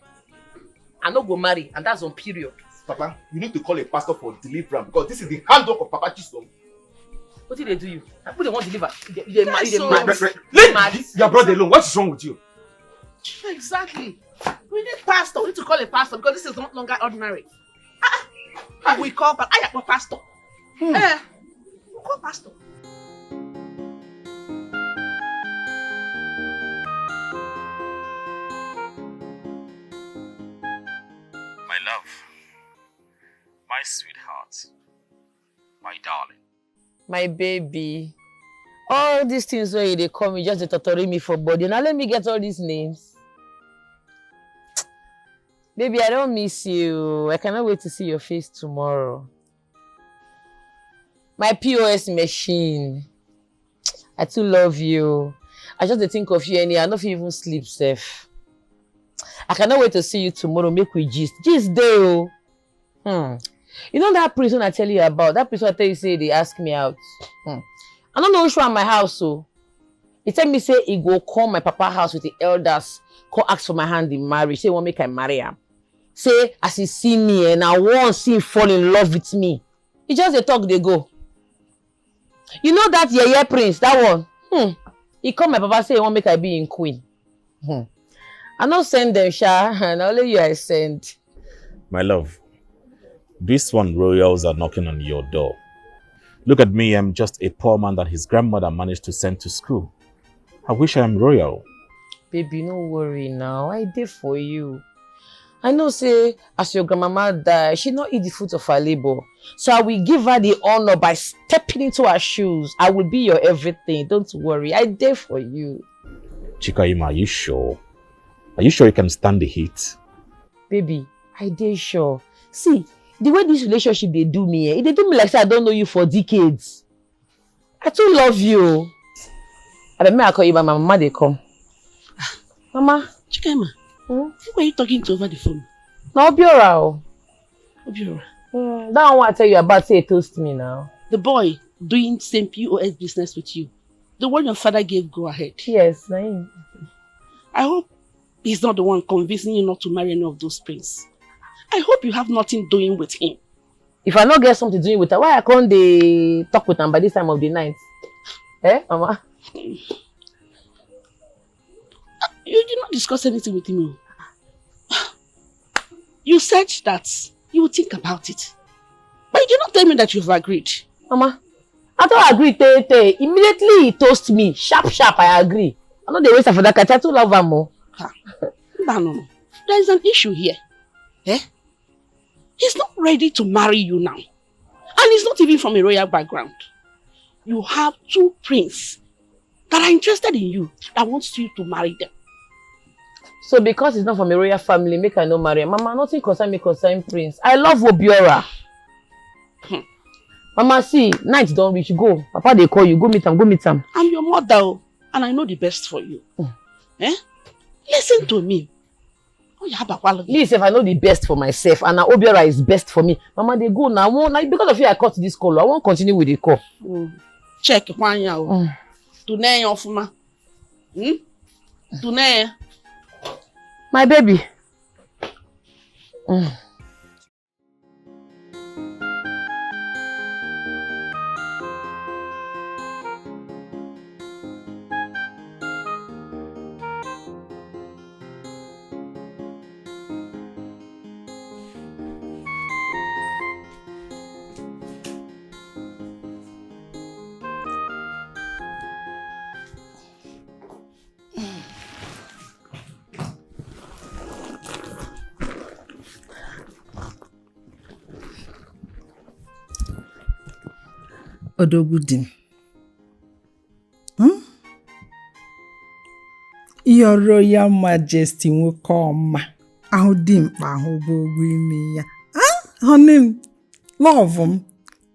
I no go marry, and that's on period. Papa, you need to call a pastor for deliverance because this is the handwork of Papa Chisom. What did they do you? People they want deliver. You dey, you dey ma- you dey mad. Leave your brother alone. What is wrong with you? Exactly. We need pastor. We need to call a pastor because this is no longer ordinary. Ah, ah. We call pa- Ayakwa pastor. Eh, we call pastor. My love, my sweetheart, my darling. My baby. All these things wey you dey call me just dey totori me for body. Now let me get all these names. Baby, I don't miss you. I cannot wait to see your face tomorrow. My P O S machine. I too love you. I just dey think of you anyhow. I no fit even sleep sef. I cannot wait to see you tomorrow. Make we gist. Gist dey o. Hmm. You know that priest when I tell you about? That priest when I tell you say they ask me out. Hmm. I don't know which one my house so. He tell me say he go come my papa house with the elders, come ask for my hand in marriage. Say he wan make I marry am. Say as he see me and I wan see him fall in love with me. He just dey talk dey go. You know that yeye prince, that one. Hmm. He come my papa say he wan make I be him queen. Hmm. I no send them, sha. Na only you I send. My love, this one royals are knocking on your door. Look at me, I'm just a poor man that his grandmother managed to send to school. I wish I am royal. Baby, no worry now. I dey for you. I know say as your grandmama die, she no eat the fruit of her labor. So I will give her the honor by stepping into her shoes. I will be your everything. Don't worry. I dey for you. Chikaima, are you sure? Are you sure you can stand the heat? Baby, I dey sure. See, the way this relationship dey do me, eh, e dey do me like say I don't know you for decades. I too love you. I bet me I call you, but my mama dey come. Mama. Chikaima, hmm? Who are you talking to over the phone? Na Obiora o. Obiora. Mm, that one I tell you about say toast me now. The boy doing same P O S business with you. The one your father gave go ahead. Yes, na him. I hope he's not the one convincing you not to marry any of those prince. I hope you have nothing doing with him. If I no get something doing with her, why I come dey talk with am by this time of the night? Eh, mama? You did not discuss anything with him. You said that you will think about it. But you did not tell me that you've agreed. Mama, I don't agree, tey tey. Immediately he toast me. Sharp, sharp, I agree. I no dey waste am for that kind. I too love am o. No, no, no. There is an issue here. Eh? He's not ready to marry you now. And he's not even from a royal background. You have two prince that are interested in you, that wants you to marry them. So because he's not from a royal family, make I no marry am. Mama, nothing concern me concern prince. I love Obiora. Hmm. Mama, see, night don reach, go. Papa dey call you, go meet am, go meet am. I'm your mother o, and I know the best for you. Hmm. Eh? Listen to me. Oh, you have a quality. Me sef, I know the best for myself, and na Obiora is best for me. Mama, dey go now. I wan, na because of you I cut this call. I wan continue with the call. Mm. Check, kwanya o. Mm. Tune ọfụma. Hmm? Tune. My baby. Mm. Odogwu di m. Hmm? Your Royal Majesty, nwoke ọma, ahụ dimkpa, ahụ bụ ogwu imi ya. Huh? Honey m, love m.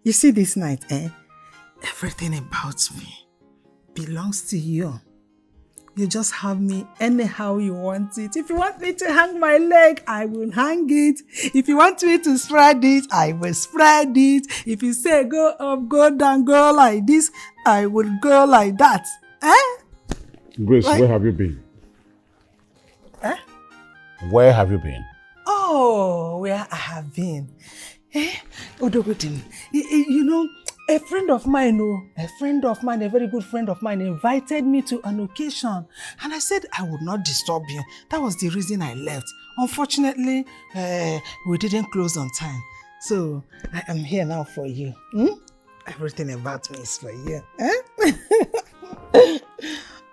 You see this night, eh? Everything about me belongs to you. You just have me anyhow you want it. If you want me to hang my leg, I will hang it. If you want me to spread it, I will spread it. If you say go up, go down, go like this, I will go like that. Eh? Grace, where have you been? Eh? Where have you been? Oh, where I have been. Eh? Odogudin, you know, a friend of mine, oh, a friend of mine, a very good friend of mine, invited me to an occasion. And I said I would not disturb you. That was the reason I left. Unfortunately, uh, we didn't close on time. So I am here now for you. Hmm? Everything about me is for you. Eh?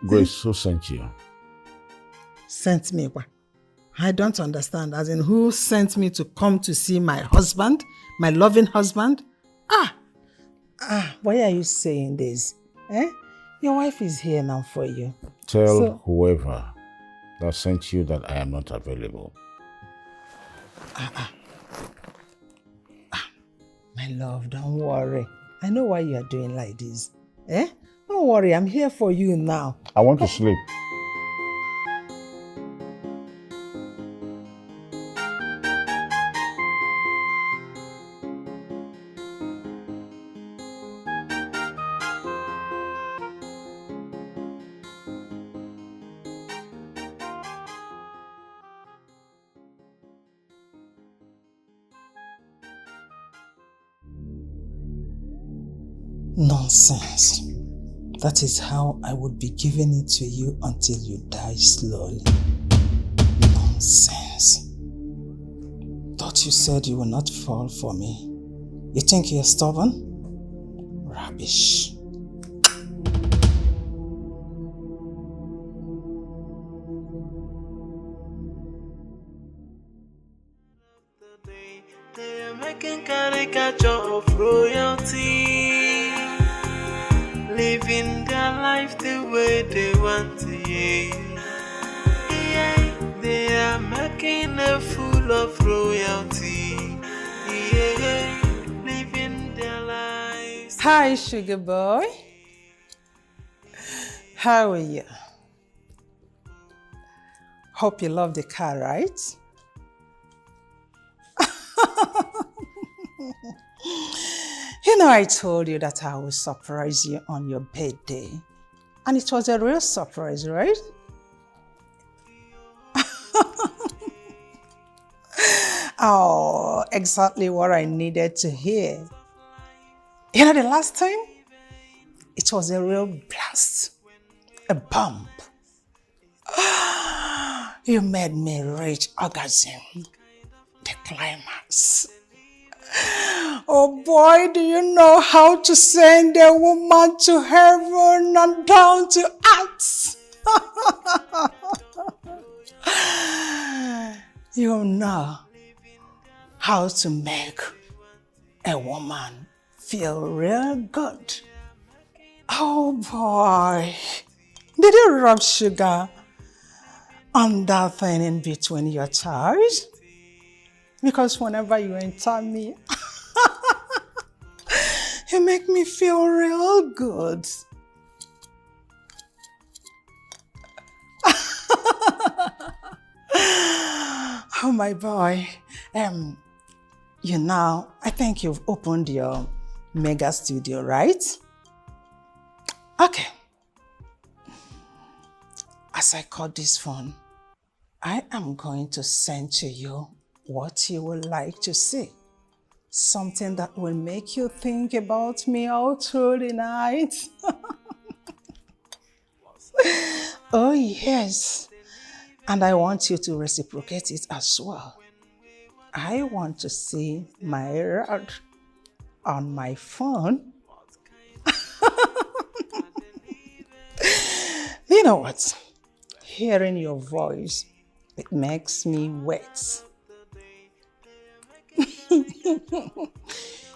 Grace, who sent you? Sent me what? I don't understand. As in, who sent me to come to see my husband, my loving husband? Ah, ah, why are you saying this? Eh? Your wife is here now for you. Tell so, whoever that sent you that I am not available. Ah, ah. Ah, my love, don't worry. I know why you are doing like this. Eh? Don't worry, I'm here for you now. I want to sleep. Nonsense. That is how I would be giving it to you until you die slowly. Nonsense. Thought you said you will not fall for me. You think you're stubborn? Rubbish. They are making caricature of royalty, living their life the way they want to. Yeah. Yeah. They are making a fool of royalty, yeah. Living their lives. Hi, sugar boy. How are you? Hope you love the car, right? You know, I told you that I will surprise you on your birthday. And it was a real surprise, right? Oh, exactly what I needed to hear. You know, the last time, it was a real blast, a bomb. You made me reach orgasm, the climax. Oh boy, do you know how to send a woman to heaven and down to earth? You know how to make a woman feel real good. Oh boy, did you rub sugar on that thing in between your thighs? Because whenever you enter me, you make me feel real good. Oh my boy, um, you now, I think you've opened your mega studio, right? Okay. As I cut this phone, I am going to send to you what you would like to see. Something that will make you think about me all through the night. Oh, yes. And I want you to reciprocate it as well. I want to see my rod on my phone. You know what? Hearing your voice, it makes me wet.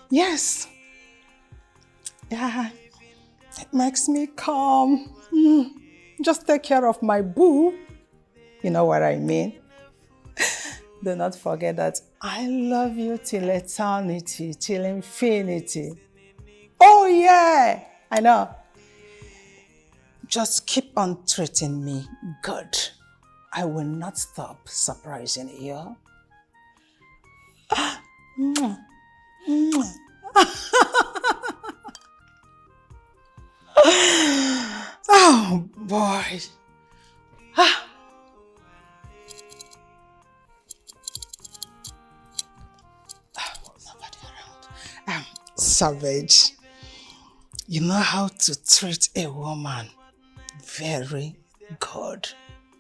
Yes. Yeah. It makes me calm. Mm. Just take care of my boo. You know what I mean? Do not forget that I love you till eternity, till infinity. Oh, yeah, I know. Just keep on treating me good. I will not stop surprising you. Mwah. Mwah. Oh Hey. Ah. Ah, nobody around. Um, Savage, you know how to treat a woman very good.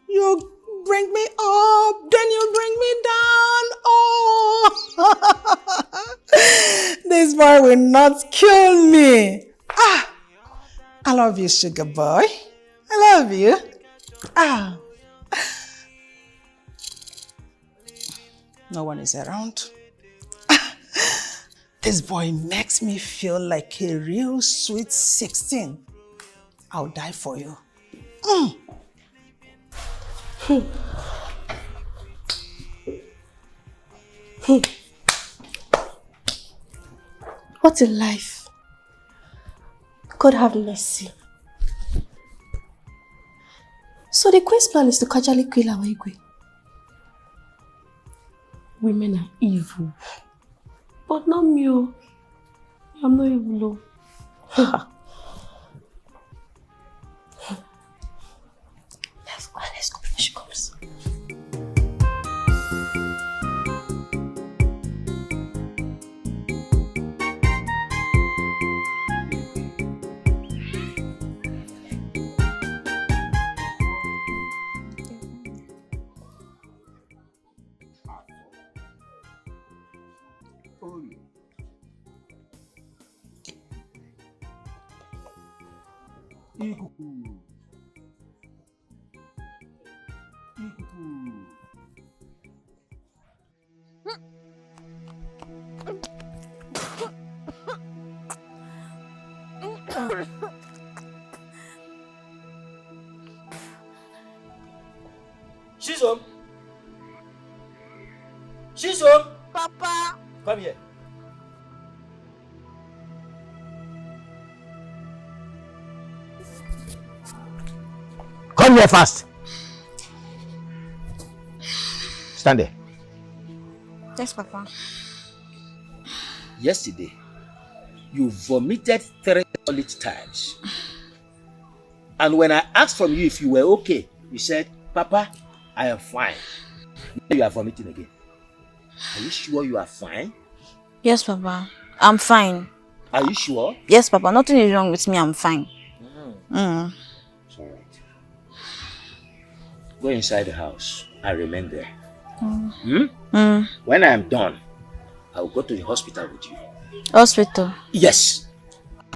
You bring me up, then you bring me down. Oh, this boy will not kill me. Ah, I love you, sugar boy. I love you. Ah, no one is around. This boy makes me feel like a real sweet sixteen. I'll die for you. Mm. What a life. God have mercy. So the queen's plan is to casually kill our Igwe. Women are evil. But not me. Oh. I'm not evil. Oh. Let's go, let's go before she comes. Ikuku. Ikuku. Chisom. Chisom. Papa. Come here. Come here fast. Stand there. Yes, Papa. Yesterday, you vomited three solid times. And when I asked from you if you were okay, you said, Papa, I am fine. Now you are vomiting again. Are you sure you are fine? Yes, Papa. I'm fine. Are you sure? Yes, Papa. Nothing is wrong with me. I'm fine. Mm. It's all right. Go inside the house. I remain there. Mm. Hmm? Mm. When I am done, I will go to the hospital with you. Hospital? Yes.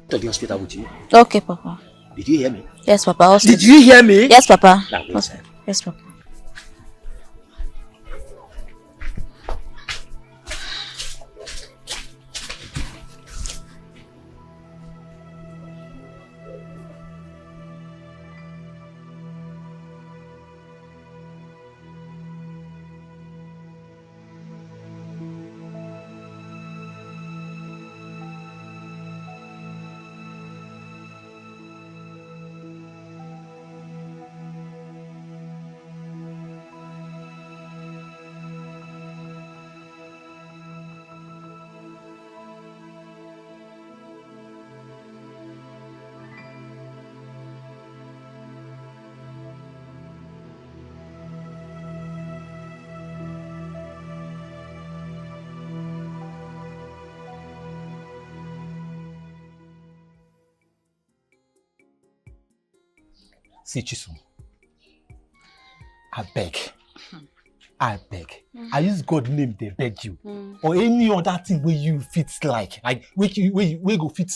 To the hospital with you. Okay, Papa. Did you hear me? Yes, Papa. Hospital. Did you hear me? Yes, Papa. Now go inside. Yes, Papa. See Chisom, I beg, I beg. Mm. I use God name they beg you, mm. Or any other thing where you fit like, like where you where, you, where go fit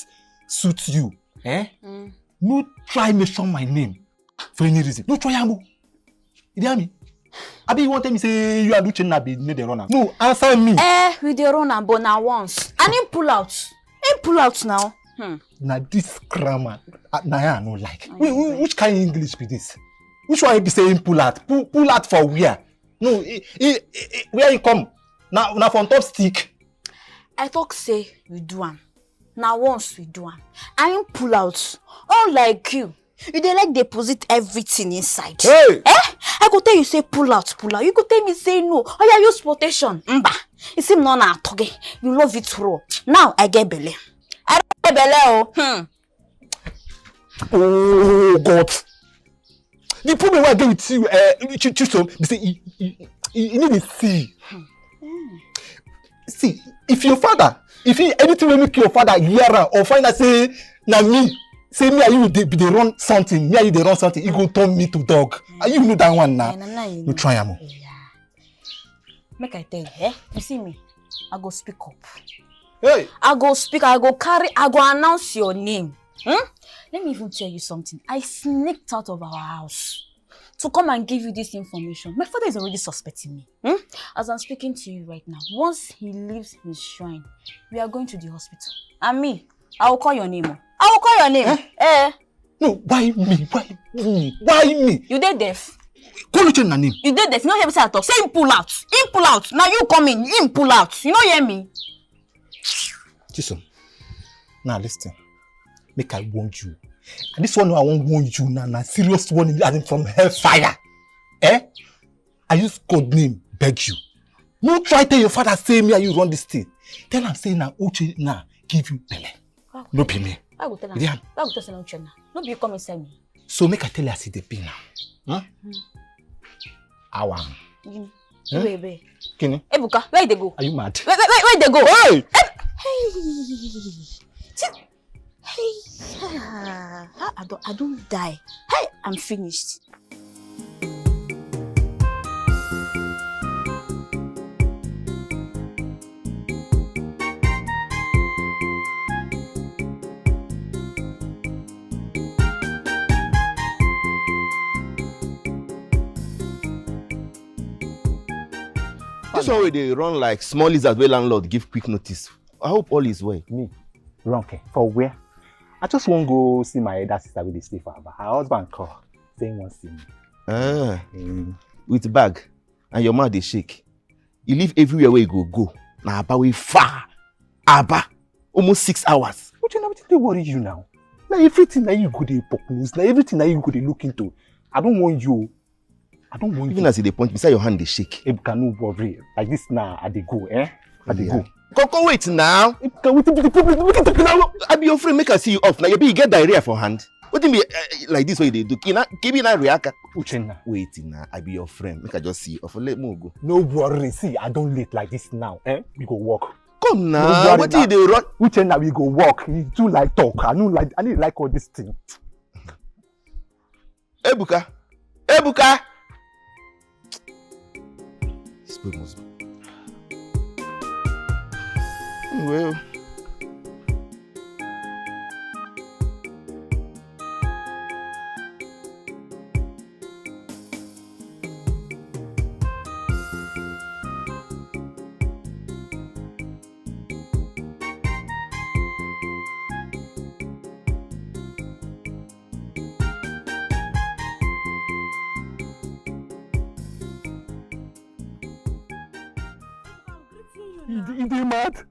suit you, eh? Mm. No try mention my name for any reason. No try am. You hear me? Abi you wan tell me say you and Uchenna be no dey run am? No, answer me. Eh, we dey run am, but na once. And him pull out. Him pull out now. Hmm. Na this grammar, uh, na I no like. Which kind English be this? Which one be say him pull out? Pull, pull out for where? No, he, he, he, where he come? Na, na from top stick. I talk say we do am. Na once we do am. And him pull out. Unlike you. You dey like deposit everything inside. Hey! Eh? I go tell you say pull out, pull out. You go tell me say no. Oh yeah, use protection. Mba. You see, no na atoge. You love it raw. Now I get belle. I get belle. Oh. Hmm. Oh God. The problem wey I get with you, uh, Chisom, be say you, you, you, you need to see. See, if your father, if he, anything will make your father hear am or find out say na me, say me and you dey, dey run something, me and you dey run something, he go turn me to dog. And you know that one now. No try am. Make I tell you, eh? You see me, I go speak up. Hey! I go speak, I go carry, I go announce your name. Hmm? Let me even tell you something. I sneaked out of our house to come and give you this information. My father is already suspecting me. Hmm? As I'm speaking to you right now, once he leaves his shrine, we are going to the hospital. And me, I will call your name. Oh. I will call your name. Eh? Eh? No, why me? Why me? Why me? You dey deaf? Call Uchenna name. You dey deaf? You no hear wetin I talk? Say him pull out. Him pull out. Now you come in. Him pull out. You no hear me? Chisom, now listen. Make I warn you. And this one I wan warn you now. Na serious warning, as in from hellfire. Eh? I use God name beg you. No try tell your father say me and you run this thing. Tell am say na Uchenna give you belle. No be me. Why go tell am? Why go tell am say na Uchenna? No be you come inside me. So make I tell you as e dey be now. Huh? Awa. Gini? Huh? Wait, wait. Kini? Ebuka, where you dey go? Are you mad? Where, where, where, where you dey go? Hey! Hey! See, hey! Ah, I don't, I don't die. Hey, I'm finished. This one wey dey run like small lizard wey landlord give quick notice. I hope all is well. Me? Ronke, for where? I just wan go see my elder sister wey dey stay for Aba. Her husband call, say he wan see me. Ah, mm. With bag and your mouth dey shake. You leave everywhere where you go go. Na Aba wey far. Aba. Almost six hours. But you know wetin dey worry you now? Na everything na you go dey poke nose. Na everything na you go dey look into. I don't want you. I don't want Even you. As you dey point, beside your hand dey shake. Ebuka, no worry. Like this now, I dey go, eh? I dey go. Koko, wait now. Ebuka, wetin be the problem? Wetin be now? I be your friend, make I see you off. Now you be you get diarrhea for hand. Wetin be uh, like this way they do? Kina, kibi na reaka. Uchenna. Wait now. I be your friend. Make I just see you off. Let me go. No worry. See, I don't late like this now, eh? We go work. Come now. What you dey run? Uchenna, we go work. You too like talk. I don't like. I need like all this thing. Ebuka. Ebuka. This boy must be. Well. You dey mad?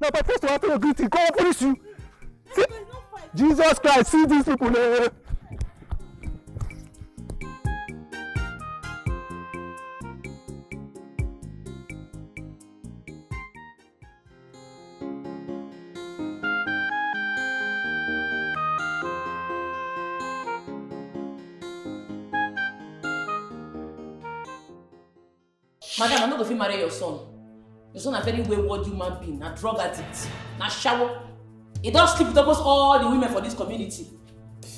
Na by force to after your greeting come finish you. Jesus Christ, see these people. Eh? Madam, I no go fit marry your son. Your son na very wayward human being, na drug addict, na shawo. He don sleep with almost all the women for this community.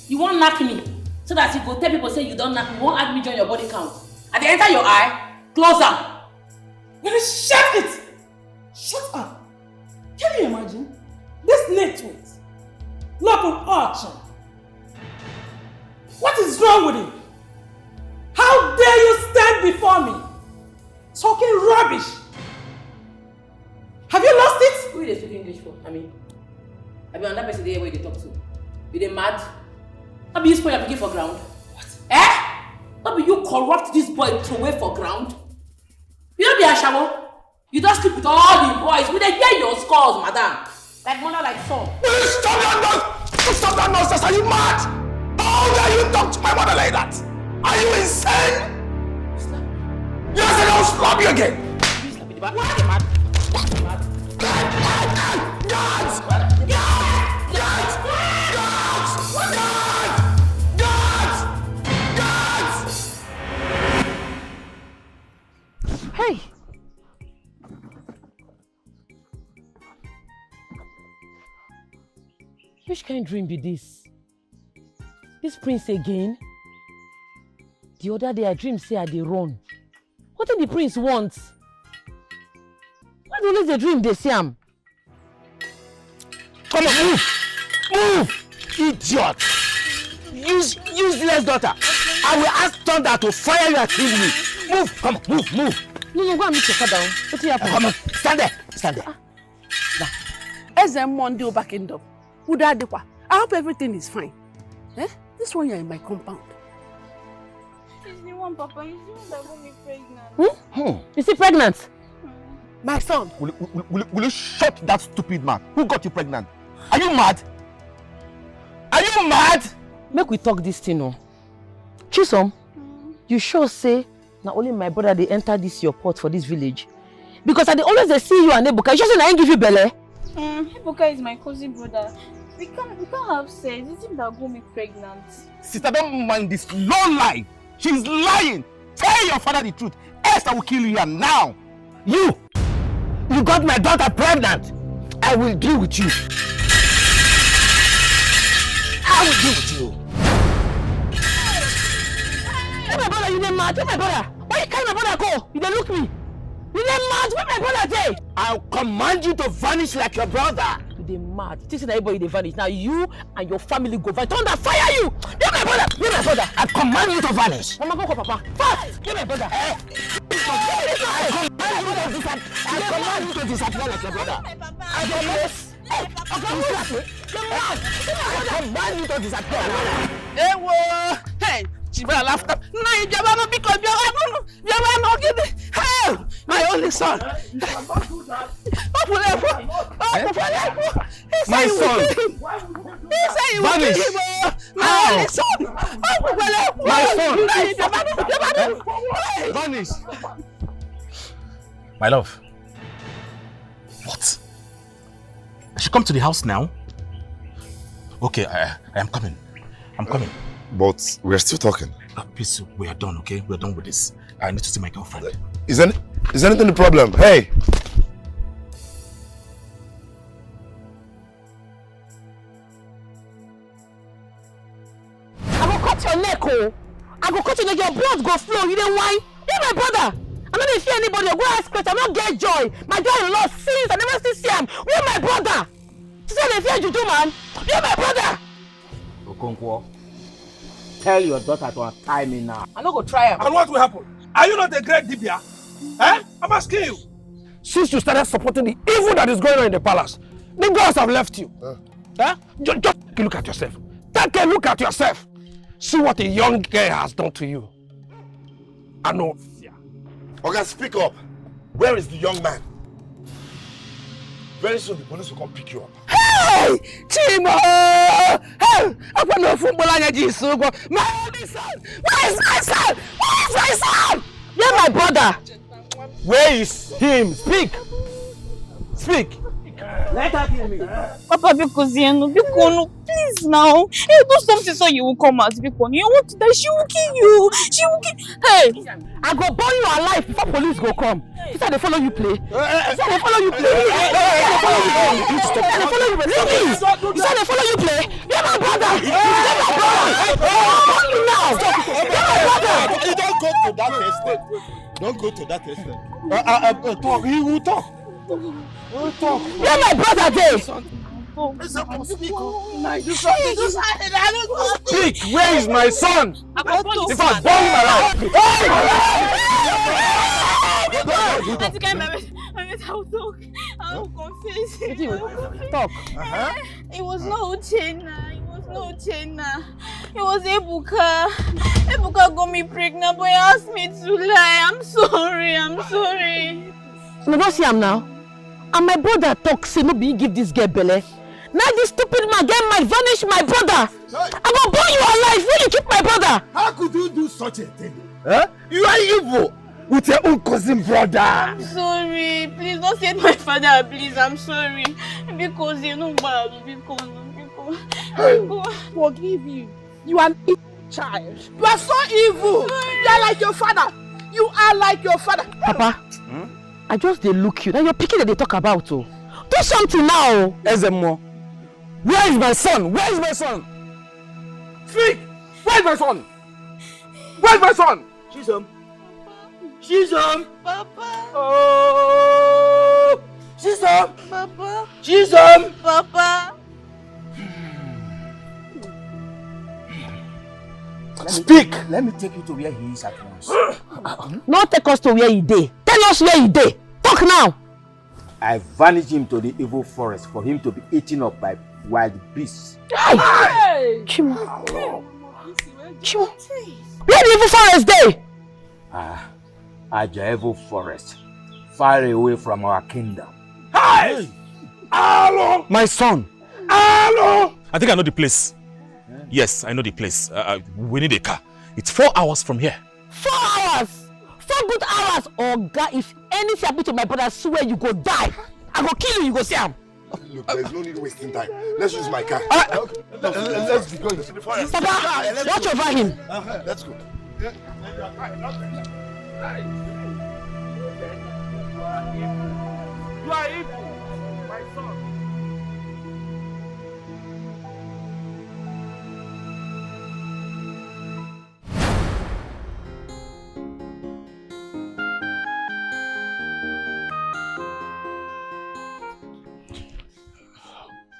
You wan knack me so that you go tell people say you don knack me, you wan add me join your body count. I dey enter your eye, close am. Well, shut it! Shut up! Can you imagine? This network. Look of auction. What is wrong with you? How dare you stand before me talking rubbish? Have you lost it? Who you dey speak English for? I mean, I be another person there where you dey talk to. You dey mad? I be you spoil your pikin for ground. What? Eh? No be you corrupt this boy throw away for ground? You no be ashawo? You don sleep with all the boys. We dey hear your scores, madam. Like mother, like son. Will you stop that noise? You stop that nonsense. Are you mad? How dare you talk to my mother like that? Are you insane? Yes, I will slap you again. You slap me. Why are you mad? Why are you mad? Guards! Guards! Guards! Guards! Guards! Guards! Guards! Which kind dream be this? This prince again? The other day I dream say I dey run. What did the prince want? Why do always the dream they see him? Come on, move! Move! Idiot! Use useless daughter! I will ask thunder to fire you and kill you! Move! Come on, move, move! No, no, go and meet your father. What happen? Come on, stand there, stand there. Eze Monday Obakindom, Uda Adikwa. I hope everything is fine. Eh? This one you're in my compound. He's the one, Papa. He's the one that got me pregnant. Hmm? Hmm. Is he pregnant? My son. Will, will, will, will you shut that stupid mouth? Who got you pregnant? Are you mad? Are you mad? Make we talk this thing, oh. Chisom, you sure say na only my brother dey enter this your pot for this village? Because I dey always dey see you and Ebuka. You sure say na him give you belle? Mm, Ebuka is my cousin brother. We can't, we can't have sex. It's him that got me pregnant. Sister, don't mind this low life. She's lying. Tell your father the truth. Else I will kill you here now. You! You got my daughter pregnant. I will deal with you. I will deal with you. Hey, my brother, you dey mad? Hey, my brother, why you carry my brother go? You dey look me? You dey mad? Where my brother dey? I'll command you to vanish like your brother. You dey mad? You think say na everybody dey vanish? Now you and your family go vanish. Thunder fire you! Where my brother? Where my brother? I command you to vanish. Mama, go call Papa. Fast! Where my brother? Eh? I command you to disappear. I command you to disappear like your brother. I command. Hey, Papa, I command you to disappear. Ewo! Hey, Chiba laughter. No, you never know because you never know. You never know. Give me. Hey, my only son. Open up. Open up. My son. He said he will kill him. Oh. My only son. Open up. My son. No, you never know. You never know. Hey. Vanish. My love. What? I should come to the house now? Okay, I, I am coming. I'm coming. But we're still talking. Uh, please, we are done, okay? We're done with this. I need to see my girlfriend. Is any, is anything the problem? Hey! I go cut your neck, oh! I go cut your neck, your blood go flow, you dey whine? Where my brother? I no dey fear anybody, go ask question, I no get joy. My joy lost since I never still see am. Where my brother? She say I dey fear juju man. Where my brother? Okonkwo, tell your daughter to untie me now. I no go try am. And what will happen? Are you not a great dibia? Eh? I'm asking you. Since you started supporting the evil that is going on in the palace, the girls have left you. Eh? Just, just take a look at yourself. Take a look at yourself. See what a young girl has done to you. I know. Oga, speak up. Where is the young man? Very soon the police will come pick you up. Hey! Chimo! Hey! Akwa no fun bola nya ji sugo. My only son! Where is my son? Where is my son? Where my brother? Where is him? Speak! Speak! Let her kill me. Papa, biko zienu, biko nu, please now. Hey, do something so you will come out, biko. You want that she will kill you. She will kill. Hey, I go burn you alive before police go come. You say they follow you play. You say they follow you play. You say they follow you play. Leave me. You say they follow you play. You're my brother. You're my brother. I'll burn you now. You're my brother. You don't go to that extent. Don't go to that extent. Uh, uh, uh, uh, talk. He will talk. He will talk. Where my brother dey? Speak. Where is my son? If I burn him alive. Auntie, can I, I, I will talk. I will confess. Talk. It was not Uchenna. It was not Uchenna. It was Ebuka. Ebuka got me pregnant, but he asked me to lie. I'm sorry. I'm sorry. You don't see am now. And my brother talk say no be him give this girl belle. Now this stupid man get my vanish my brother. I go burn you alive when you keep my brother. How could you do such a thing? Huh? You are evil with your own cousin brother. I'm sorry. Please don't say my father, please. I'm sorry. Because you know bad. Because, because. Forgive you. You are an evil child. You are so evil. You are like your father. You are like your father. Papa, I just dey look you. Now your pikin dey talk about oh. Do something now. Ezemo, Where is my son? Where is my son? Speak! Where is my son? Where is my son? Chisom. Chisom. Papa. Oh. Chisom. Papa. Chisom. Papa. Speak. Let me take you to where he is at once. No take us to where he dey. Tell us where he dey. Talk now. I vanish him to the evil forest for him to be eaten up by wild beasts. Hey! Chimo. Chimo. Where the evil forest dey? Ah, Aja evil forest, far away from our kingdom. Hey! Alo! My son. Alo! I think I know the place. Yes, I know the place. Uh, uh, we need a car. It's four hours from here. Four hours! Four good hours! Oga, if anything happen to my brother, swear you go die. I go kill you, you go see am. Look, there's no need wasting time. Let's use my car. Uh, let's be going. Papa, watch over him. Let's go. You are evil, my son.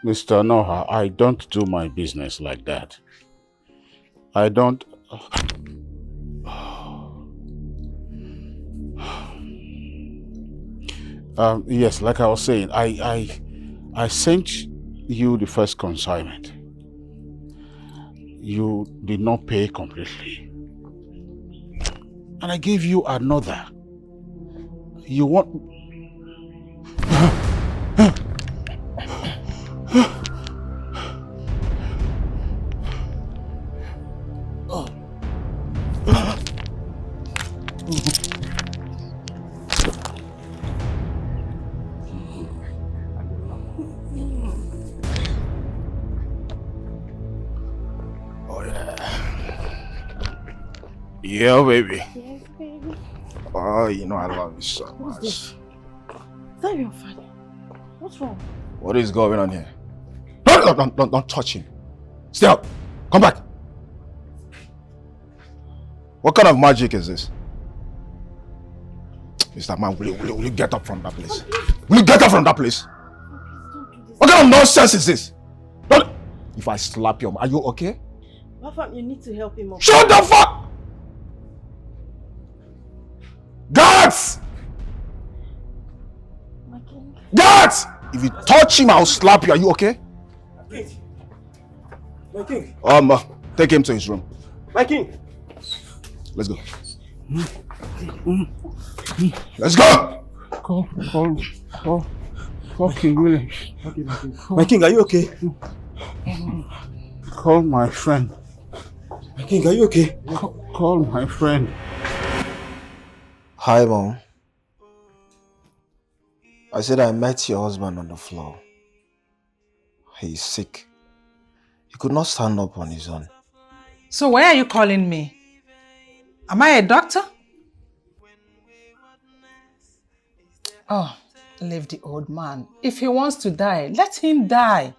Mister Noha, I don't do my business like that. I don't. Um, yes, like I was saying, I, I, I sent you the first consignment. You did not pay completely. And I gave you another. You want. Oh, yeah. Yeah, baby. Yes, baby. Oh, you know I love you so much. Is that your father? What's wrong? What is going on here? No, no, don't, don't, don't touch him. Stay up. Come back. What kind of magic is this? Mister Man, will you, will you, will you get up from that place? Will you get up from that place? What kind of nonsense is this? Don't, if I slap you, are you okay? Papa, you need to help him up. Shut the fuck! Guards! My king. Guards! If you touch him, I'll slap you. Are you okay? My king. Um, uh, take him to his room. My king. Let's go. Let's go. Call, call, call, call King William. My king, are you okay? Call my friend. My king, are you okay? Call, call my friend. Hi, Mom. I said I met your husband on the floor. He's sick. He could not stand up on his own. So why are you calling me? Am I a doctor? Oh, leave the old man. If he wants to die, let him die.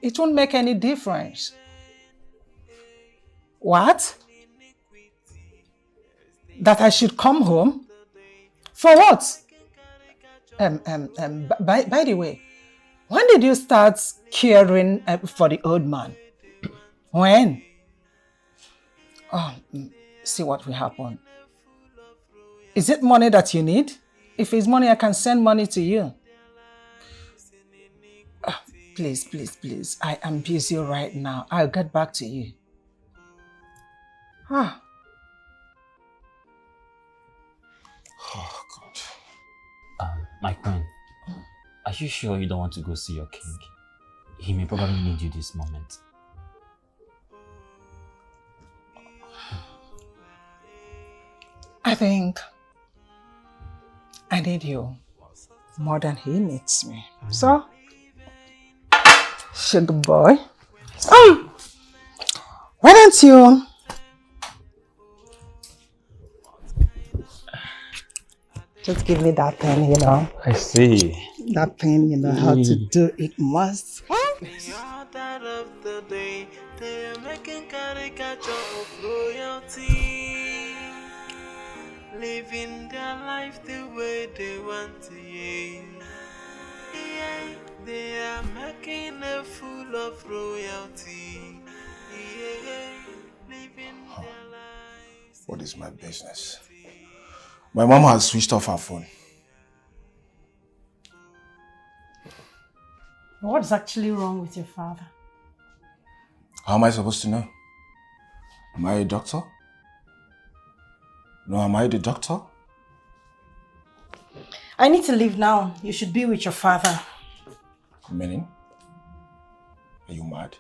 It won't make any difference. What? That I should come home? For what? Um, um, um, b-, by, by the way, when did you start caring, uh, for the old man? When? Oh, mm, see what will happen. Is it money that you need? If it's money, I can send money to you. Ah, please, please, please. I am busy right now. I'll get back to you. Ah. Oh, God. Um, my friend, are you sure you don't want to go see your king? He may probably need you this moment. I think I need you more than he needs me. So, sugar boy, um, why don't you just give me that thing, you know? I see. That thing, you know how to do it must. Huh? They, they are making caricature of royalty, living their life the way they want to. Yeah. Yeah. They are making a fool of royalty. Yeah. Living their lives. What is my business? My mom has switched off her phone. What's actually wrong with your father? How am I supposed to know? Am I a doctor? No, am I the doctor? I need to leave now. You should be with your father. Meaning? Are you mad?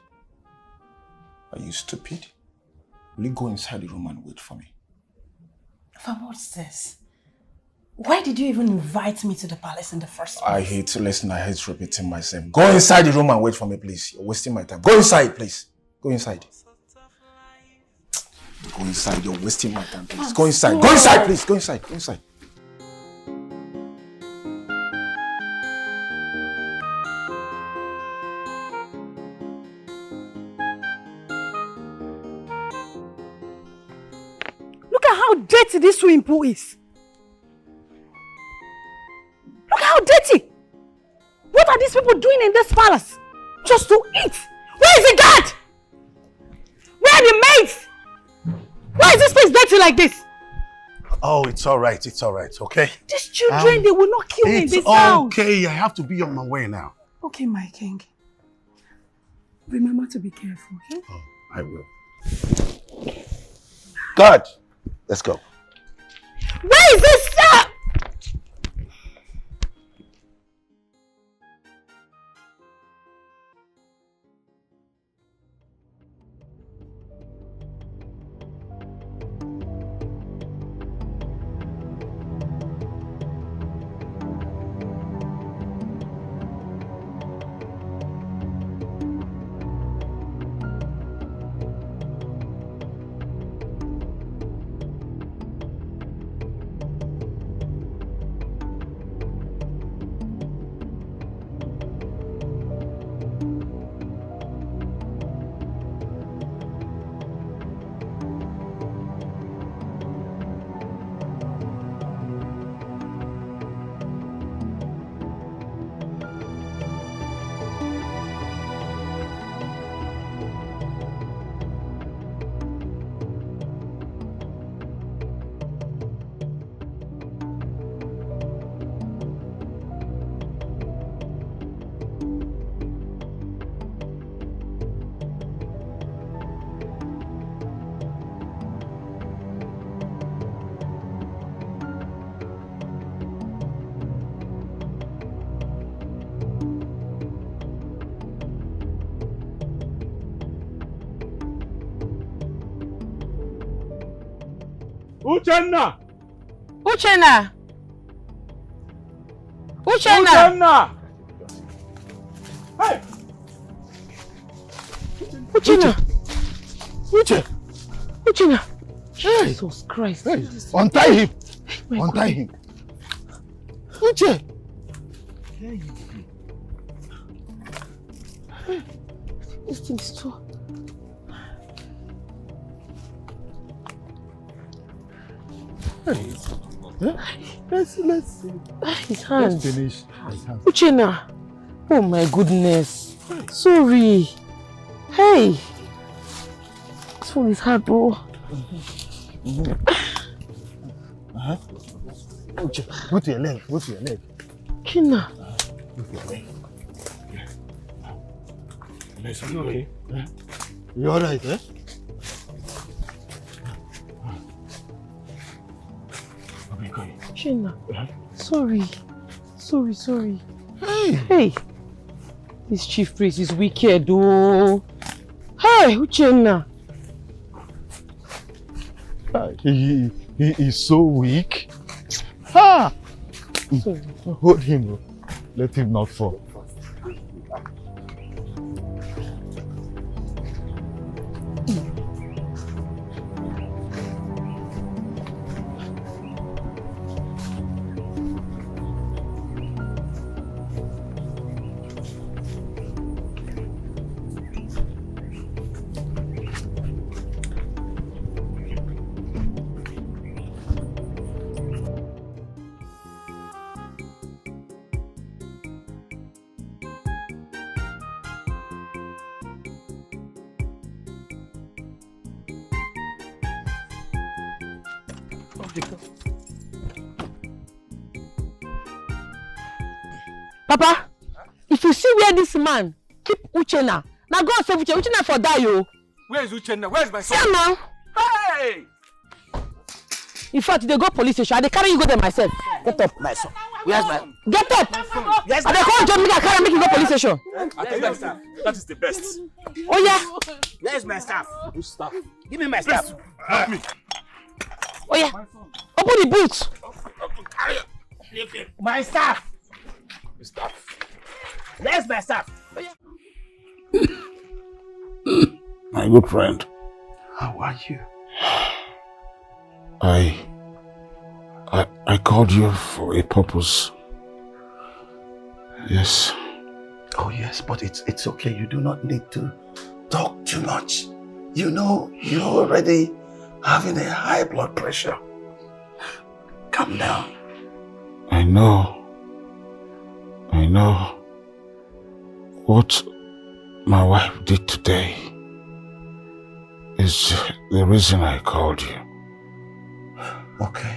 Are you stupid? Will you go inside the room and wait for me? Fam, what's this? Why did you even invite me to the palace in the first place? I hate to listen. I hate repeating myself. Go inside the room and wait for me, please. You're wasting my time. Go inside, please. Go inside. Go inside. You're wasting my time, please. Go inside. Go inside, please. Go inside. Go inside. Look at how dirty this swimming pool is. Look how dirty. What are these people doing in this palace? Just to eat. Where is the guard? Where are the maids? Why is this place dirty like this? Oh, it's all right. It's all right, okay? These children, um, they will not kill me in this house. It's okay. I have to be on my way now. Okay, my king. Remember to be careful, okay? Oh, I will. God, let's go. Where is this? Uchenna! Uchenna! Uchenna! Uchenna! Hey! Uchenna! Uche! Uchenna! Hey! Jesus Christ! Hey! Untie him! Untie him! Uche! This thing is too. Hey. Let's, let's, his hands. Let's finish. His hands. Uchenna. Oh my goodness. Sorry. Hey. This one is hard, bro. Uh-huh. Put your leg. Put your leg. Uchenna. Put your leg. Let's okay. You alright, eh? Uchenna, sorry. Sorry, sorry. Hey! Hey! This chief priest is wicked, oh. Hey, Uchenna! He, he is so weak. Ha! Hold him. Let him not fall. Papa, if you see where this man keep Uchenna, now go and save Uchenna. Uchenna for die, yo. Where is Uchenna? Where is my son? See am now. Hey! In fact, they go police station. I dey carry you go there myself. Get up. My son. Where's my? Get up. Where's I dey call John make I carry make you go police station. I tell you that that is the best. Oh yeah. Where's my staff? Who's staff? Give me my staff. Help me. Oh yeah. Open the boot. Carry it. My staff. Staff. Where's my staff? My good friend. How are you? I, I, I called you for a purpose. Yes. Oh yes, but it's it's okay. You do not need to talk too much. You know, you're already having a high blood pressure. Calm down. I know. I know. What my wife did today is the reason I called you. Okay.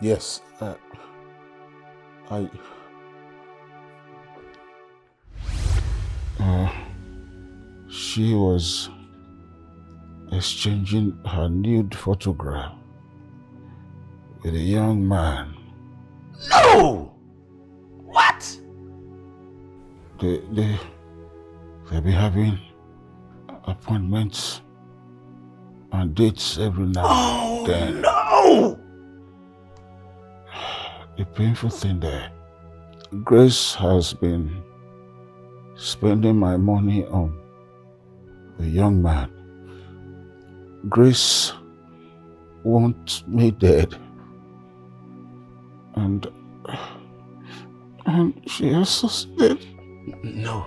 Yes, uh, I. Uh, she was exchanging her nude photograph with a young man. No! What? They, they, they be having appointments and dates every now Oh, and then. No! The painful thing there, Grace has been spending my money on a young man. Grace wants me dead. And, and she has succeeded. No.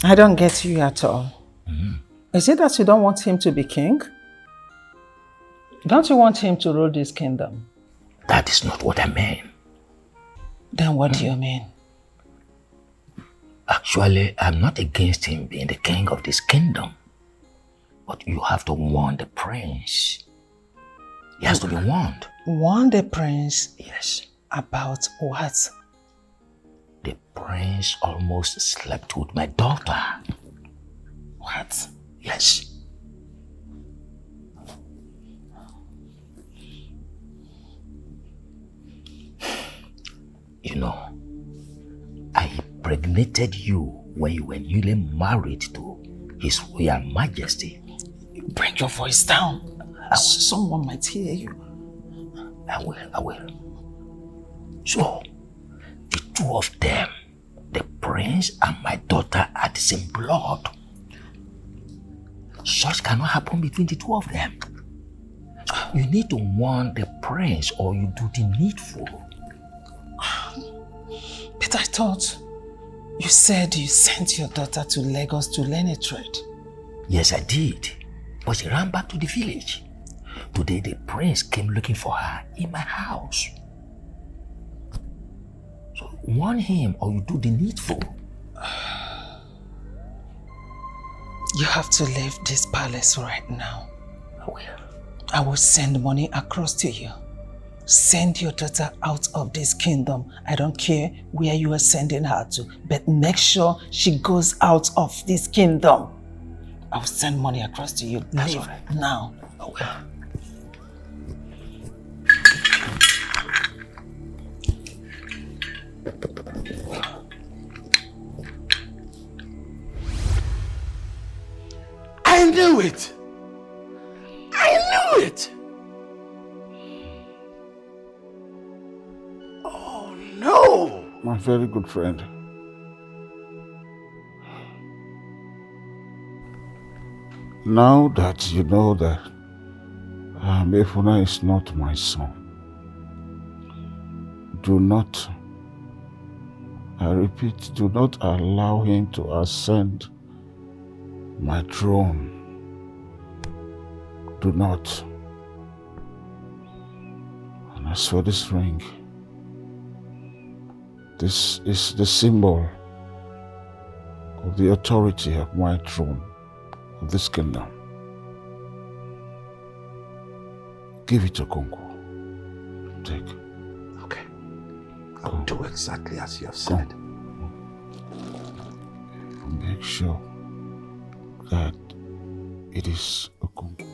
I don't get you at all. Mm-hmm. Is it that you don't want him to be king? Don't you want him to rule this kingdom? That is not what I mean. Then what do you mean? Actually, I'm not against him being the king of this kingdom. But you have to warn the prince. He has to be warned. Warn the prince? Yes. About what? The prince almost slept with my daughter. What? Yes. You know, I impregnated you when you were newly married to His Royal Majesty. Bring your voice down. Someone might hear you. I will, I will. So, the two of them, the prince and my daughter, are the same blood. Such cannot happen between the two of them. You need to warn the prince or you do the needful. But I thought you said you sent your daughter to Lagos to learn a trade. Yes, I did. But she ran back to the village. Today, the prince came looking for her in my house. So warn him or you do the needful. You have to leave this palace right now. I will. I will send money across to you. Send your daughter out of this kingdom. I don't care where you are sending her to, but make sure she goes out of this kingdom. I will send money across to you. Leave now. I will. I knew it! I knew it! Oh no! My very good friend. Now that you know that um, Efuna is not my son, do not, I repeat, do not allow him to ascend my throne. Do not. And as for this ring, this is the symbol of the authority of my throne, of this kingdom. Give it to Kongo. Take. Okay. I'll do exactly as you have said. Make sure that it is Okonkwo.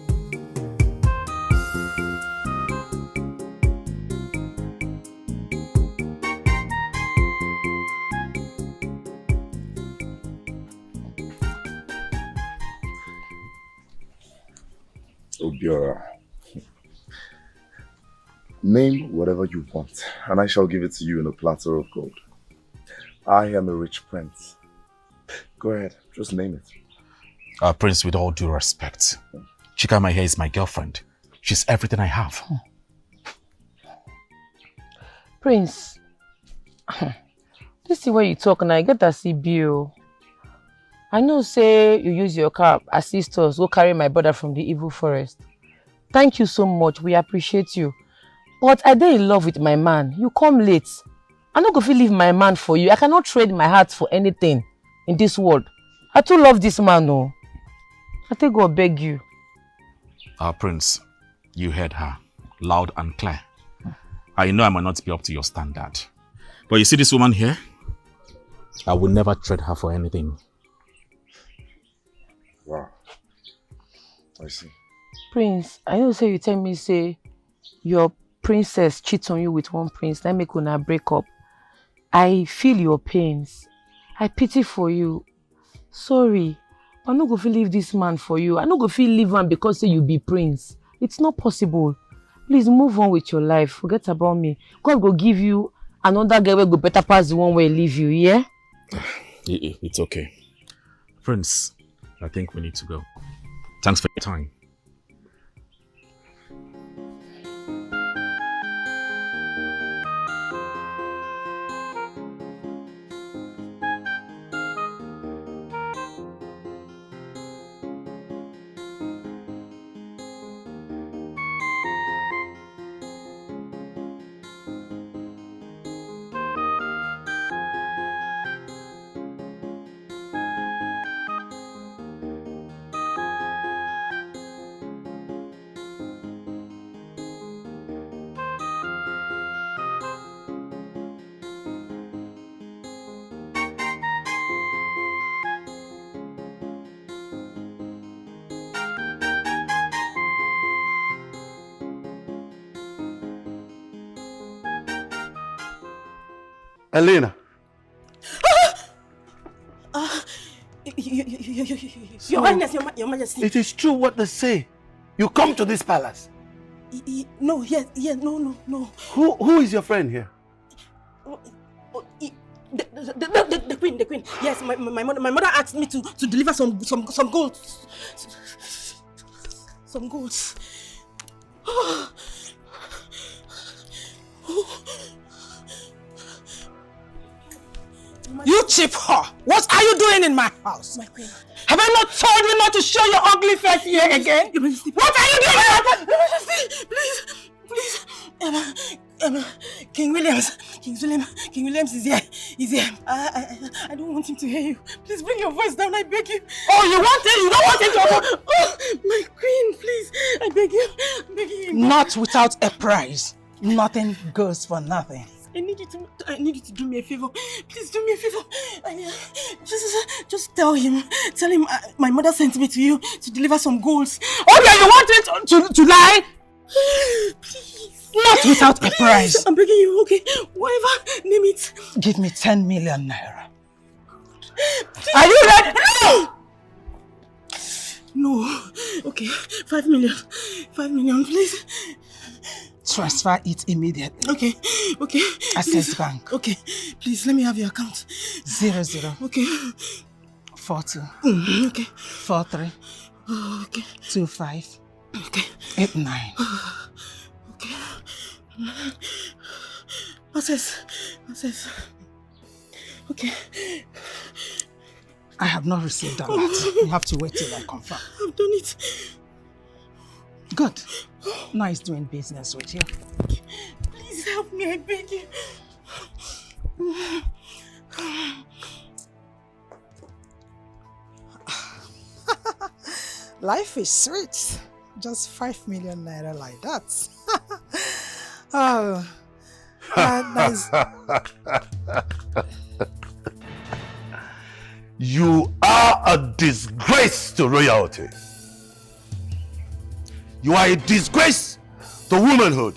Obiora. Name whatever you want, and I shall give it to you in a platter of gold. I am a rich prince. Go ahead, just name it. Uh, Prince, with all due respect, Chika, my hair, is my girlfriend. She's everything I have. Prince, this is where you talk now. I get that C B O. I know say you use your car, assist us, go carry my brother from the evil forest. Thank you so much. We appreciate you. But I dey in love with my man. You come late. I no go fit leave my man for you. I cannot trade my heart for anything in this world. I too love this man, oh. I take God beg you. Our prince, you heard her, loud and clear. I know I might not be up to your standard. But you see this woman here? I will never trade her for anything. Wow. I see. Prince, I know say you tell me say your princess cheat on you with one prince, that make una break up. I feel your pains. I pity for you. Sorry, I no go fit leave this man for you. I no go fit leave am because say you be prince. It's not possible. Please move on with your life. Forget about me. God go give you another girl wey go better pass the one wey leave you, yeah? It's okay. Prince, I think we need to go. Thanks for your time. Elena. Uh, your Highness, your, your Majesty. It is true what they say. You come to this palace. No, yes, yes, no, no, no. Who, who is your friend here? Oh, Oh, e- the, the, the, the, the queen, the queen. Yes, my, my, my mother, my mother asked me to, to deliver some, some, some gold. Some gold. You cheap whore! What are you doing in my house? My queen. Have I not told you not to show your ugly face here again? What are you doing? Please, please, Emma, Emma, King Williams, King William, King Williams is here. He's here. I, I, I don't want him to hear you. Please bring your voice down, I beg you. Oh, you want him? You don't want him to? Oh, my queen, please, I beg you, I'm begging you. Not without a price. Nothing goes for nothing. I need you to, I need you to do me a favor. Please do me a favor. I, uh, just, just tell him, tell him uh, my mother sent me to you to deliver some goals. Oh yeah, you want it to, to, to lie? Please. Not without a price. I'm begging you, okay? Whatever, name it. Give me ten million naira. Are you ready? No! No. Okay, five million. Five million, please. Transfer it immediately. Okay, okay. Access Bank. Okay, please let me have your account. Zero zero. Okay. Four two. Mm, okay. Four three. Oh, okay. Two five. Okay. Eight nine. Okay. Access. Access. Okay. I have not received that letter. You have to wait till I confirm. I've done it. Good. Now he's doing business with you. Please help me, I beg you. Life is sweet. Just five million naira like that. Oh, uh, that's You are a disgrace to royalty. You are a disgrace to womanhood.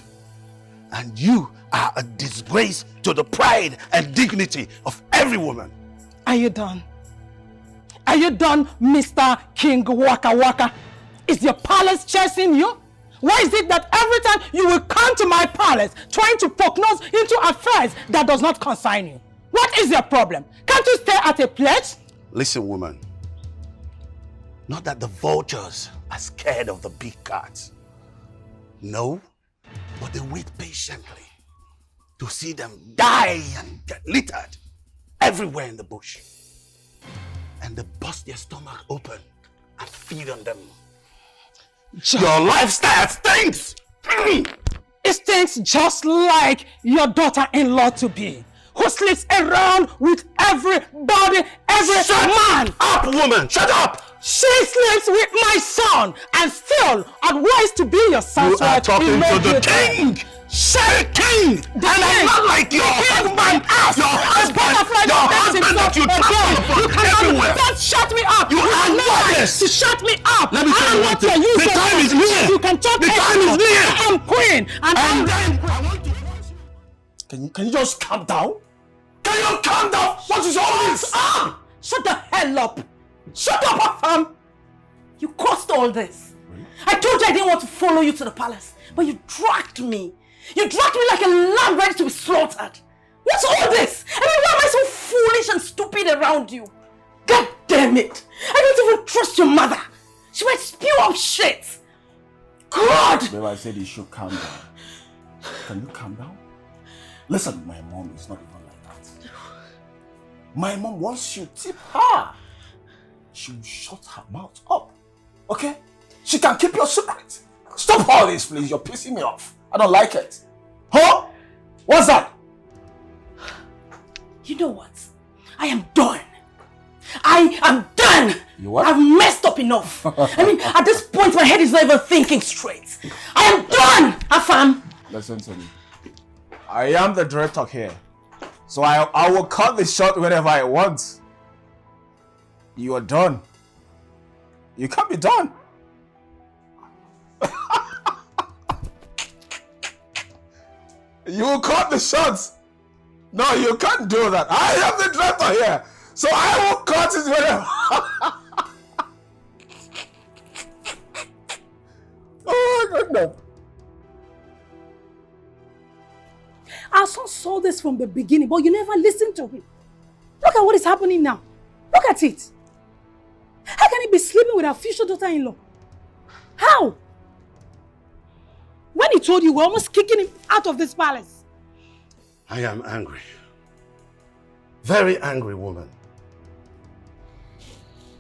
And you are a disgrace to the pride and dignity of every woman. Are you done? Are you done, Mister King Waka Waka? Is your palace chasing you? Why is it that every time you will come to my palace trying to poke nose into affairs that does not concern you? What is your problem? Can't you stay at a place? Listen, woman. Not that the vultures are scared of the big cats. No, but they wait patiently to see them die and get littered everywhere in the bush. And they bust their stomach open and feed on them. Your lifestyle stinks! It stinks just like your daughter-in-law to be, who sleeps around with everybody, every Shut man. Up, woman! Shut up! She sleeps with my son and still advised to be your son. You are talking to the king! Shut king! Then I not like your husband! Your husband! Your husband that you travel upon everywhere! Don't shut me up! You are worthless! To shut me up! Let me tell you one thing. The time is near! You can talk. The time is near! I'm queen! And, and then I want to. Can you, can you just calm down? Can you calm down? What is all this? Ah! Shut the hell up! Shut up, Afam! You caused all this. I told you I didn't want to follow you to the palace, but you dragged me. You dragged me like a lamb ready to be slaughtered. What's all this? I mean, why am I so foolish and stupid around you? God damn it! I don't even trust your mother. She might spew out shit. God! Babe, I said you should calm down. Can you calm down? Listen, my mom is not even like that. My mom, once you tip her, she will shut her mouth up. Okay? She can keep your secret. Stop all this, please. You're pissing me off. I don't like it. Huh? What's that? You know what? I am done. I am done. You what? I've messed up enough. I mean, at this point, my head is not even thinking straight. I am done, Afam. Listen to me. I am the director here. So I, I will cut the shot whenever I want. You are done. You can't be done. You will cut the shots. No, you can't do that. I am the director here. So I will cut it whenever. Oh my goodness. Our son saw this from the beginning, but you never listened to him. Look at what is happening now. Look at it. How can he be sleeping with our future daughter-in-law? How? When he told you, we're almost kicking him out of this palace. I am angry. Very angry woman.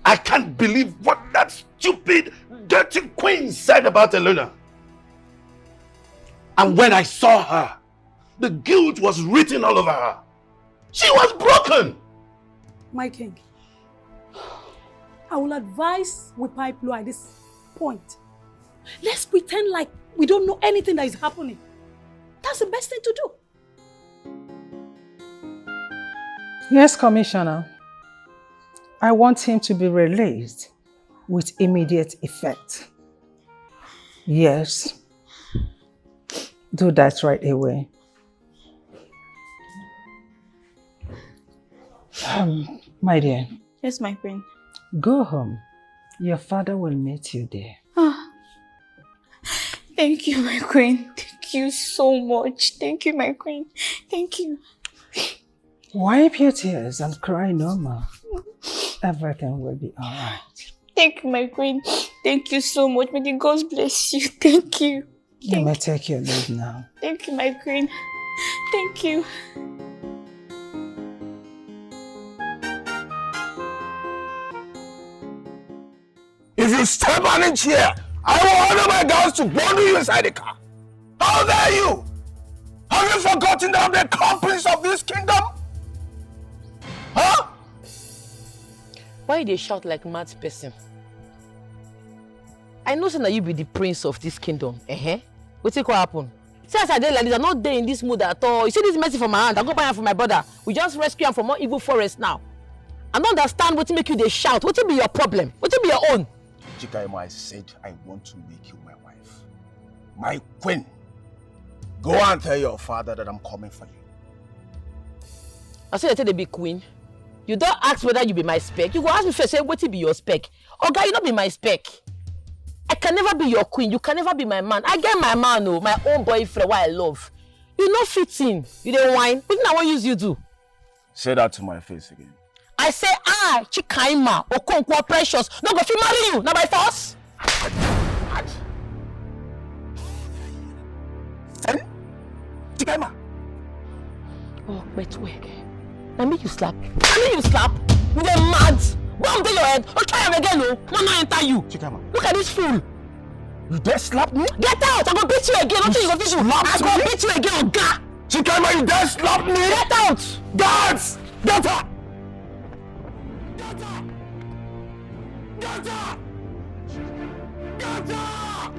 I can't believe what that stupid, dirty queen said about Elena. And when I saw her, the guilt was written all over her. She was broken. My king, I will advise we pipe low at this point. Let's pretend like we don't know anything that is happening. That's the best thing to do. Yes, Commissioner. I want him to be released with immediate effect. Yes. Do that right away. Um, my dear. Yes, my queen. Go home. Your father will meet you there. Ah. Thank you, my queen. Thank you so much. Thank you, my queen. Thank you. Wipe your tears and cry no more. Everything will be all right. Thank you, my queen. Thank you so much. May the gods bless you. Thank you. You may take your leave now. Thank you, my queen. Thank you. If you step on a chair, I will order my guards to bundle you inside the car. How dare you? Have you forgotten that I'm the king of this kingdom? Huh? Why you dey shout like mad person? I know say na you be the prince of this kingdom. Eh? Wetin come happen? See as I dey like this, I no dey in this mood at all. You see this mercy for my hand, I go buy am for my brother. We just rescue am from one evil forest now. I no understand wetin make you dey shout. Wetin be your problem? Wetin be your own? Chikaima, I said I want to make you my wife. My queen. Go and tell your father that I'm coming for you. I say you take dey be queen. You don ask whether you be my spec. You go ask me first, say wetin be your spec. Oga, you no be my spec. I can never be your queen. You can never be my man. I get my man o, my own boyfriend wey I love. You no fit in. You dey whine. Wetin I wan use you do? Say that to my face again. I say I, Chikaima Okonkwo Precious, no go fit marry you. Na by force. Chikaima. Oh, wait, wait. Na me you slap. Na me you slap. You dey mad. Bomb dey your head. Oh, try am again o. No, no enter you. Chikaima. Look at this fool. You dare slap me? Get out. I go beat you again. Nothing you go fit do. I go beat you again, oga. Chikaima, you dare slap me? Get out. Guards! Get her! Get her! Get her! Get her!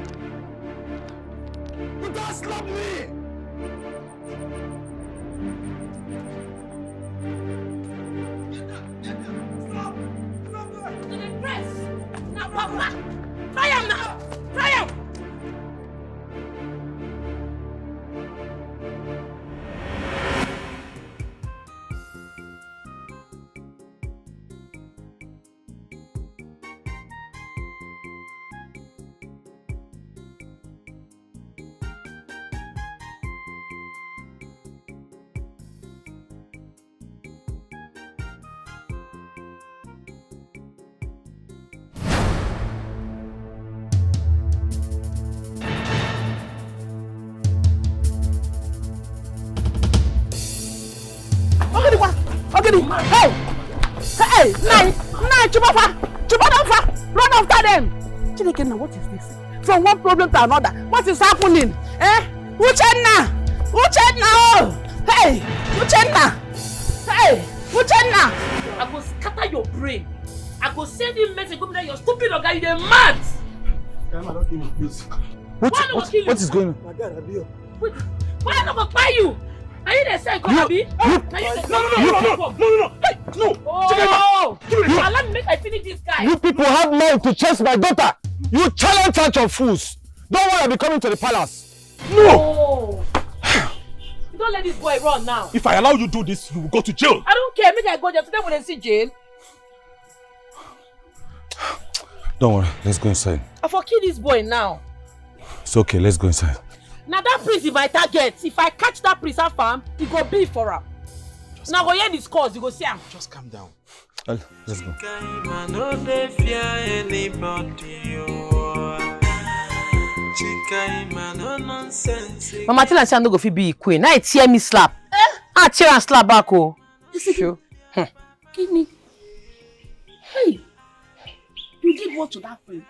You dare slap me! Try am now! Try am! Ogidi kwa! Ogidi! Hey! Hey! Nai! Nai! Chubafa! Chubafa! Run after them! Chineke, now what is this? From one problem to another. What is happening? Eh? Uchenna! Uchenna! Oh! Hey! Uchenna! Hey! Uchenna! I go scatter your brain. I go send you message go be your stupid oga, you dey mad. Grandma, don't kill me, please. What, what, what is going on? My God, I be up. Why I no go kpai you? Na you dey sell come abi? Na you dey no, no, no, no, no, no, no, no, no. Hey, no. Oh, allow me make I finish this guy. You people have mind to chase my daughter. You challenge such of fools. Don't worry, I'll be coming to the palace. No. You don't let this boy run now. If I allow you do this, you will go to jail. I don't care. Make I go there. Today we dey see jail. Don't worry. Let's go inside. I for kill this boy now. It's okay. Let's go inside. Na that prince be my target. If I catch that prince, how far, e go be for am. Una go hear the scores, you go see am. Just calm down. Well, let's go. Chikaima no dey fear anybody o. Chikaima no nonsense. Mama tell am say I no go fit be queen. Now e tear me slap. I tear am slap back o. Sure. Kini. Hey, you did what to that friend?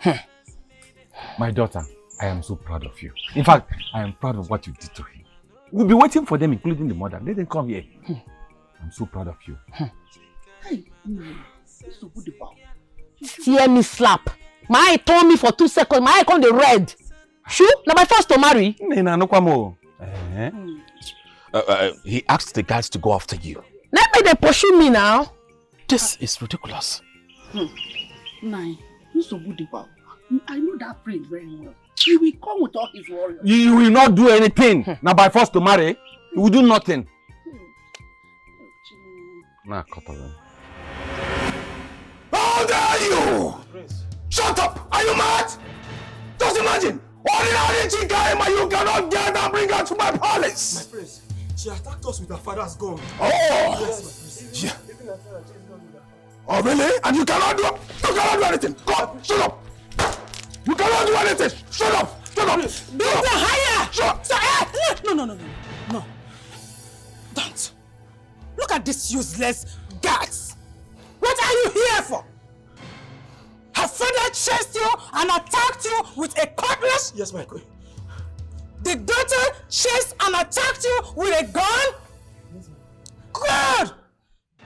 My daughter, I am so proud of you. In fact, I am proud of what you did to him. We'll be waiting for them, including the mother. Let them come here. I'm so proud of you. Hey, mm, this is a good boy. Tear me slap. My eye turn me for two seconds. My eye come dey red. Shoo, na by force to marry. Nina, no kwamo. Eh? Uh, uh, he asked the guards to go after you. Na im make dem pursue me now. This is ridiculous. Nine, this is a good boy. I know that friend very well. He will come with all his warriors. You, you will not do anything. Now by force to marry, you will do nothing. Nah, cut off. How dare you! Shut up! Are you mad? Just imagine! Ordinary Chikaima, you cannot get and bring her to my palace! Prince, she attacked us with her father's gun. Oh! Yes, my prince. Yeah. Oh, really? And you cannot do you cannot do anything. God, shut up! You cannot do anything. Shut up! Shut up! Shut up! Higher! Shut So, eh, no, no, no, no, no, no. Don't. Look at these useless guards. What are you here for? Her father chased you and attacked you with a cutlass. Yes, my queen. The daughter chased and attacked you with a gun. Good.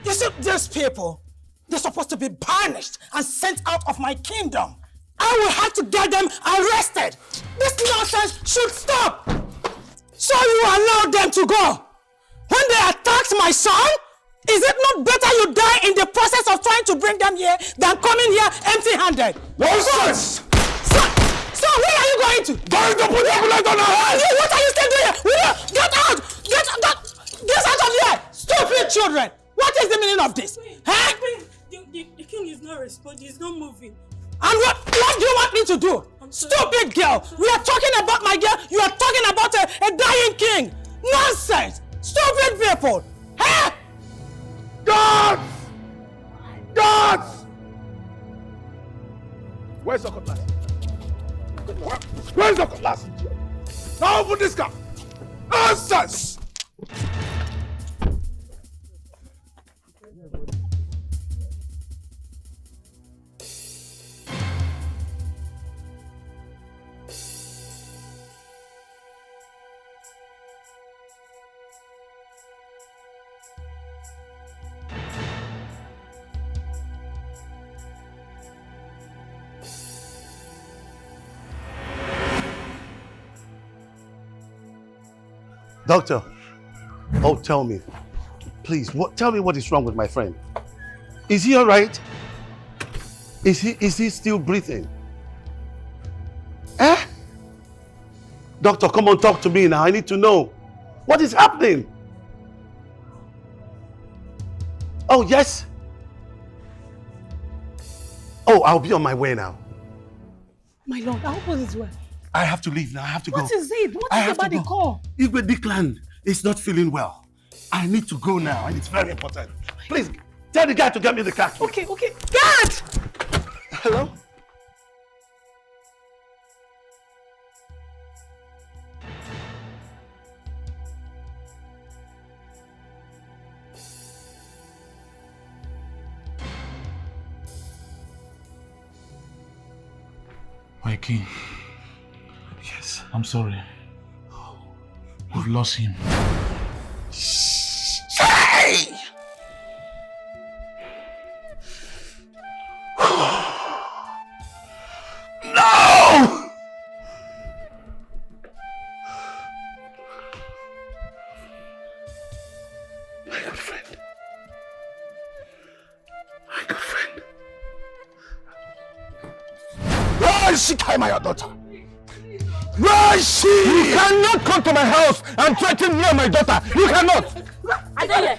You see, these people, they're supposed to be banished and sent out of my kingdom. I will have to get them arrested. This nonsense should stop. So you allow them to go. When they attacked my son, is it not better you die in the process of trying to bring them here than coming here empty-handed? Nonsense! So, so where are you going to? Going to put the bullet on her head! You, what are you still doing here? Will you get out? Get, get, get out of here! Stupid children! What is the meaning of this? Huh? The, the, the king is not responding. He's not moving. And what, what do you want me to do? Stupid girl! We are talking about my girl. You are talking about a, a dying king. Nonsense! Stupid people! Huh? Guards! Guards! Where's the cutlass? Where, where's the cutlass? Now open this car. Nonsense! Doctor, oh, tell me, please, what, tell me what is wrong with my friend. Is he all right? Is he, is he still breathing? Eh? Doctor, come on, talk to me now. I need to know what is happening. Oh, yes. Oh, I'll be on my way now. My lord, I hope all is well. I have to leave now. I have to What go. Is it? What I is have about to the go. Call? Igwe Declan is not feeling well. I need to go now, and it's very important. Please tell the guy to get me the car. Okay, okay. Guard! Hello? My king. Yes. I'm sorry. We've lost him. Hey! No! My good friend. My good friend. Where is Chikaima, your daughter? Where is she? You cannot come to my house and threaten me and my daughter. You cannot. I dey here.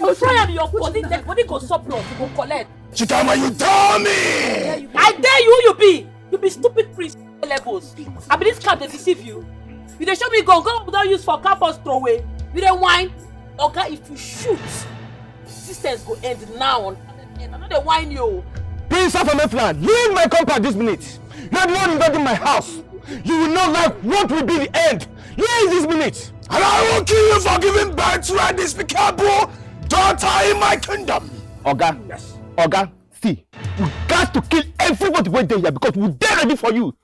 You try am, your body, the body go surplus, you go collect. Chikaima, you tell me. I dare you, you be. You be stupid priest levels. I be this crowd dey deceive you. You dey show me gun, gun we don use for car for throwaway. You dey whine. Oga, if you shoot, resistance go end now on planet Earth. I no dey whine you. Prince of Ametland, leave my compound this minute. You are the one invading my house. You will not like what will be the end. Leave this minute. And I will kill you for giving birth to a despicable daughter in my kingdom. Oga, yes. Oga, see, we got to kill everybody wey dey here because we dey ready for you.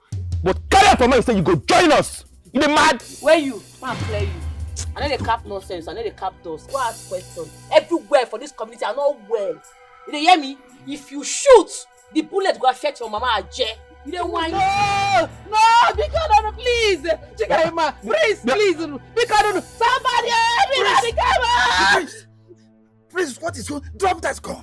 But carry out for mind say you go join us. You dey mad? Where you? Man, clear you. I no dey cap nonsense. I no dey cap dust. Go ask question. Everywhere for this community, I no well. You dey hear me? If you shoot, the bullet go affect your mama aje. You dey whine. No, no, because no, no, please, Chikaima, please, please, because no, no, somebody, everybody, come on. Prince, what is going? Drop that gun.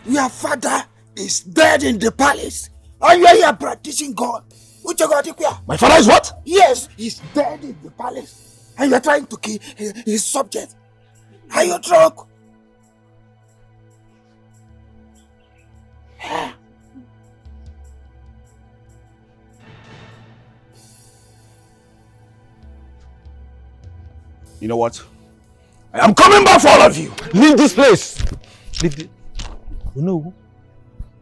Your father is dead in the palace, and you are here practicing God. Uche God, where? My father is what? Yes, he's dead in the palace, and you are trying to kill his, his subject. Are you drunk? You know what? I am coming back for all of you. Leave this place. Leave the... You know who?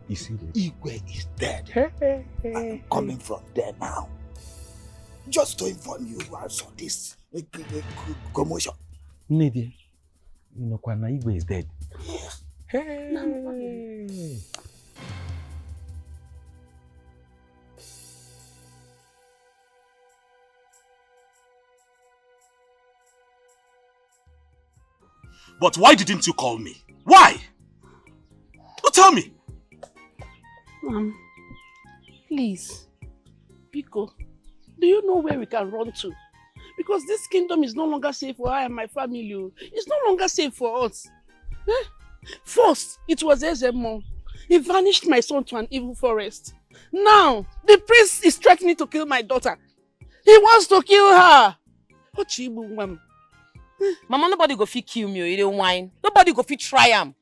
You see, Igwe is dead. Hey, hey, hey, I'm coming from there now. Just to inform you, I saw this uh, uh, uh, commotion. Nne di ya, ị nụkwa na Igwe is dead. Hey. But why didn't you call me? Why? You tell me. Mom, please, Biko, do you know where we can run to? Because this kingdom is no longer safe for I and my family. Oh. It's no longer safe for us. Eh? First, it was Ezemo. He vanished my son to an evil forest. Now, the priest is threatening to kill my daughter. He wants to kill her. Ochibu, mom. Mama, nobody go fit kill me. Oh, you dey whine. Nobody go fit try am.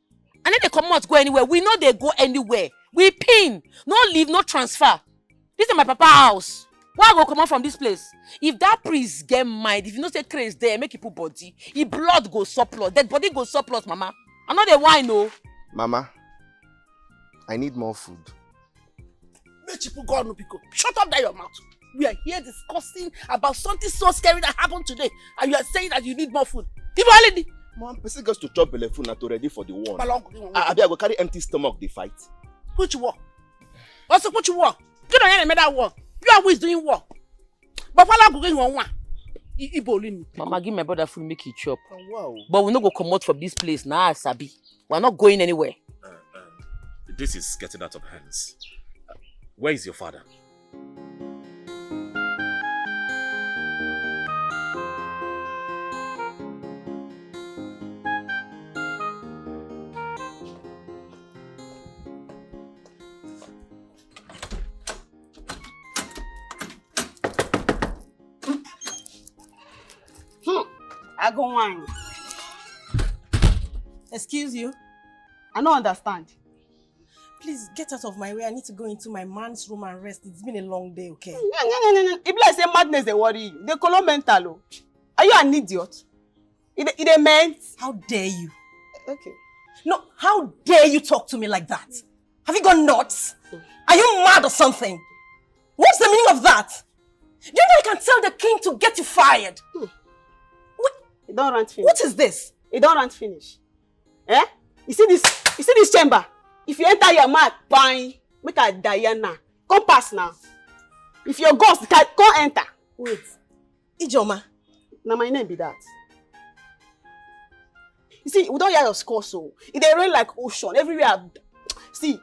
And then they come out go anywhere. We know they go anywhere. We pin. No leave, no transfer. This is my papa house. Why I go comot from this place? If that priest get mind, if you know say craze there, make e put body. E blood go surplus. Dead body go surplus, mama. I no dey whine o. Mama, I need more food. Make you put God no pick up. Shut up that your mouth. We are here discussing about something so scary that happened today, and you are saying that you need more food. Give already. Mom, person gets to chop belle full na to ready for the one. Palong, you want Ah, abi I go carry empty stomach dey fight. Which war? Also, which war? You don't hear another war. You are always doing war. But what are going on? Ibolin. Mama, give my brother food, make he chop. Oh, wow. But we no go comot from this place now, Sabi. We're not going anywhere. Uh, um, this is getting out of hands. Uh, where is your father? Hmm. I go wine. Excuse you? I don't understand. Please get out of my way. I need to go into my man's room and rest. It's been a long day, okay? No, no, no, no, no. If like say madness they worry you, they call mental. Oh. Are you an idiot? It, it meant. How dare you? Okay. No, how dare you talk to me like that? Have you gone nuts? Are you mad or something? What's the meaning of that? Do you know I can tell the king to get you fired? Hmm. What? It don't run finish. What is this? It don't run finish. Eh? You see this? You see this chamber? If you enter your mouth, bang, make a Diana. Come pass now. If your ghost can come enter. Wait. Ijoma. Now my name be that. You see, we don't hear your score, so it dey rain like ocean everywhere. See,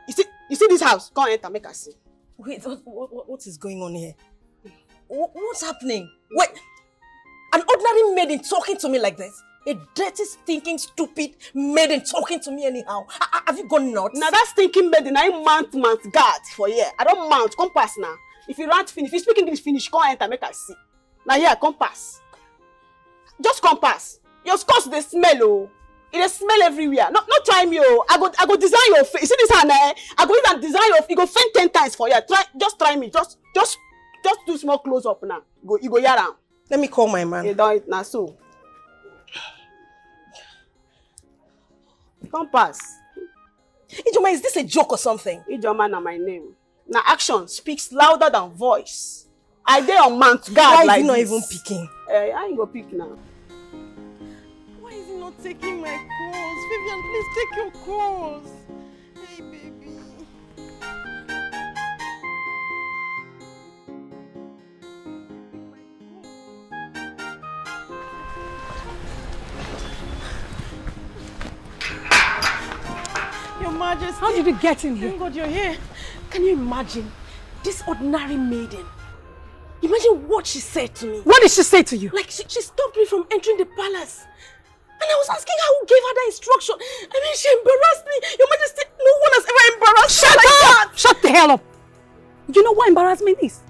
you see, you see this house? Come enter, make I see. Wait, what, what, what is going on here? What, what's happening? Wait, an ordinary maiden talking to me like this? A dirty, stinking, stupid maiden talking to me anyhow. Have you gone nuts? Now that stinking maiden, I mount, mount guard for here. I don't mount. Come pass now. If you rant finish, if you speak English finish, come enter, make I see. Now here, come pass. Just come pass. Your scores they smell, oh. It dey smell everywhere. No, not try me, oh. I go, I go design your face. You see this hand, eh? I go even design your. You go faint ten times for here. Try, just try me. Just, just Just do small close up now. Go, you go hear am. Let me call my man. You don, na so. Come pass. Ijoma, is this a joke or something? Ijoma na my name. Na action speaks louder than voice. I dey on mount guard. Why is like he not this. Even picking? Eh, I ain't go pick now. Why is he not taking my calls? Vivian, please take your calls. Hey, baby. Your Majesty. How did you get in here? Thank God you're here. Can you imagine? This ordinary maiden. Imagine what she said to me. What did she say to you? Like, she, she stopped me from entering the palace. And I was asking her who gave her that instruction. I mean, she embarrassed me. Your Majesty, no one has ever embarrassed me like that. Shut up! Shut the hell up! You know what embarrassment is?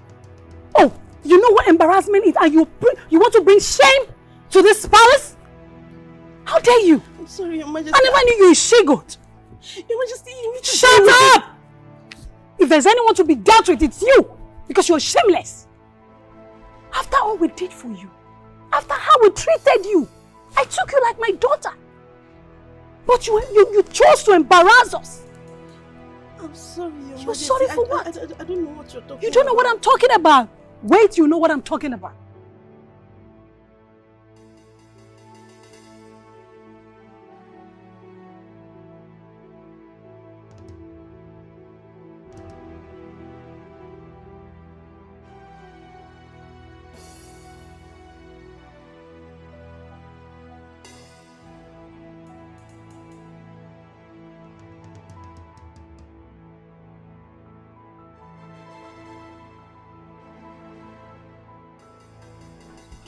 Oh, you know what embarrassment is? And you bring, you want to bring shame to this palace? How dare you? I'm sorry, Your Majesty. I never knew you were she-goat. Your Majesty, you need to... Shut up! If there's anyone to be dealt with, it's you. Because you're shameless. After all we did for you, after how we treated you, I took you like my daughter. But you, you, you chose to embarrass us. I'm sorry, Your Majesty. You're sorry for what? I, I, I don't know what you're talking about. You don't know what I'm talking about. Wait, you know what I'm talking about.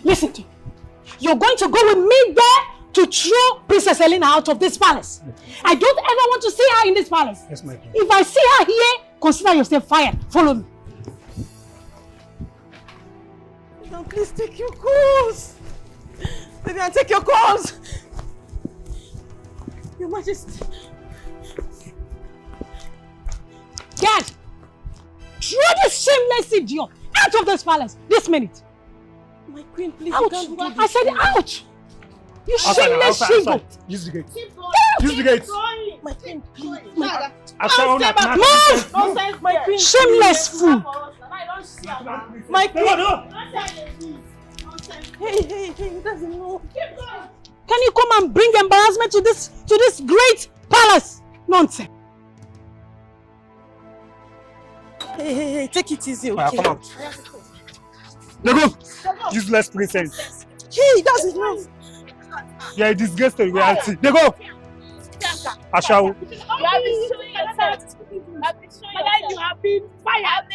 Listen to me. You're going to go with me there to throw Princess Helena out of this palace. I don't ever want to see her in this palace. Yes, my queen. If I see her here, consider yourself fired. Follow me. Now, please take your calls. Baby, I take your calls. Your Majesty. Guard! Throw this shameless idiot out of this palace this minute. My queen, please, you can't do this. Out! I said out! You shameless she-goat! Use the gate. Use the gate. My queen, please. Move! Nonsense, my queen. Shameless fool! My queen. Hey, hey, hey, that's enough. Can you come and bring embarrassment to this, to this great palace? Nonsense. Hey, hey, hey, take it easy, okay? Come out. Dey go. Useless princess. Hey, that's enough. You are a disgrace to reality. Dey go. Ashawo. You have been showing yourself. You have been showing yourself. You have been fired.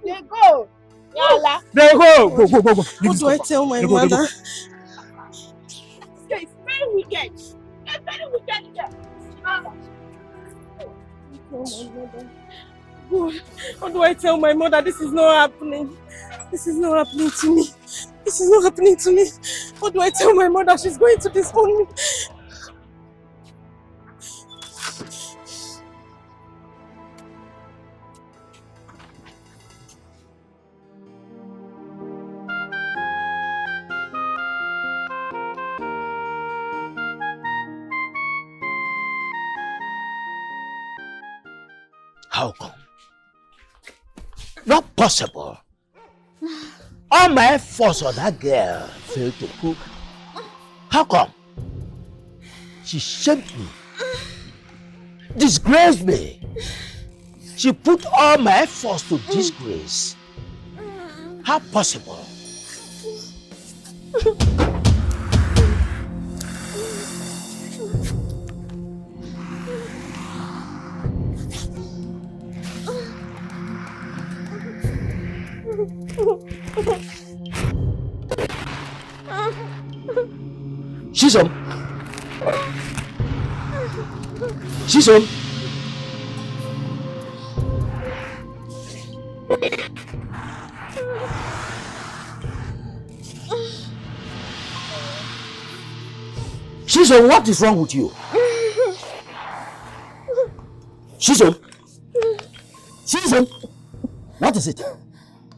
Dey go. Yala. Dey go. Go, go, go, go. What do I tell my mother? This girl is very wicked. A very wicked girl. Ah. Tell my mother. God, what do I tell my mother? This is not happening. This is not happening to me. This is not happening to me. What do I tell my mother? She's going to disown me. How come? Not possible. All my efforts on that girl failed to cook. How come? She shamed me, disgraced me. She put all my efforts to disgrace. How possible? Chisom. Chisom. Chisom, what is wrong with you? Chisom. Chisom. What is it?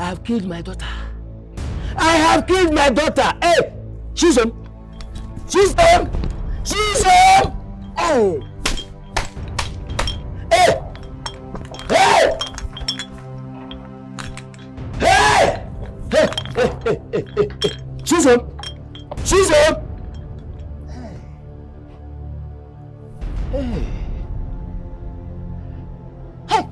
I have killed my daughter. I have killed my daughter. Hey, Chisom. Chisom. Chisom. Hey. Hey. Hey. Hey. Hey. Hey. Hey. Hey. Hey. Hey. Chisom. Chisom. Hey. Hey. Hey.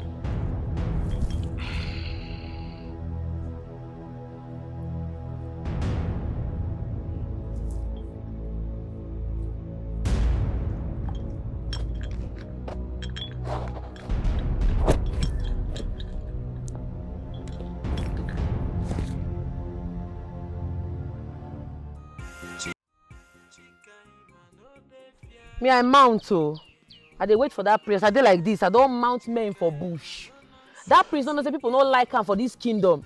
Me, I mount o. I dey wait for that prince. I dey like this. I don mount men for bush. That prince no know say people no like am for this kingdom.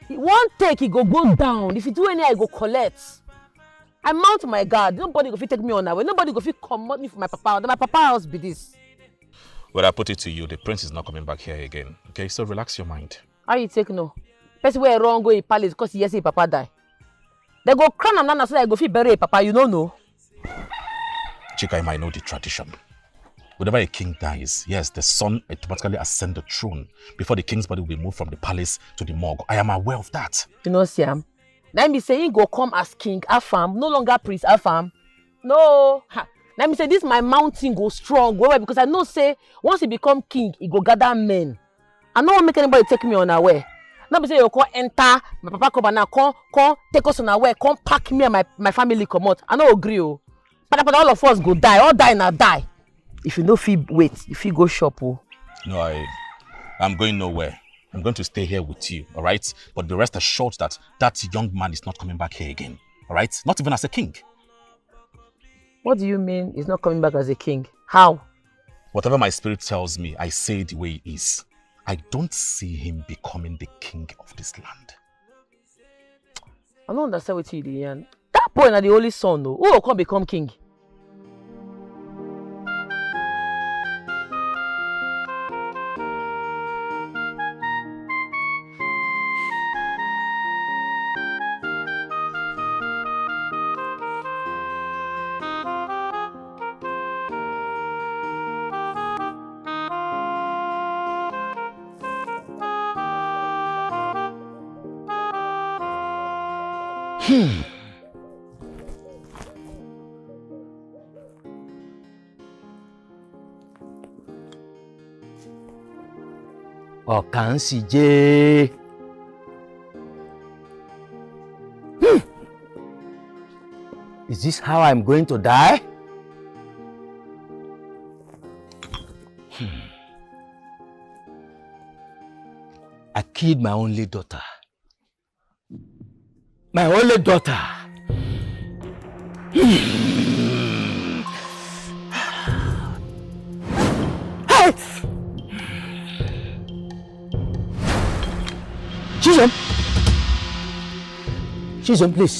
He wan take, he go go down. If he do any, I go collect. I mount my guard. Nobody go fit take me on away. Nobody go fit comot me from my papa. Na my papa house be this. Well, I put it to you, the prince is not coming back here again. Okay, so relax your mind. How you take no? Person wey run go him palace because he hear say him papa die. They go crown am now, now so that he go fit bury him papa. You no know. Chika, I might know the tradition. Whenever a king dies, yes, the son automatically ascend the throne before the king's body will be moved from the palace to the morgue. I am aware of that. You know, Siam. Let me say he go come as king Afam, no longer prince Afam. No. Ha. Let me say this my mountain go strong well, well, because I know say once he become king, he go gather men. I no wan make anybody take me unaware. No be say you come enter, my papa come and now come, come take us unaware, come pack me and my, my family comot. I no agree o. But, but all of us go die, all die na die. If you no fit wait, you fit go shop o. No, I, I'm going nowhere. I'm going to stay here with you, all right? But be rest assured that that young man is not coming back here again, all right? Not even as a king. What do you mean he's not coming back as a king? How? Whatever my spirit tells me, I say the way it is. I don't see him becoming the king of this land. I don't understand what you do, Ian. That boy na the only son, though. Who will come become king? Hmm. Ọ̀kànṣìjẹ́. Hmm. Is this how I'm going to die? Hmm. I killed my only daughter. My only daughter. Hey! Chizom! Chizom, please.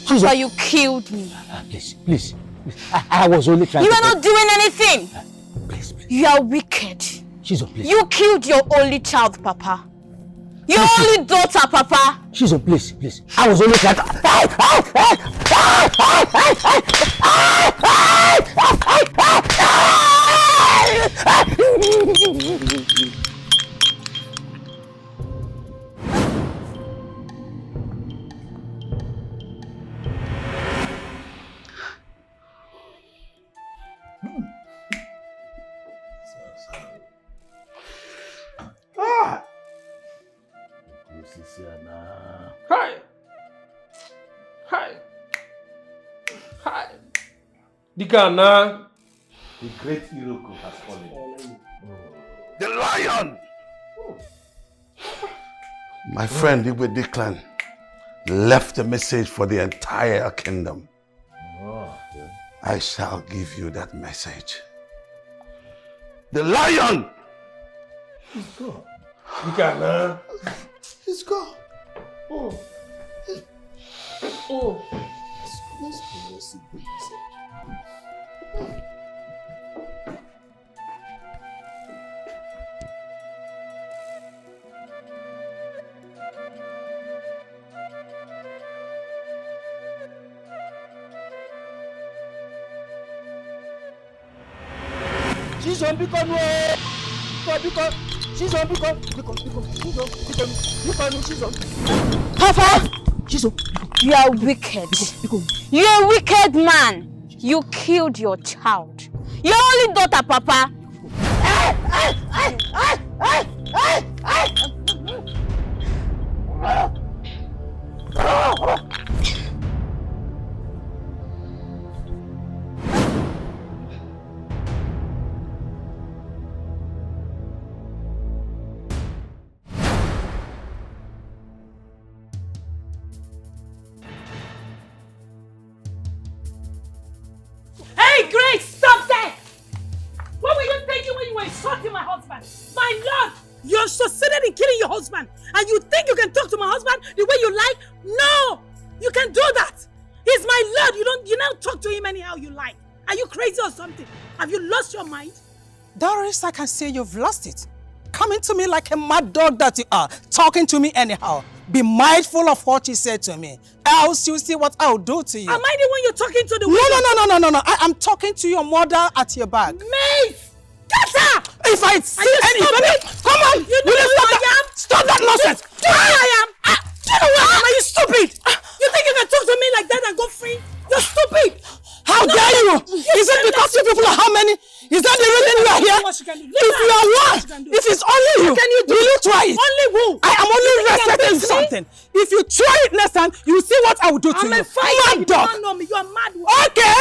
Chizom. Papa, you killed me. Ah, please, please, please. I, I was only trying You to are not doing anything. Please, please. You are wicked. Chizom, please. You killed your only child, Papa. Your only daughter, Papa. Chizom, please, please. I was only trying to. Ah! This is here now. Hi! Hi! Hi! The Ghana. The great Iroko has fallen. The lion! Oh. My friend Igwe Declan left a message for the entire kingdom. I shall give you that message. The lion! He's gone. You can, uh, He's gone. Oh. Oh. Let's go, let's go, let's go. Chisom, biko nu o. Biko, biko. Chisom, biko. Biko, biko. Chisom, biko nu. Biko nu, Chisom. Papa! Chisom, you are wicked. Biko, biko. You're a wicked man. You killed your child. Your only daughter, Papa. Hey, Grace, stop there! What were you thinking when you were insulting my husband? My Lord! You have succeeded in killing your husband, and you think you can talk to my husband the way you like? No! You can do that! He's my Lord! You don't, you now talk to him anyhow you like. Are you crazy or something? Have you lost your mind? Doris, I can see you've lost it. Coming to me like a mad dog that you are, talking to me anyhow. Be mindful of what you say to me, else you see what I'll do to you. Am I the one you're talking to? The No, no, no, no, no, no, no. I am talking to your mother at your back. Mace! Get her! If I see any, come on! You know who I am? Stop that nonsense! Do you know who I am? Ah, do you know who I am? Are you stupid? You think you can talk to me like that and go free? You're stupid! How dare you? Is it because you people are how many? Is that the reason you are here? If you are one, if it's only you, will you try it? Only who? I am only researching something. If you try it next time, you will see what I will do to you. I'm a fighter. You do not know me. You are mad. Okay,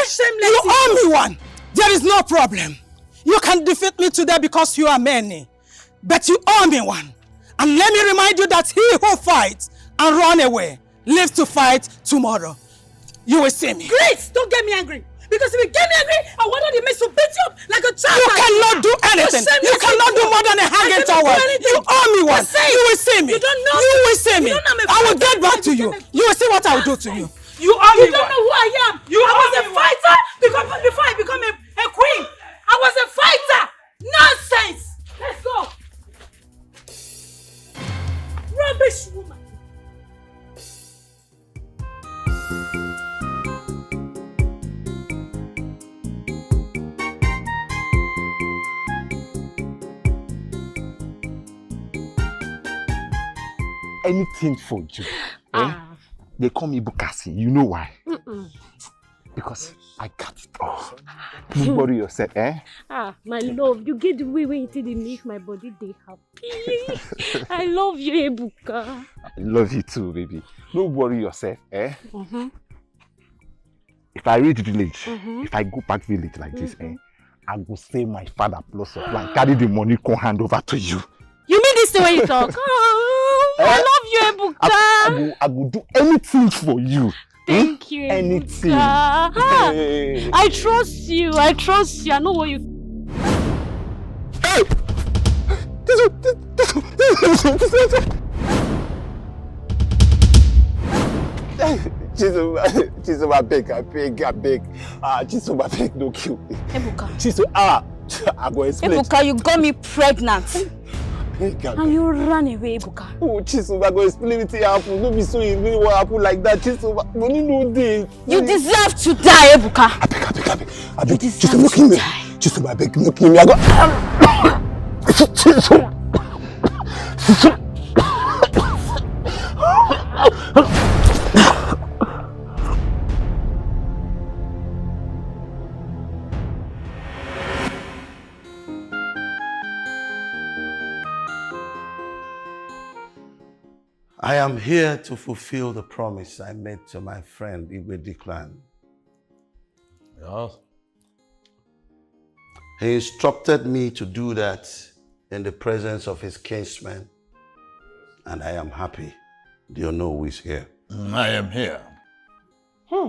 you owe me one. There is no problem. You can defeat me today because you are many. But you owe me one. And let me remind you that he who fights and run away lives to fight tomorrow. You will see me. Grace, don't get me angry. Because if you get me angry, I want the men to beat you up like a child. You cannot do anything. You cannot do more than a hanging towel. You owe me one. You will see me. You don't know. You will see me. I will get back to you. You will see what I will do to you. You owe me one. You don't know who I am. You I was a fighter before, before I become a, a queen. I was a fighter. Nonsense. Let's go. Rubbish woman. Anything for you. Eh? Ah. They call me Bukasi. You know why? Mm-mm. Because I got it all. Don't worry yourself, eh? Ah, my love, you get the way when you take the make my body dey happy. I love you, Ebuka. I love you too, baby. Don't worry yourself, eh? Mm-hmm. If I reach village, mm-hmm, if I go back village like this, mm-hmm, eh, I go say my father plus supply, carry the money, come hand over to you. You mean this thing when you talk? Oh, I love you, Ebuka. I, I go, I go do anything for you. Thank you, anything. Ebuka. Ah, hey. I trust you. I trust you. I know what you. Hey! This, this, this, this, this, this, this. Hey, Jesus, Jesus, I beg, I beg, I beg. Ah, Jesus, I beg, don't kill me. Ebuka. Jesus, ah, I go explain. Ebuka, you got me pregnant. Beg, I beg. And you ran away, Ebuka. Oh, Jesus, I go explain it happen. No be so e really wan happen like that. Jesus, money no dey. You deserve to die, Ebuka. I beg, I beg, I beg. I beg. You deserve to die. Jesus, I beg, no kill me. Jesus, I beg, no kill me. I go. Jesus. I am here to fulfill the promise I made to my friend Igwe Declan. Yes. He instructed me to do that in the presence of his kinsmen And I am happy the Onowu is here. Mm, I am here. Hmm.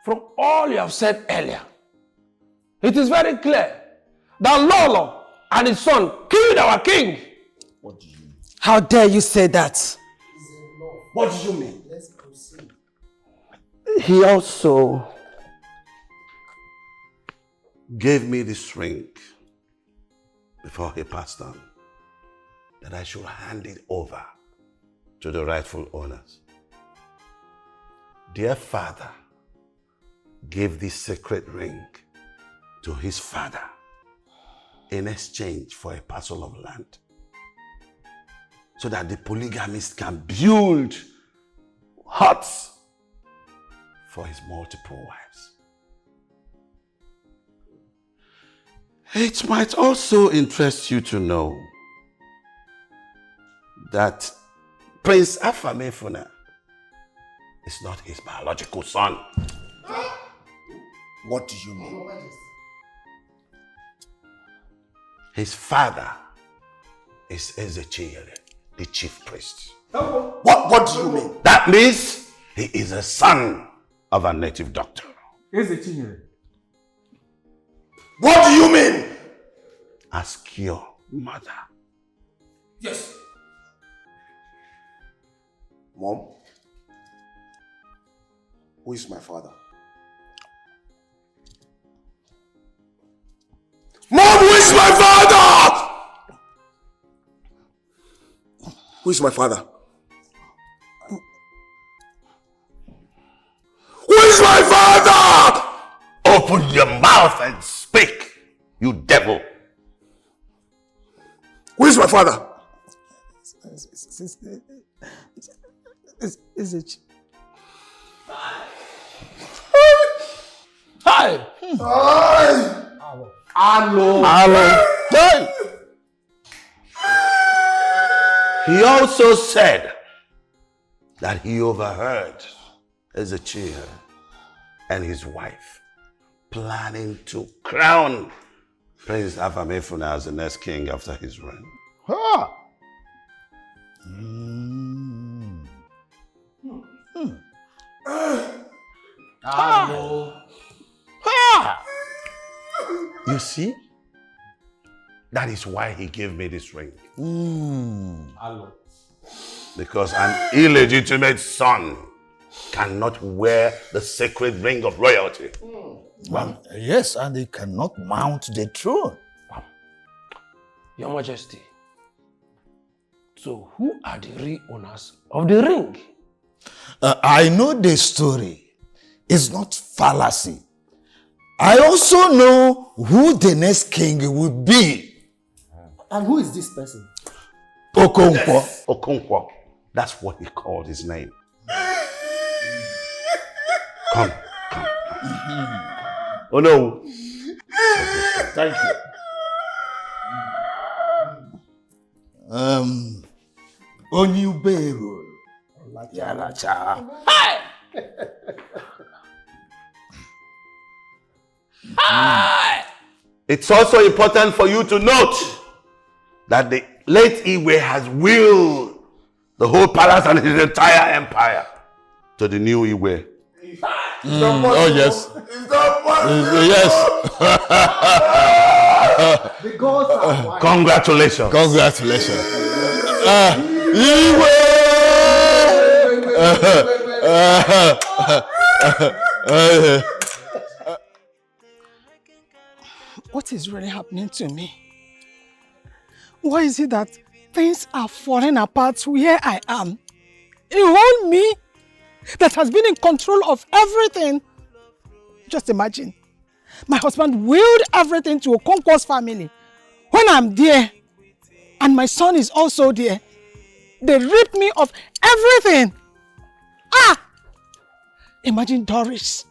From all you have said earlier, it is very clear that Lolo and his son killed our king. What do you mean? How dare you say that? What do you mean? Let's proceed. He also gave me this ring before he passed on that I should hand it over to the rightful owners. Dear father gave this sacred ring to his father in exchange for a parcel of land so that the polygamist can build huts for his multiple wives. It might also interest you to know that Prince Afamefuna is not his biological son. What do you mean? His father is Ezechiel, the chief priest. What, what do you mean? That means he is a son of a native doctor. Ezechiel. What do you mean? Ask your mother. Yes. Mom, who is my father? Mom, who is my father? Who is my father? Who is my father? Open your mouth and speak, you devil. Who is my father? Is, is, is, is, is it? Hi! Hi! Hello! Hello! Hey! He also said that he overheard Ezekiel and his wife planning to crown Prince Afamefuna as the next king after his reign. Ha! Mm. Hmm. Ah. Ah. You see? That is why he gave me this ring. Mm. Because an illegitimate son cannot wear the sacred ring of royalty. Mm. Well, yes, and he cannot mount the throne. Your Majesty, so who are the real owners of the ring? Uh, I know the story. It's not fallacy. I also know who the next king will be. And who is this person? Okonkwo. Yes. Okonkwo. That's what he called his name. Come, come. Oh no. Thank you. Um, Onye Uberu. Yalacha. It's also important for you to note that the late Igwe has willed the whole palace and his entire empire to the new Igwe. Mm, oh yes. Yes. The gods are wise. Congratulations. Congratulations. Uh, Igwe. What is really happening to me? Why is it that things are falling apart where I am? A whole me that has been in control of everything. Just imagine. My husband willed everything to Okonkwo's family. When I'm there, and my son is also there, they ripped me of everything. Ah! Imagine Doris.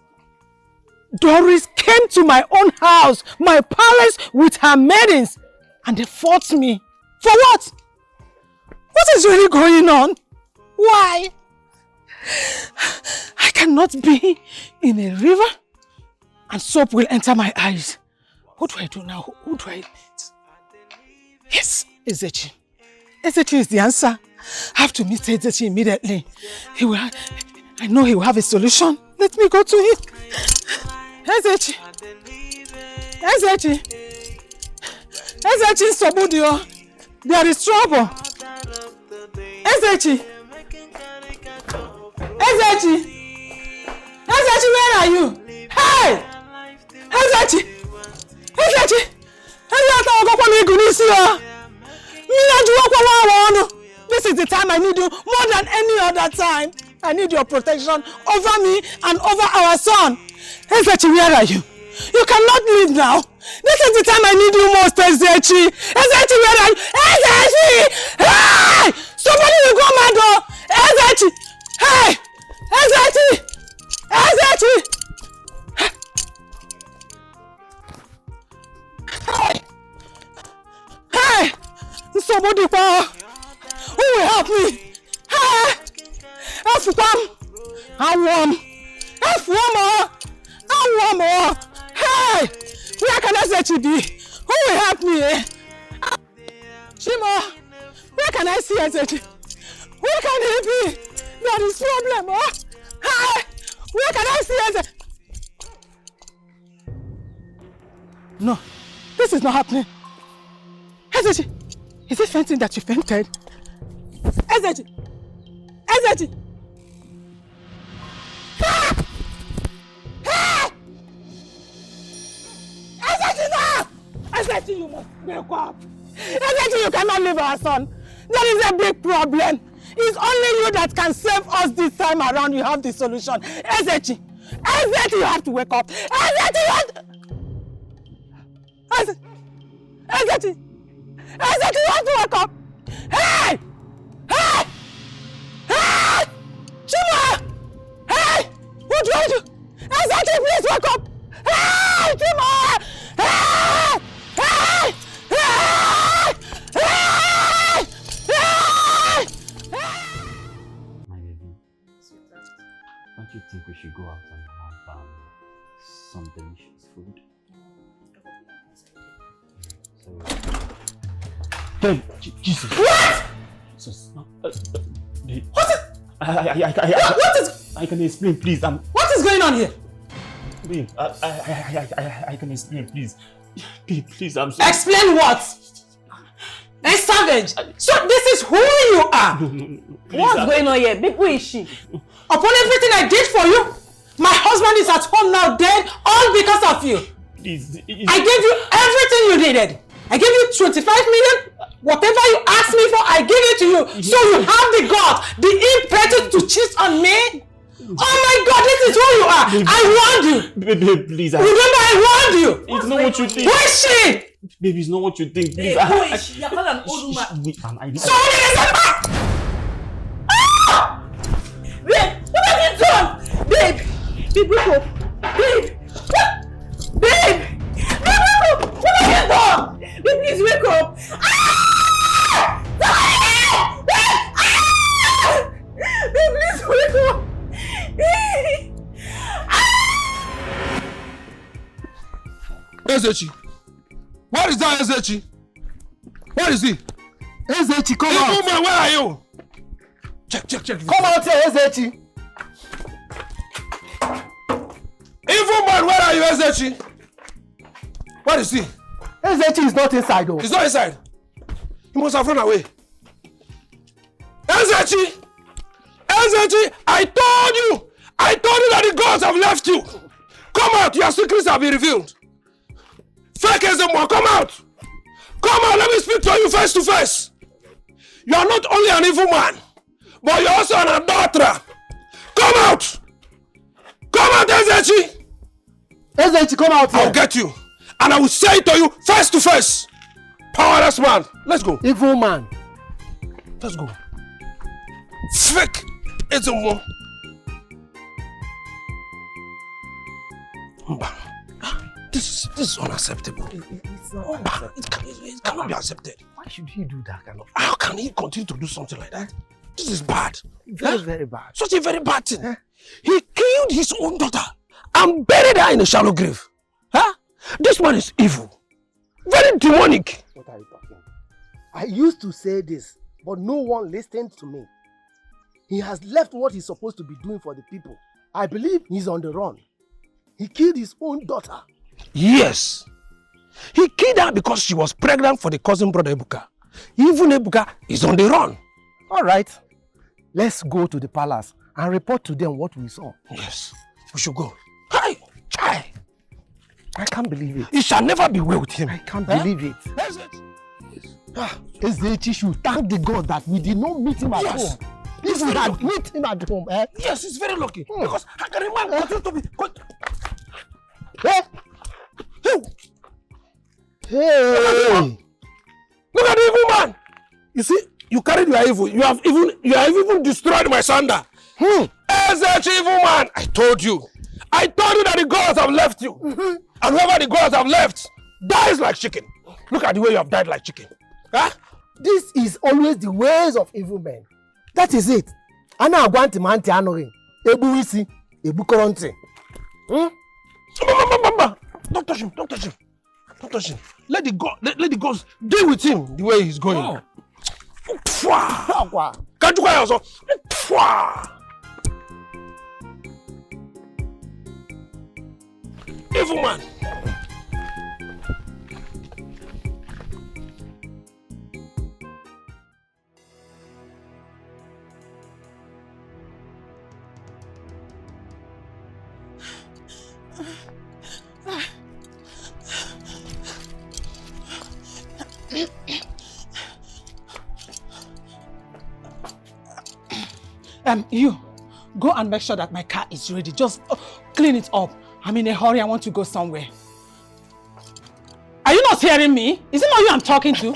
Doris came to my own house, my palace, with her maidens, and they fought me. For what? What is really going on? Why? I cannot be in a river and soap will enter my eyes. What do I do now? Who do I meet? Yes, Ezechi. Ezechi is the answer. I have to meet Ezechi immediately. He will. Ha- I know he will have a solution. Let me go to him. Ezechi. Ezechi. Ezechi Sobudio. There is trouble. Ezechi. Ezechi. Ezechi, where are you? Hey! Ezechi. Ezechi. Ezechi, ọgọkwa m igu n'isi ya. Mmiri ajụwakwa nwa awa ọnụ. This is the time I need you more than any other time. I need your protection over me and over our son. Ezechi, where are you? You cannot leave now. This is the time I need you most, Ezechi. Ezechi, where are you? Ezechi! Hey! Somebody will go mad, oh! Ezechi! Hey! Ezechi! Ezechi! Hey! Hey! Nsogbu dịkwa! Who will help me? Hey! Afụkwa m! Anwụọ m! Afụọ m! Oh! Anwụọ m! Oh! Hey! Where can Ezechi be? Who will help me? Eh? Chimo! Where can I see Ezechi? Where can he be? There is problem! Oh! Hey! Where can I see Ezechi? No, this is not happening. Ezechi, is it fainting that you fainted? Ezechi! Ezechi! Ah! Ah! Ezechi, no! Ezechi, you must wake up! Ezechi, you cannot leave our son! There is a big problem! It's only you that can save us this time around. You have the solution. Ezechi! Ezechi, you have to wake up! Ezechi, you have to... Eze- Ezechi! Ezechi, you have to wake up! Hey! Hey! Hey! Chima! Hey! What do I do? Ezechi, please wake up! Hey! Chima! Hey! Hey! Hey! Hey! Hey! Hey! My baby, don't you think we should go out and have um, some delicious food? So, hey, Je- Jesus. What? Jesus. Uh, uh, babe, What is, I, I, I, I, I, what, what is, I can explain, please. I'm, what is going on here? Babe, I, I, I, I, I, I can explain, please. Babe, please, I'm sorry. Explain what? A savage. So this is who you are. No, no, no, no, please, What's I- going on here? Babe, who is she? Upon everything I did for you, my husband is at home now dead, all because of you. Please, I gave you everything you needed. I gave you twenty-five million. Whatever you asked me for, I give it to you. So you have the guts, the impetus to cheat on me? Oh my God, this is who you are. I warned you. Babe, babe, please. I, Remember, I warned you. It's not what you think. Who is she? Babe, it's not what you think. Please. Babe, I, who I, is she? You're calling an old woman. Wait, I'm, I, Sorry, Elizabeth. Ah! Babe, what have you done? Babe, babe, wake up. Babe, what? Babe, babe, wake up. What have you done? Babe, please wake up. Ah! Somebody! Babe! Ah! Babe, please wake up. Ah! Ezechi. Where is that Ezechi? Where is he? Ezechi, come Evil out. Man, where are you? Check, check, check. Come out here, Ezechi. Evil Man, where are you, Ezechi? Where is he? Ezechi is not inside, though. He's not inside. He must have run away. Ezechi! Ezechi, I told you! I told you that the gods have left you! Come out, your secrets have been revealed. Fake Ezemo, come out! Come out, let me speak to you face to face! You are not only an evil man, but you're also an adulterer! Come out! Come out, Ezechi! Ezechi, come out here. I'll get you. And I will say it to you face to face. Powerless man. Let's go. Evil man. Let's go. Fake Ezemo. Mba. This is, this is unacceptable. It's not Mba, it, can, it cannot be accepted. Why should he do that kind of How can he continue to do something like that? This is bad. Very, Huh? very bad. Such a very bad thing. Eh? He killed his own daughter and buried her in a shallow grave. Huh? This man is evil. Very demonic. What are you talking? I used to say this. but no one listened to me. He has left what he's supposed to be doing for the people. I believe he's on the run. He killed his own daughter. Yes. He killed her because she was pregnant for the cousin brother Ebuka. Even Ebuka is on the run. All right. Let's go to the palace and report to them what we saw. Yes. We should go. Hi! Chai! I can't believe it. It shall never be well with him. I can't believe it. That's it. Ah, Ezechi should thank the God that we did not meet him at Yes. home. If we had met him at home, eh? Yes, it's very lucky. Because how can a man continue to be. Con- Eh? Hey! Hey! Look at the evil man! You see, you carried your evil. You have even you have even destroyed my sandal. Hmm. Such evil man! I told you. I told you that the gods have left you. And whoever the gods have left dies like chicken. Look at the way you have died like chicken. Huh? This is always the ways of evil men. That is it. A na-agwa ntị ma ntị anụghị. Egbuwa isi, egbukọrọ ntị. Hmm? Mama, mama, mama. Don't touch him. Don't touch him. Don't touch him. Let the god let, let the gods deal with him the way he's going. Oh. Pfwa! Akwa. Ka njụkwa ya ọzọ. Pfwa! Evil man. Um, you, go and make sure that my car is ready. Just uh, clean it up. I'm in a hurry. I want to go somewhere. Are you not hearing me? Is it not you I'm talking to?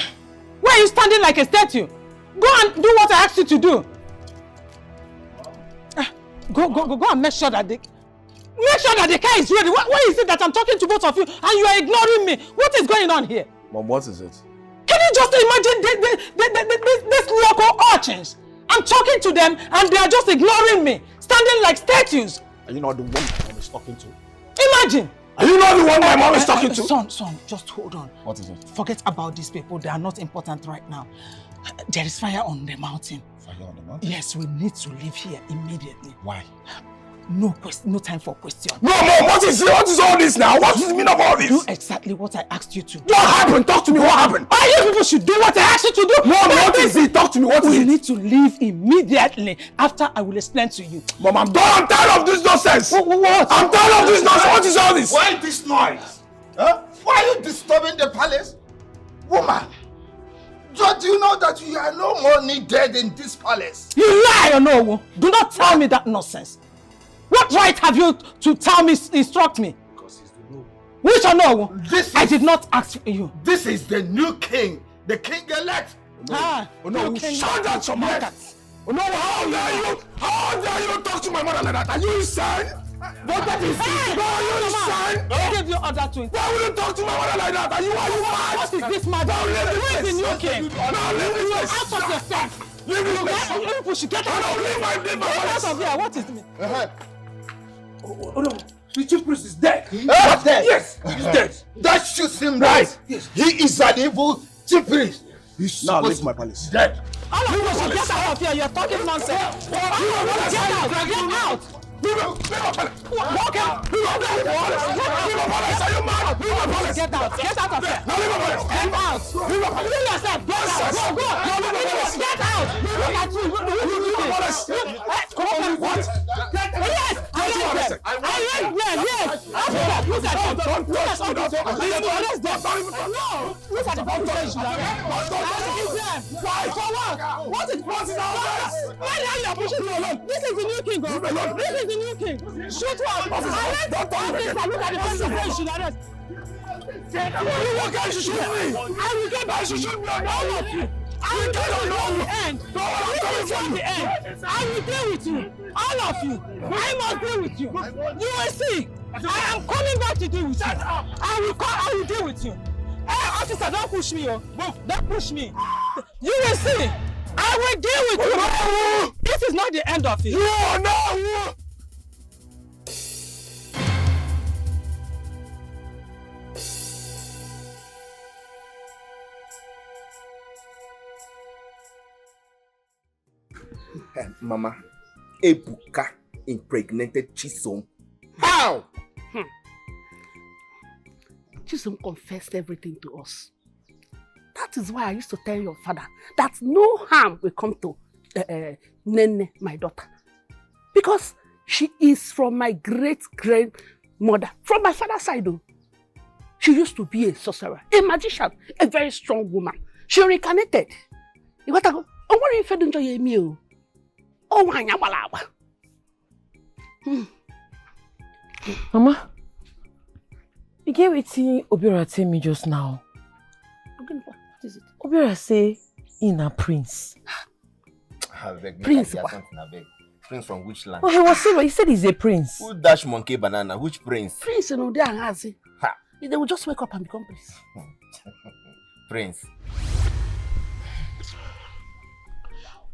Why are you standing like a statue? Go and do what I asked you to do. Ah, go, go, go, go and make sure that the make sure that the car is ready. Why, why is it that I'm talking to both of you and you are ignoring me? What is going on here? Mom, what is it? Can you just imagine the, the, the, the, the, this Nyoko urchins? I'm talking to them and they are just ignoring me, standing like statues. Are you not the one my mom is talking to? Imagine. Are you not the one my mom is talking to? Son, son, just hold on. What is it? Forget about these people. They are not important right now. There is fire on the mountain. Fire on the mountain? Yes, we need to leave here immediately. Why? No quest, no time for question. No, Mom, what is what is all this now? What is the meaning of all this? Do exactly what I asked you to do. What happened? Talk to me. What happened? All you people should do what I asked you to do. Mom, That what is it? Talk to me. What is We it? Need to leave immediately. After I will explain to you. Mom, I'm done. I'm tired of this nonsense. What? I'm tired of this nonsense. What is all this? Why this noise? Huh? Why are you disturbing the palace? Woman, don't you know that you are no more needed in this palace? You lie, Onowu. Do not tell me that nonsense. What right have you to tell me, instruct me? Because he's the rule. Which Onowu? This I is- did not ask you. This is the new king, the king elect. Ah, Oh no, you can- shut that your mouth. Oh no, how dare you? How dare you talk to my mother like that? Are you insane? But that is No, are you insane? Who gave you order to? Why would you talk to my mother like that? Are you are you mad? What is this madness? Now leave this Who is the place. new king? Now leave this You place. Out of your sense. Leave this You place. get, you people should get No, out of leave here. my leave my Get out palace. Of here. What is me? Uh-huh. Oh, oh, no. The chief priest is dead. He's dead. Yes, he's dead. That shoots him right. Yes. He is an evil chief priest. He's Now supposed leave my palace. Dead. All of you should get out of here. You're talking nonsense. All of you, get out. Get out. Leave my palace. Walk out. Leave my palace. Are you mad? Leave my palace. Get out. Get out of here. Now leave my palace. Get out. You yourself. Get out. Go, go. Get out. Look at you. Look, look, look, look. Eh, come on. What? Yes. I read them. I read them. Yes. Look at them. Look at them. Look at them. Arrest them. No. Look at the people you should arrest. Arrest them. Why? For what? What is, what is all this? Why the hell you are pushing me alone? This is the new king, oh. This is the new king. Shoot one. Arrest this officer. Look at the people you should arrest. You will get, you shoot me. I will get back. You shoot me. All of you. I will get you in the end. This is not the end. I will deal with you. All of you. I must deal with you. You will see. I am coming back to deal with you. I will come. I will deal with you. Hey, officer, don't push me, oh. Don't push me. You will see. I will deal with you. This is not the end of it. You are now. Mama, Ebuka impregnated Chisom. How? Chisom confessed everything to us. That is why I used to tell your father that no harm will come to uh, uh, Nene, my daughter. Because she is from my great grandmother, from my father's side. Though. She used to be a sorcerer, a magician, a very strong woman. She reincarnated. You got to go. Oh, what are you fed enjoy me? Oh, why? Mama, you get wetin Obiora tell me just now? What is it? Obiora say he na prince. Abeg, make I Prince hear what? Something, abeg. Prince from which land? Oh, he was saying, he said he's a prince. Who dash monkey banana? Which prince? Prince, you know, they are hazy. Ha! They will just wake up and become prince. Prince.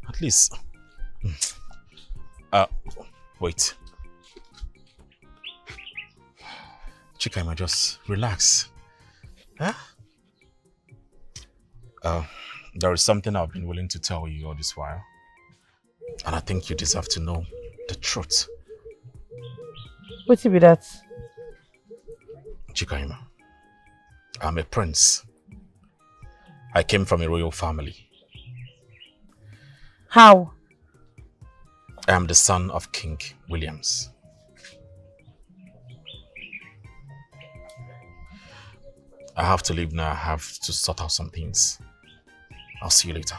At least. Uh, wait. Chikaima, just relax. Huh? Uh, there is something I've been willing to tell you all this while. And I think you deserve to know the truth. What be that? Chikaima, I'm a prince. I came from a royal family. How? I am the son of King Williams. I have to leave now. I have to sort out some things. I'll see you later.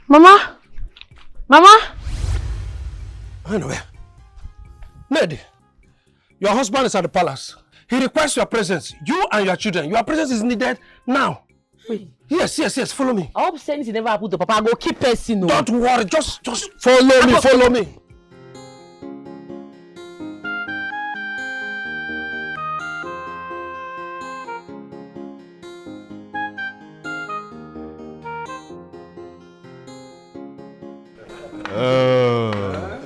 Mama! Mama! Anyway, Ned, your husband is at the palace. He requests your presence. You and your children. Your presence is needed now. Wait. Yes, yes, yes. Follow me. I hope anything never happened to Papa. I go keep person. No. Don't worry. Just, just follow me. Follow me. Uh,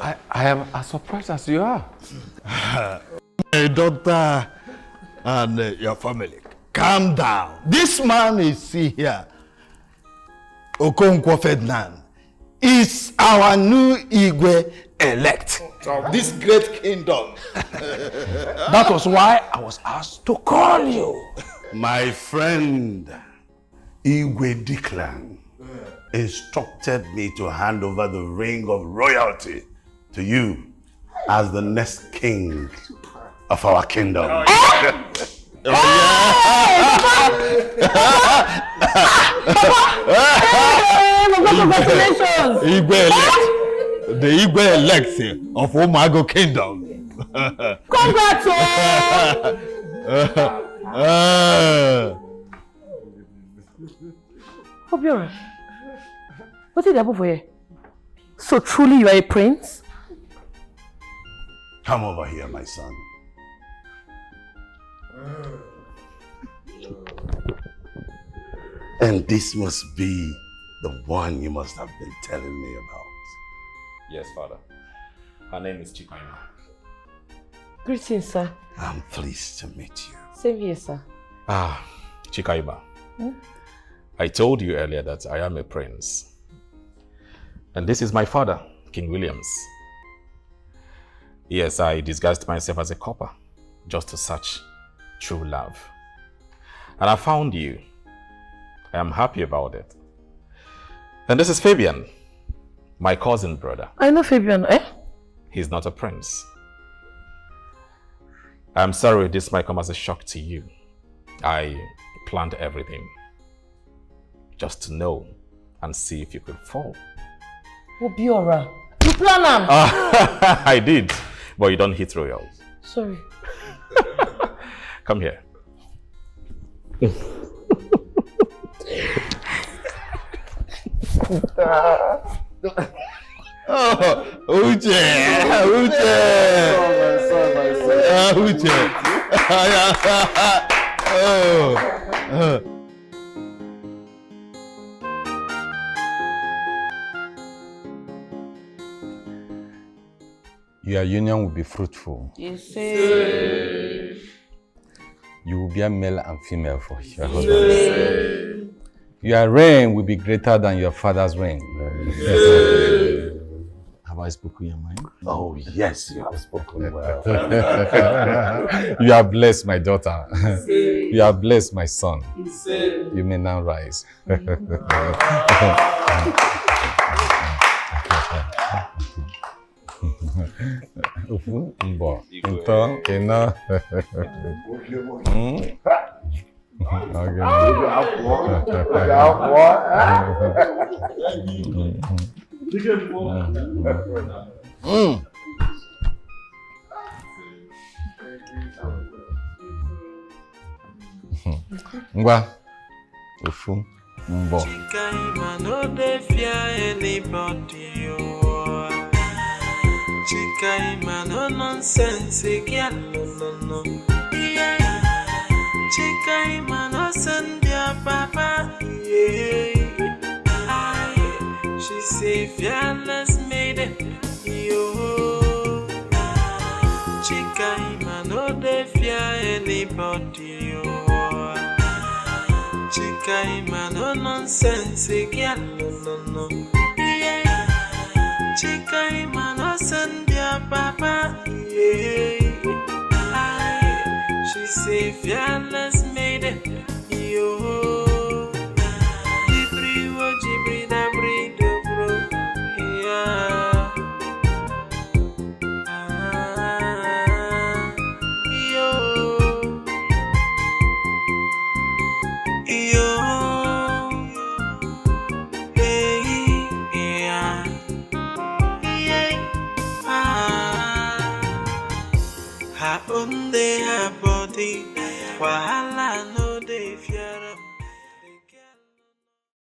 I, I am as surprised as you are. My daughter and uh, your family, calm down. This man is see here, Okonkwo Ferdinand, is our new Igwe elect of this great kingdom. That was why I was asked to call you. My friend, Igwe Declan instructed me to hand over the ring of royalty to you as the next king of our kingdom. Oh, yeah. Oh, yeah. Hey, Papa! Hey, Papa, congratulations! Igwe elect, the Igwe elect of Umago Kingdom. Congrats! Oh! Uh, uh, Obiora, what did happen for here? So truly you are a prince? Come over here, my son. And this must be the one you must have been telling me about. Yes, Father. Her name is Chikaima. Greetings, sir. I'm pleased to meet you. Same here, sir. Ah, Chikaima. Hmm? I told you earlier that I am a prince. And this is my father, King Williams. Yes, I disguised myself as a copper just to search true love. And I found you. I am happy about it. And this is Fabian, my cousin brother. I know Fabian, eh? He's not a prince. I'm sorry this might come as a shock to you. I planned everything just to know and see if you could fall. Obiora, you plan am? Uh, I did, but you don't hit royals. Sorry. Come here. Oh, Uche, Uche. Oh, my son, my son. Uh, Uche. Oh. Uh. Your union will be fruitful. Yes, sir. You will bear male and female for your husband. Your reign will be greater than your father's reign. Have I spoken your mind? Oh, yes, you have spoken well. You are blessed, my daughter. You are blessed, my son. You may now rise. Ofu, mbọ, ịtọ, ịnọ. Mm. Okay. Mm. Ngwa, ofu, mbọ. Chikaima no dey fear anybody, oh. Chikaima no nonsense again, no, no, no. Yeah. Chikaima no send their papa, yeah. Aye. She say fearless maiden, yo. Chikaima no dey fear anybody, yo. Chikaima no nonsense again, no, no, no. Yeah. Chikaima no send their papa, yeah. Aye. She say fearless maiden, yo. Jibri wo, jibri da bri do bro, yeah. Ah, yo. Yo. Hey, yeah. Yeah. Ah. Her own dey her body. Wahala no dey fear.